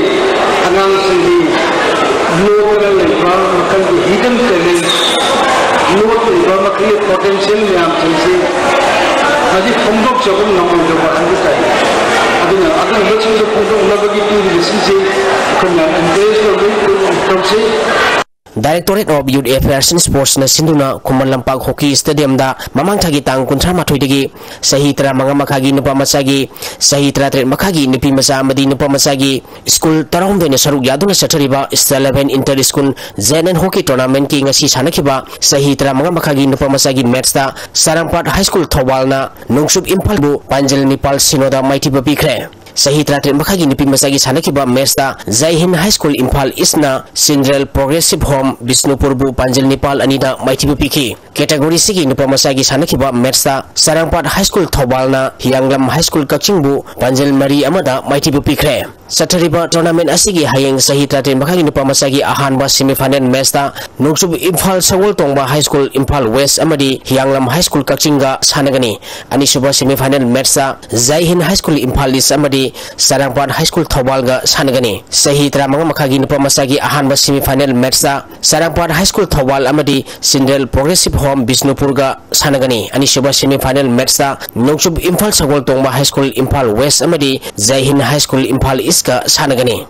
ꯑꯉꯥꯡꯁꯤꯡꯒꯤ ꯂꯣꯠꯇꯅ ꯂꯩꯕ ꯃꯈꯜꯒꯤ hidden talent, ꯂꯣꯠꯂꯤꯕ ꯃꯈꯜꯒꯤ potential ꯃꯌꯥꯝꯁꯤꯡꯁꯤ ꯃꯁꯤ ꯐꯣꯡꯗꯣꯛꯆꯕ ꯉꯝꯃꯣꯏꯗꯕ ꯍꯥꯏꯕ ꯇꯥꯏ꯫ ꯑꯗꯨꯅ ꯑꯗꯨꯒꯨꯝꯕꯁꯤꯡꯗꯨ ꯐꯣꯡꯗꯣꯛꯅꯕꯒꯤ ꯄꯤꯔꯤꯕꯁꯤꯡꯁꯤ ꯑꯩꯈꯣꯏꯅ encourage ꯇꯧꯖꯩ, ꯇꯧꯁꯤ꯫ Directorate of Youth Affairs and Sportsꯅ ꯁꯤꯟꯗꯨꯅ ꯈꯨꯃꯟ ꯂꯝꯄꯥꯛ Hockey Stadiumꯗ ꯃꯃꯥꯡ ꯊꯥꯒꯤ ꯇꯥꯡ ꯀꯨꯟꯊ꯭ꯔꯥ ꯃꯥꯊꯣꯏꯗꯒꯤ ꯆꯍꯤ ꯇꯔꯥꯃꯉꯥ ꯃꯈꯥꯒꯤ ꯅꯨꯄꯥ ꯃꯆꯥꯒꯤ, ꯆꯍꯤ ꯇꯔꯥꯇꯔꯦꯠ ꯃꯈꯥꯒꯤ ꯅꯨꯄꯤ ꯃꯆꯥ ꯑꯃꯗꯤ ꯅꯨꯄꯥ ꯃꯆꯥꯒꯤ school ꯇꯔꯥꯍꯨꯝꯗꯣꯏꯅ ꯁꯔꯨꯛ ꯌꯥꯗꯨꯅ ꯆꯠꯊꯔꯤꯕ Star eleven Inter School J N Hockey Tournamentꯀꯤ ꯉꯁꯤ ꯁꯥꯟꯅꯈꯤꯕ ꯆꯍꯤ ꯇꯔꯥꯃꯉꯥ ꯃꯈꯥꯒꯤ ꯅꯨꯄꯥ ꯃꯆꯥꯒꯤ matchꯇ ꯆꯥꯔꯥꯡꯄꯥꯠ High School ꯊꯧꯕꯥꯜꯅ ꯅꯣꯡꯆꯨꯞ ꯏꯝꯐꯥꯜꯕꯨ ꯄꯥꯟꯖꯜ ꯅꯤꯄꯥꯜ ꯁꯤꯅꯣꯗ ꯃꯥꯏꯊꯤꯕ ꯄꯤꯈ꯭ꯔꯦ꯫ ꯆꯍꯤ ꯇꯔꯥꯇꯔꯦꯠ ꯃꯈꯥꯒꯤ ꯅꯨꯄꯤ ꯃꯆꯥꯒꯤ ꯁꯥꯟꯅꯈꯤꯕ match ꯇ ꯖꯥꯏ ꯍꯤꯟ High School ꯏꯝꯐꯥꯜ East ꯅ Central Progressive Home ꯕꯤꯁꯅꯨꯄꯨꯔꯕꯨ ꯄꯥꯟꯖꯜ ꯅꯤꯄꯥꯜ ꯑꯅꯤꯗ ꯃꯥꯏꯊꯤꯕ ꯄꯤꯈꯤ꯫ Category C ꯒꯤ ꯅꯨꯄꯥ ꯃꯆꯥꯒꯤ ꯁꯥꯟꯅꯈꯤꯕ match ꯇ ꯆꯔꯥꯡꯄꯥꯠ High School ꯊꯧꯕꯥꯜꯅ ꯍꯤꯌꯥꯡꯂꯝ High School ꯀꯛꯆꯤꯡꯕꯨ ꯄꯥꯟꯖꯜ ꯃꯔꯤ ꯑꯃꯗ ꯃꯥꯏꯊꯤꯕ ꯄꯤꯈ꯭ꯔꯦ꯫ ꯆꯠꯊꯔꯤꯕ tournament ꯑꯁꯤꯒꯤ ꯍꯌꯦꯡ ꯆꯍꯤ ꯇꯔꯥꯇꯔꯦꯠ ꯃꯈꯥꯒꯤ ꯅꯨꯄꯥ ꯃꯆꯥꯒꯤ ꯑꯍꯥꯟꯕ semi final match ꯇ ꯅꯣꯡꯆꯨꯞ ꯏꯝꯐꯥꯜ ꯁꯒꯣꯜ ꯇꯣꯡꯕ High School ꯏꯝꯐꯥꯜ West ꯑꯃꯗꯤ ꯍꯤꯌꯥꯡꯂꯝ High School ꯀꯛꯆꯤꯡꯒ ꯁꯥꯟꯅꯒꯅꯤ꯫ ꯑꯅꯤꯁꯨꯕ semi final match ꯇ ꯖꯥꯏ ꯍꯤꯟ High School ꯏꯝꯐꯥꯜ East ꯑꯃꯗꯤ ꯆꯔꯥꯡꯄꯥꯠ High School ꯊꯧꯕꯥꯜꯒ ꯁꯥꯟꯅꯒꯅꯤ꯫ ꯆꯍꯤ ꯇꯔꯥꯃꯉꯥ ꯃꯈꯥꯒꯤ ꯅꯨꯄꯥ ꯃꯆꯥꯒꯤ ꯑꯍꯥꯟꯕ semi final match ꯇ ꯆꯔꯥꯡꯄꯥꯠ High School ꯊꯧꯕꯥꯜ ꯑꯃꯗꯤ Central Progressive Home ꯕꯤꯁꯅꯨꯄꯨꯔꯒ ꯁꯥꯟꯅꯒꯅꯤ꯫ ꯑꯅꯤꯁꯨꯕ semi final match ꯇ ꯅꯣꯡꯆꯨꯞ ꯏꯝꯐꯥꯜ ꯁꯒꯣꯜ ꯇꯣꯡꯕ High School ꯏꯝꯐꯥꯜ West ꯑꯃꯗꯤ ꯖꯥꯏ ꯍꯤꯟ High School ꯏꯝꯐꯥꯜ East ꯀ ꯁꯥꯟꯅꯒꯅꯤ꯫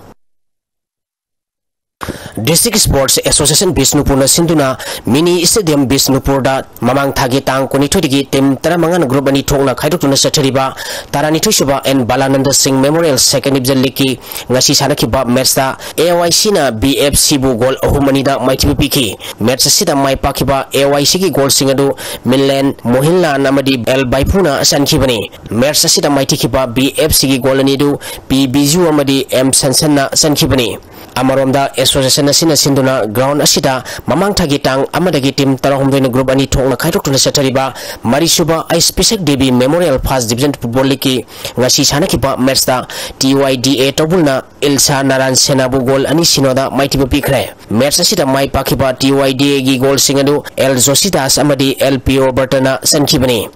District Sports Association ꯕꯤꯁꯅꯨꯄꯨꯔꯅ ꯁꯤꯟꯗꯨꯅ Mini Stadium ꯕꯤꯁꯅꯨꯄꯨꯔꯗ ꯃꯃꯥꯡ ꯊꯥꯒꯤ ꯇꯥꯡ ꯀꯨꯟꯅꯤꯊꯣꯏꯗꯒꯤ team ꯇꯔꯥꯃꯉꯥꯅ group ꯑꯅꯤ ꯊꯣꯛꯅ ꯈꯥꯏꯗꯣꯛꯇꯨꯅ ꯆꯠꯊꯔꯤꯕ ꯇꯔꯥꯅꯤꯊꯣꯏꯁꯨꯕ N ꯕꯂꯥꯅꯟꯗ ꯁꯤꯡ Memorial Second Division League ꯀꯤ ꯉꯁꯤ ꯁꯥꯟꯅꯈꯤꯕ match ꯇ A Y C ꯅ B F C ꯕꯨ goal ꯑꯍꯨꯝ ꯑꯅꯤꯗ ꯃꯥꯏꯊꯤꯕ ꯄꯤꯈꯤ꯫ Match ꯑꯁꯤꯗ ꯃꯥꯏ ꯄꯥꯛꯈꯤꯕ A Y C ꯒꯤ goal ꯁꯤꯡ ꯑꯗꯨ ꯃꯤꯟꯂꯦꯟ ꯃꯣꯍꯤꯟꯂꯥꯟ ꯑꯃꯗꯤ ꯑꯦꯜ ꯕꯥꯏꯐꯨꯅ ꯆꯟꯈꯤꯕꯅꯤ꯫ Match ꯑꯁꯤꯗ ꯃꯥꯏꯊꯤꯈꯤꯕ B F C ꯒꯤ goal ꯑꯅꯤ ꯑꯗꯨ ꯄꯤ ꯕꯤꯖꯨ ꯑꯃꯗꯤ ꯑꯦꯝ ꯁꯟꯁꯟꯅ ꯆꯟꯈꯤꯕꯅꯤ꯫ ꯑꯃꯔꯣꯝꯗ, association ꯑꯁꯤꯅ ꯁꯤꯟꯗꯨꯅ ground ꯑꯁꯤꯗ ꯃꯃꯥꯡ ꯊꯥꯒꯤ ꯇꯥꯡ ꯑꯃꯗꯒꯤ team ꯇꯔꯥꯍꯨꯝꯗꯣꯏꯅ group ꯑꯅꯤ ꯊꯣꯛꯅ ꯈꯥꯏꯗꯣꯛꯇꯨꯅ ꯆꯠꯊꯔꯤꯕ ꯃꯔꯤꯁꯨꯕ ꯑꯩꯁ ꯄꯤꯁꯛ Devi Memorial First Division Football League ꯀꯤ ꯉꯁꯤ ꯁꯥꯟꯅꯈꯤꯕ match ꯇ T Y D A ꯇꯧꯕꯨꯜꯅ ꯏꯜꯁꯥ ꯅꯥꯔꯥꯟ ꯁꯦꯅꯥꯕꯨ goal ꯑꯅꯤ ꯁꯤꯅꯣꯗ ꯃꯥꯏꯊꯤꯕ ꯄꯤꯈ꯭ꯔꯦ꯫ Match ꯑꯁꯤꯗ ꯃꯥꯏ ꯄꯥꯛꯈꯤꯕ T Y D A ꯒꯤ goal ꯁꯤꯡ ꯑꯗꯨ ꯑꯦꯜ ꯖꯣꯁꯤꯗꯥꯁ ꯑꯃꯗꯤ ꯑꯦꯜ ꯄꯤꯌꯣ ꯕꯔꯇꯅ ꯆꯟꯈꯤꯕꯅꯤ꯫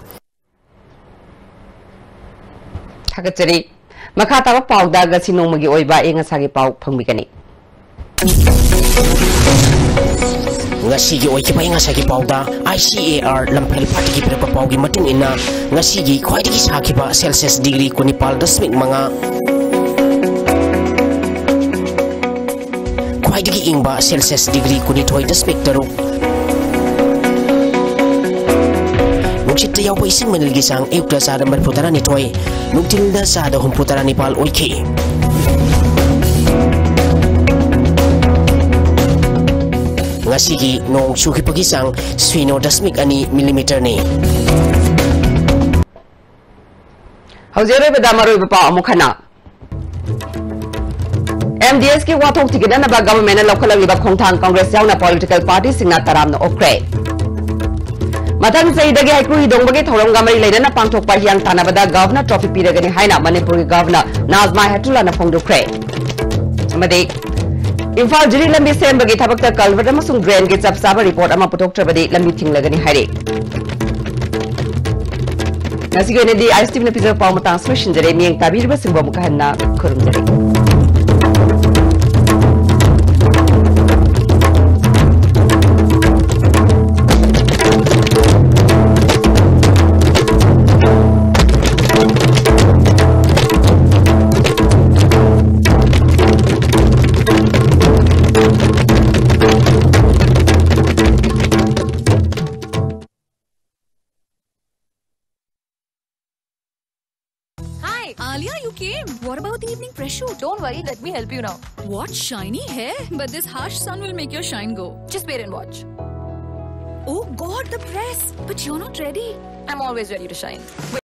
ꯊꯥꯒꯠꯆꯔꯤ꯫ ꯃꯈꯥ ꯇꯥꯕ ꯄꯥꯎꯗ ꯉꯁꯤ ꯅꯣꯡꯃꯒꯤ ꯑꯣꯏꯕ ꯑꯏꯪ ꯑꯁꯥꯒꯤ ꯄꯥꯎ ꯐꯪꯕꯤꯒꯅꯤ꯫ ꯉꯁꯤꯒꯤ ꯑꯣꯏꯈꯤꯕ ꯑꯏꯪ ꯑꯁꯥꯒꯤ ꯄꯥꯎꯗ I C A R ꯂꯝꯐꯦꯜ ꯄꯥꯠꯇꯒꯤ ꯄꯤꯔꯛꯄ ꯄꯥꯎꯒꯤ ꯃꯇꯨꯡ ꯏꯟꯅ, ꯉꯁꯤꯒꯤ ꯈ꯭ꯋꯥꯏꯗꯒꯤ ꯁꯥꯈꯤꯕ Celsius degree ꯀꯨꯟꯅꯤꯄꯥꯜ ꯗꯁꯃꯤꯛ ꯃꯉꯥ, ꯈ꯭ꯋꯥꯏꯗꯒꯤ ꯏꯪꯕ Celsius degree ꯀꯨꯟꯅꯤꯊꯣꯏ ꯗꯁꯃꯤꯛ ꯇꯔꯨꯛ꯫ ꯅꯨꯡꯁꯤꯠꯇ ꯌꯥꯎꯕ ꯏꯁꯤꯡ ꯃꯅꯤꯜꯒꯤ ꯆꯥꯡ ꯑꯌꯨꯛꯇ ꯆꯥꯗ ꯃꯔꯤꯐꯨ ꯇꯔꯥꯅꯤꯊꯣꯏ, ꯅꯨꯡꯊꯤꯜꯗ ꯆꯥꯗ ꯍꯨꯝꯐꯨ ꯇꯔꯥꯅꯤꯄꯥꯜ ꯑꯣꯏꯈꯤ꯫ ꯉꯁꯤꯒꯤ ꯅꯣꯡ ꯆꯨꯈꯤꯕꯒꯤ ꯆꯥꯡ ꯁꯤꯅꯣ ꯗꯁꯃꯤꯛ ꯑꯅꯤ millimeter ꯅꯤ꯫ ꯍꯧꯖꯤꯛ ꯑꯔꯣꯏꯕꯗ ꯃꯔꯨꯑꯣꯏꯕ ꯄꯥꯎ ꯑꯃꯨꯛ ꯍꯟꯅ꯫ ꯑꯦꯝ ꯗꯤ ꯑꯦꯁꯀꯤ ꯋꯥꯊꯣꯛ ꯊꯤꯒꯠꯅꯅꯕ ꯒꯚꯔꯟꯃꯦꯟꯠꯅ ꯂꯧꯈꯠꯂꯛꯂꯤꯕ ꯈꯣꯡꯊꯥꯡ ꯀꯪꯒ꯭ꯔꯦꯁ ꯌꯥꯎꯅ ꯄꯣꯂꯤꯇꯤꯀꯦꯜ ꯄꯥꯔꯇꯤꯁꯤꯡꯅ ꯇꯔꯥꯝꯅ ꯑꯣꯛꯈ꯭ꯔꯦ꯫ ꯃꯊꯪ ꯆꯍꯤꯗꯒꯤ ꯍꯩꯀ꯭ꯔꯨ ꯍꯤꯗꯣꯡꯕꯒꯤ ꯊꯧꯔꯝꯒ ꯃꯔꯤ ꯂꯩꯅꯅ ꯄꯥꯡꯊꯣꯛꯄ ꯍꯤꯌꯥꯡ ꯇꯥꯟꯅꯕꯗ ꯒꯚꯔꯟꯅ ꯇ꯭ꯔꯣꯐꯤ ꯄꯤꯔꯒꯅꯤ ꯍꯥꯏꯅ ꯃꯅꯤꯄꯨꯔꯒꯤ ꯒꯚꯔꯟ ꯅꯥꯖꯃꯥ ꯍꯦꯞꯇꯨꯂꯥꯅ ꯐꯣꯡꯗꯣꯛꯈ꯭ꯔꯦ꯫ ꯑꯃꯗꯤ ꯏꯝꯐꯥꯜ ꯖꯤꯔꯤ ꯂꯝꯕꯤ ꯁꯦꯝꯕꯒꯤ ꯊꯕꯛꯇ ꯀꯜꯚꯔꯠ ꯑꯃꯁꯨꯡ ꯗ꯭ꯔꯦꯟꯒꯤ ꯆꯞ ꯆꯥꯕ ꯔꯤꯄꯣꯔꯠ ꯑꯃ ꯄꯨꯊꯣꯛꯇ꯭ꯔꯕꯗꯤ ꯂꯝꯕꯤ ꯊꯤꯡꯂꯒꯅꯤ ꯍꯥꯏꯔꯤ꯫ ꯉꯁꯤꯒꯤ ꯑꯣꯏꯅꯗꯤ ꯑꯥꯏ ꯑꯦꯁ ꯇꯤ ꯚꯤꯅ ꯄꯤꯖꯕ ꯄꯥꯎ ꯃꯇꯥꯡ ꯑꯁꯤꯗ ꯂꯣꯏꯁꯤꯟꯖꯔꯦ꯫ ꯃꯤꯠꯌꯦꯡ ꯇꯥꯕꯤꯔꯤꯕꯁꯤꯡꯕꯨ ꯑꯃꯨꯛꯀ ꯍꯟꯅ ꯈꯨꯔꯨꯝꯖꯔꯤ꯫ Hi, Alia, you came. What about the evening press shoot? Don't worry, let me help you now. What shiny hair? But this harsh sun will make your shine go. Just wait and watch. Oh God, the press! But you're not ready. I'm always ready to shine.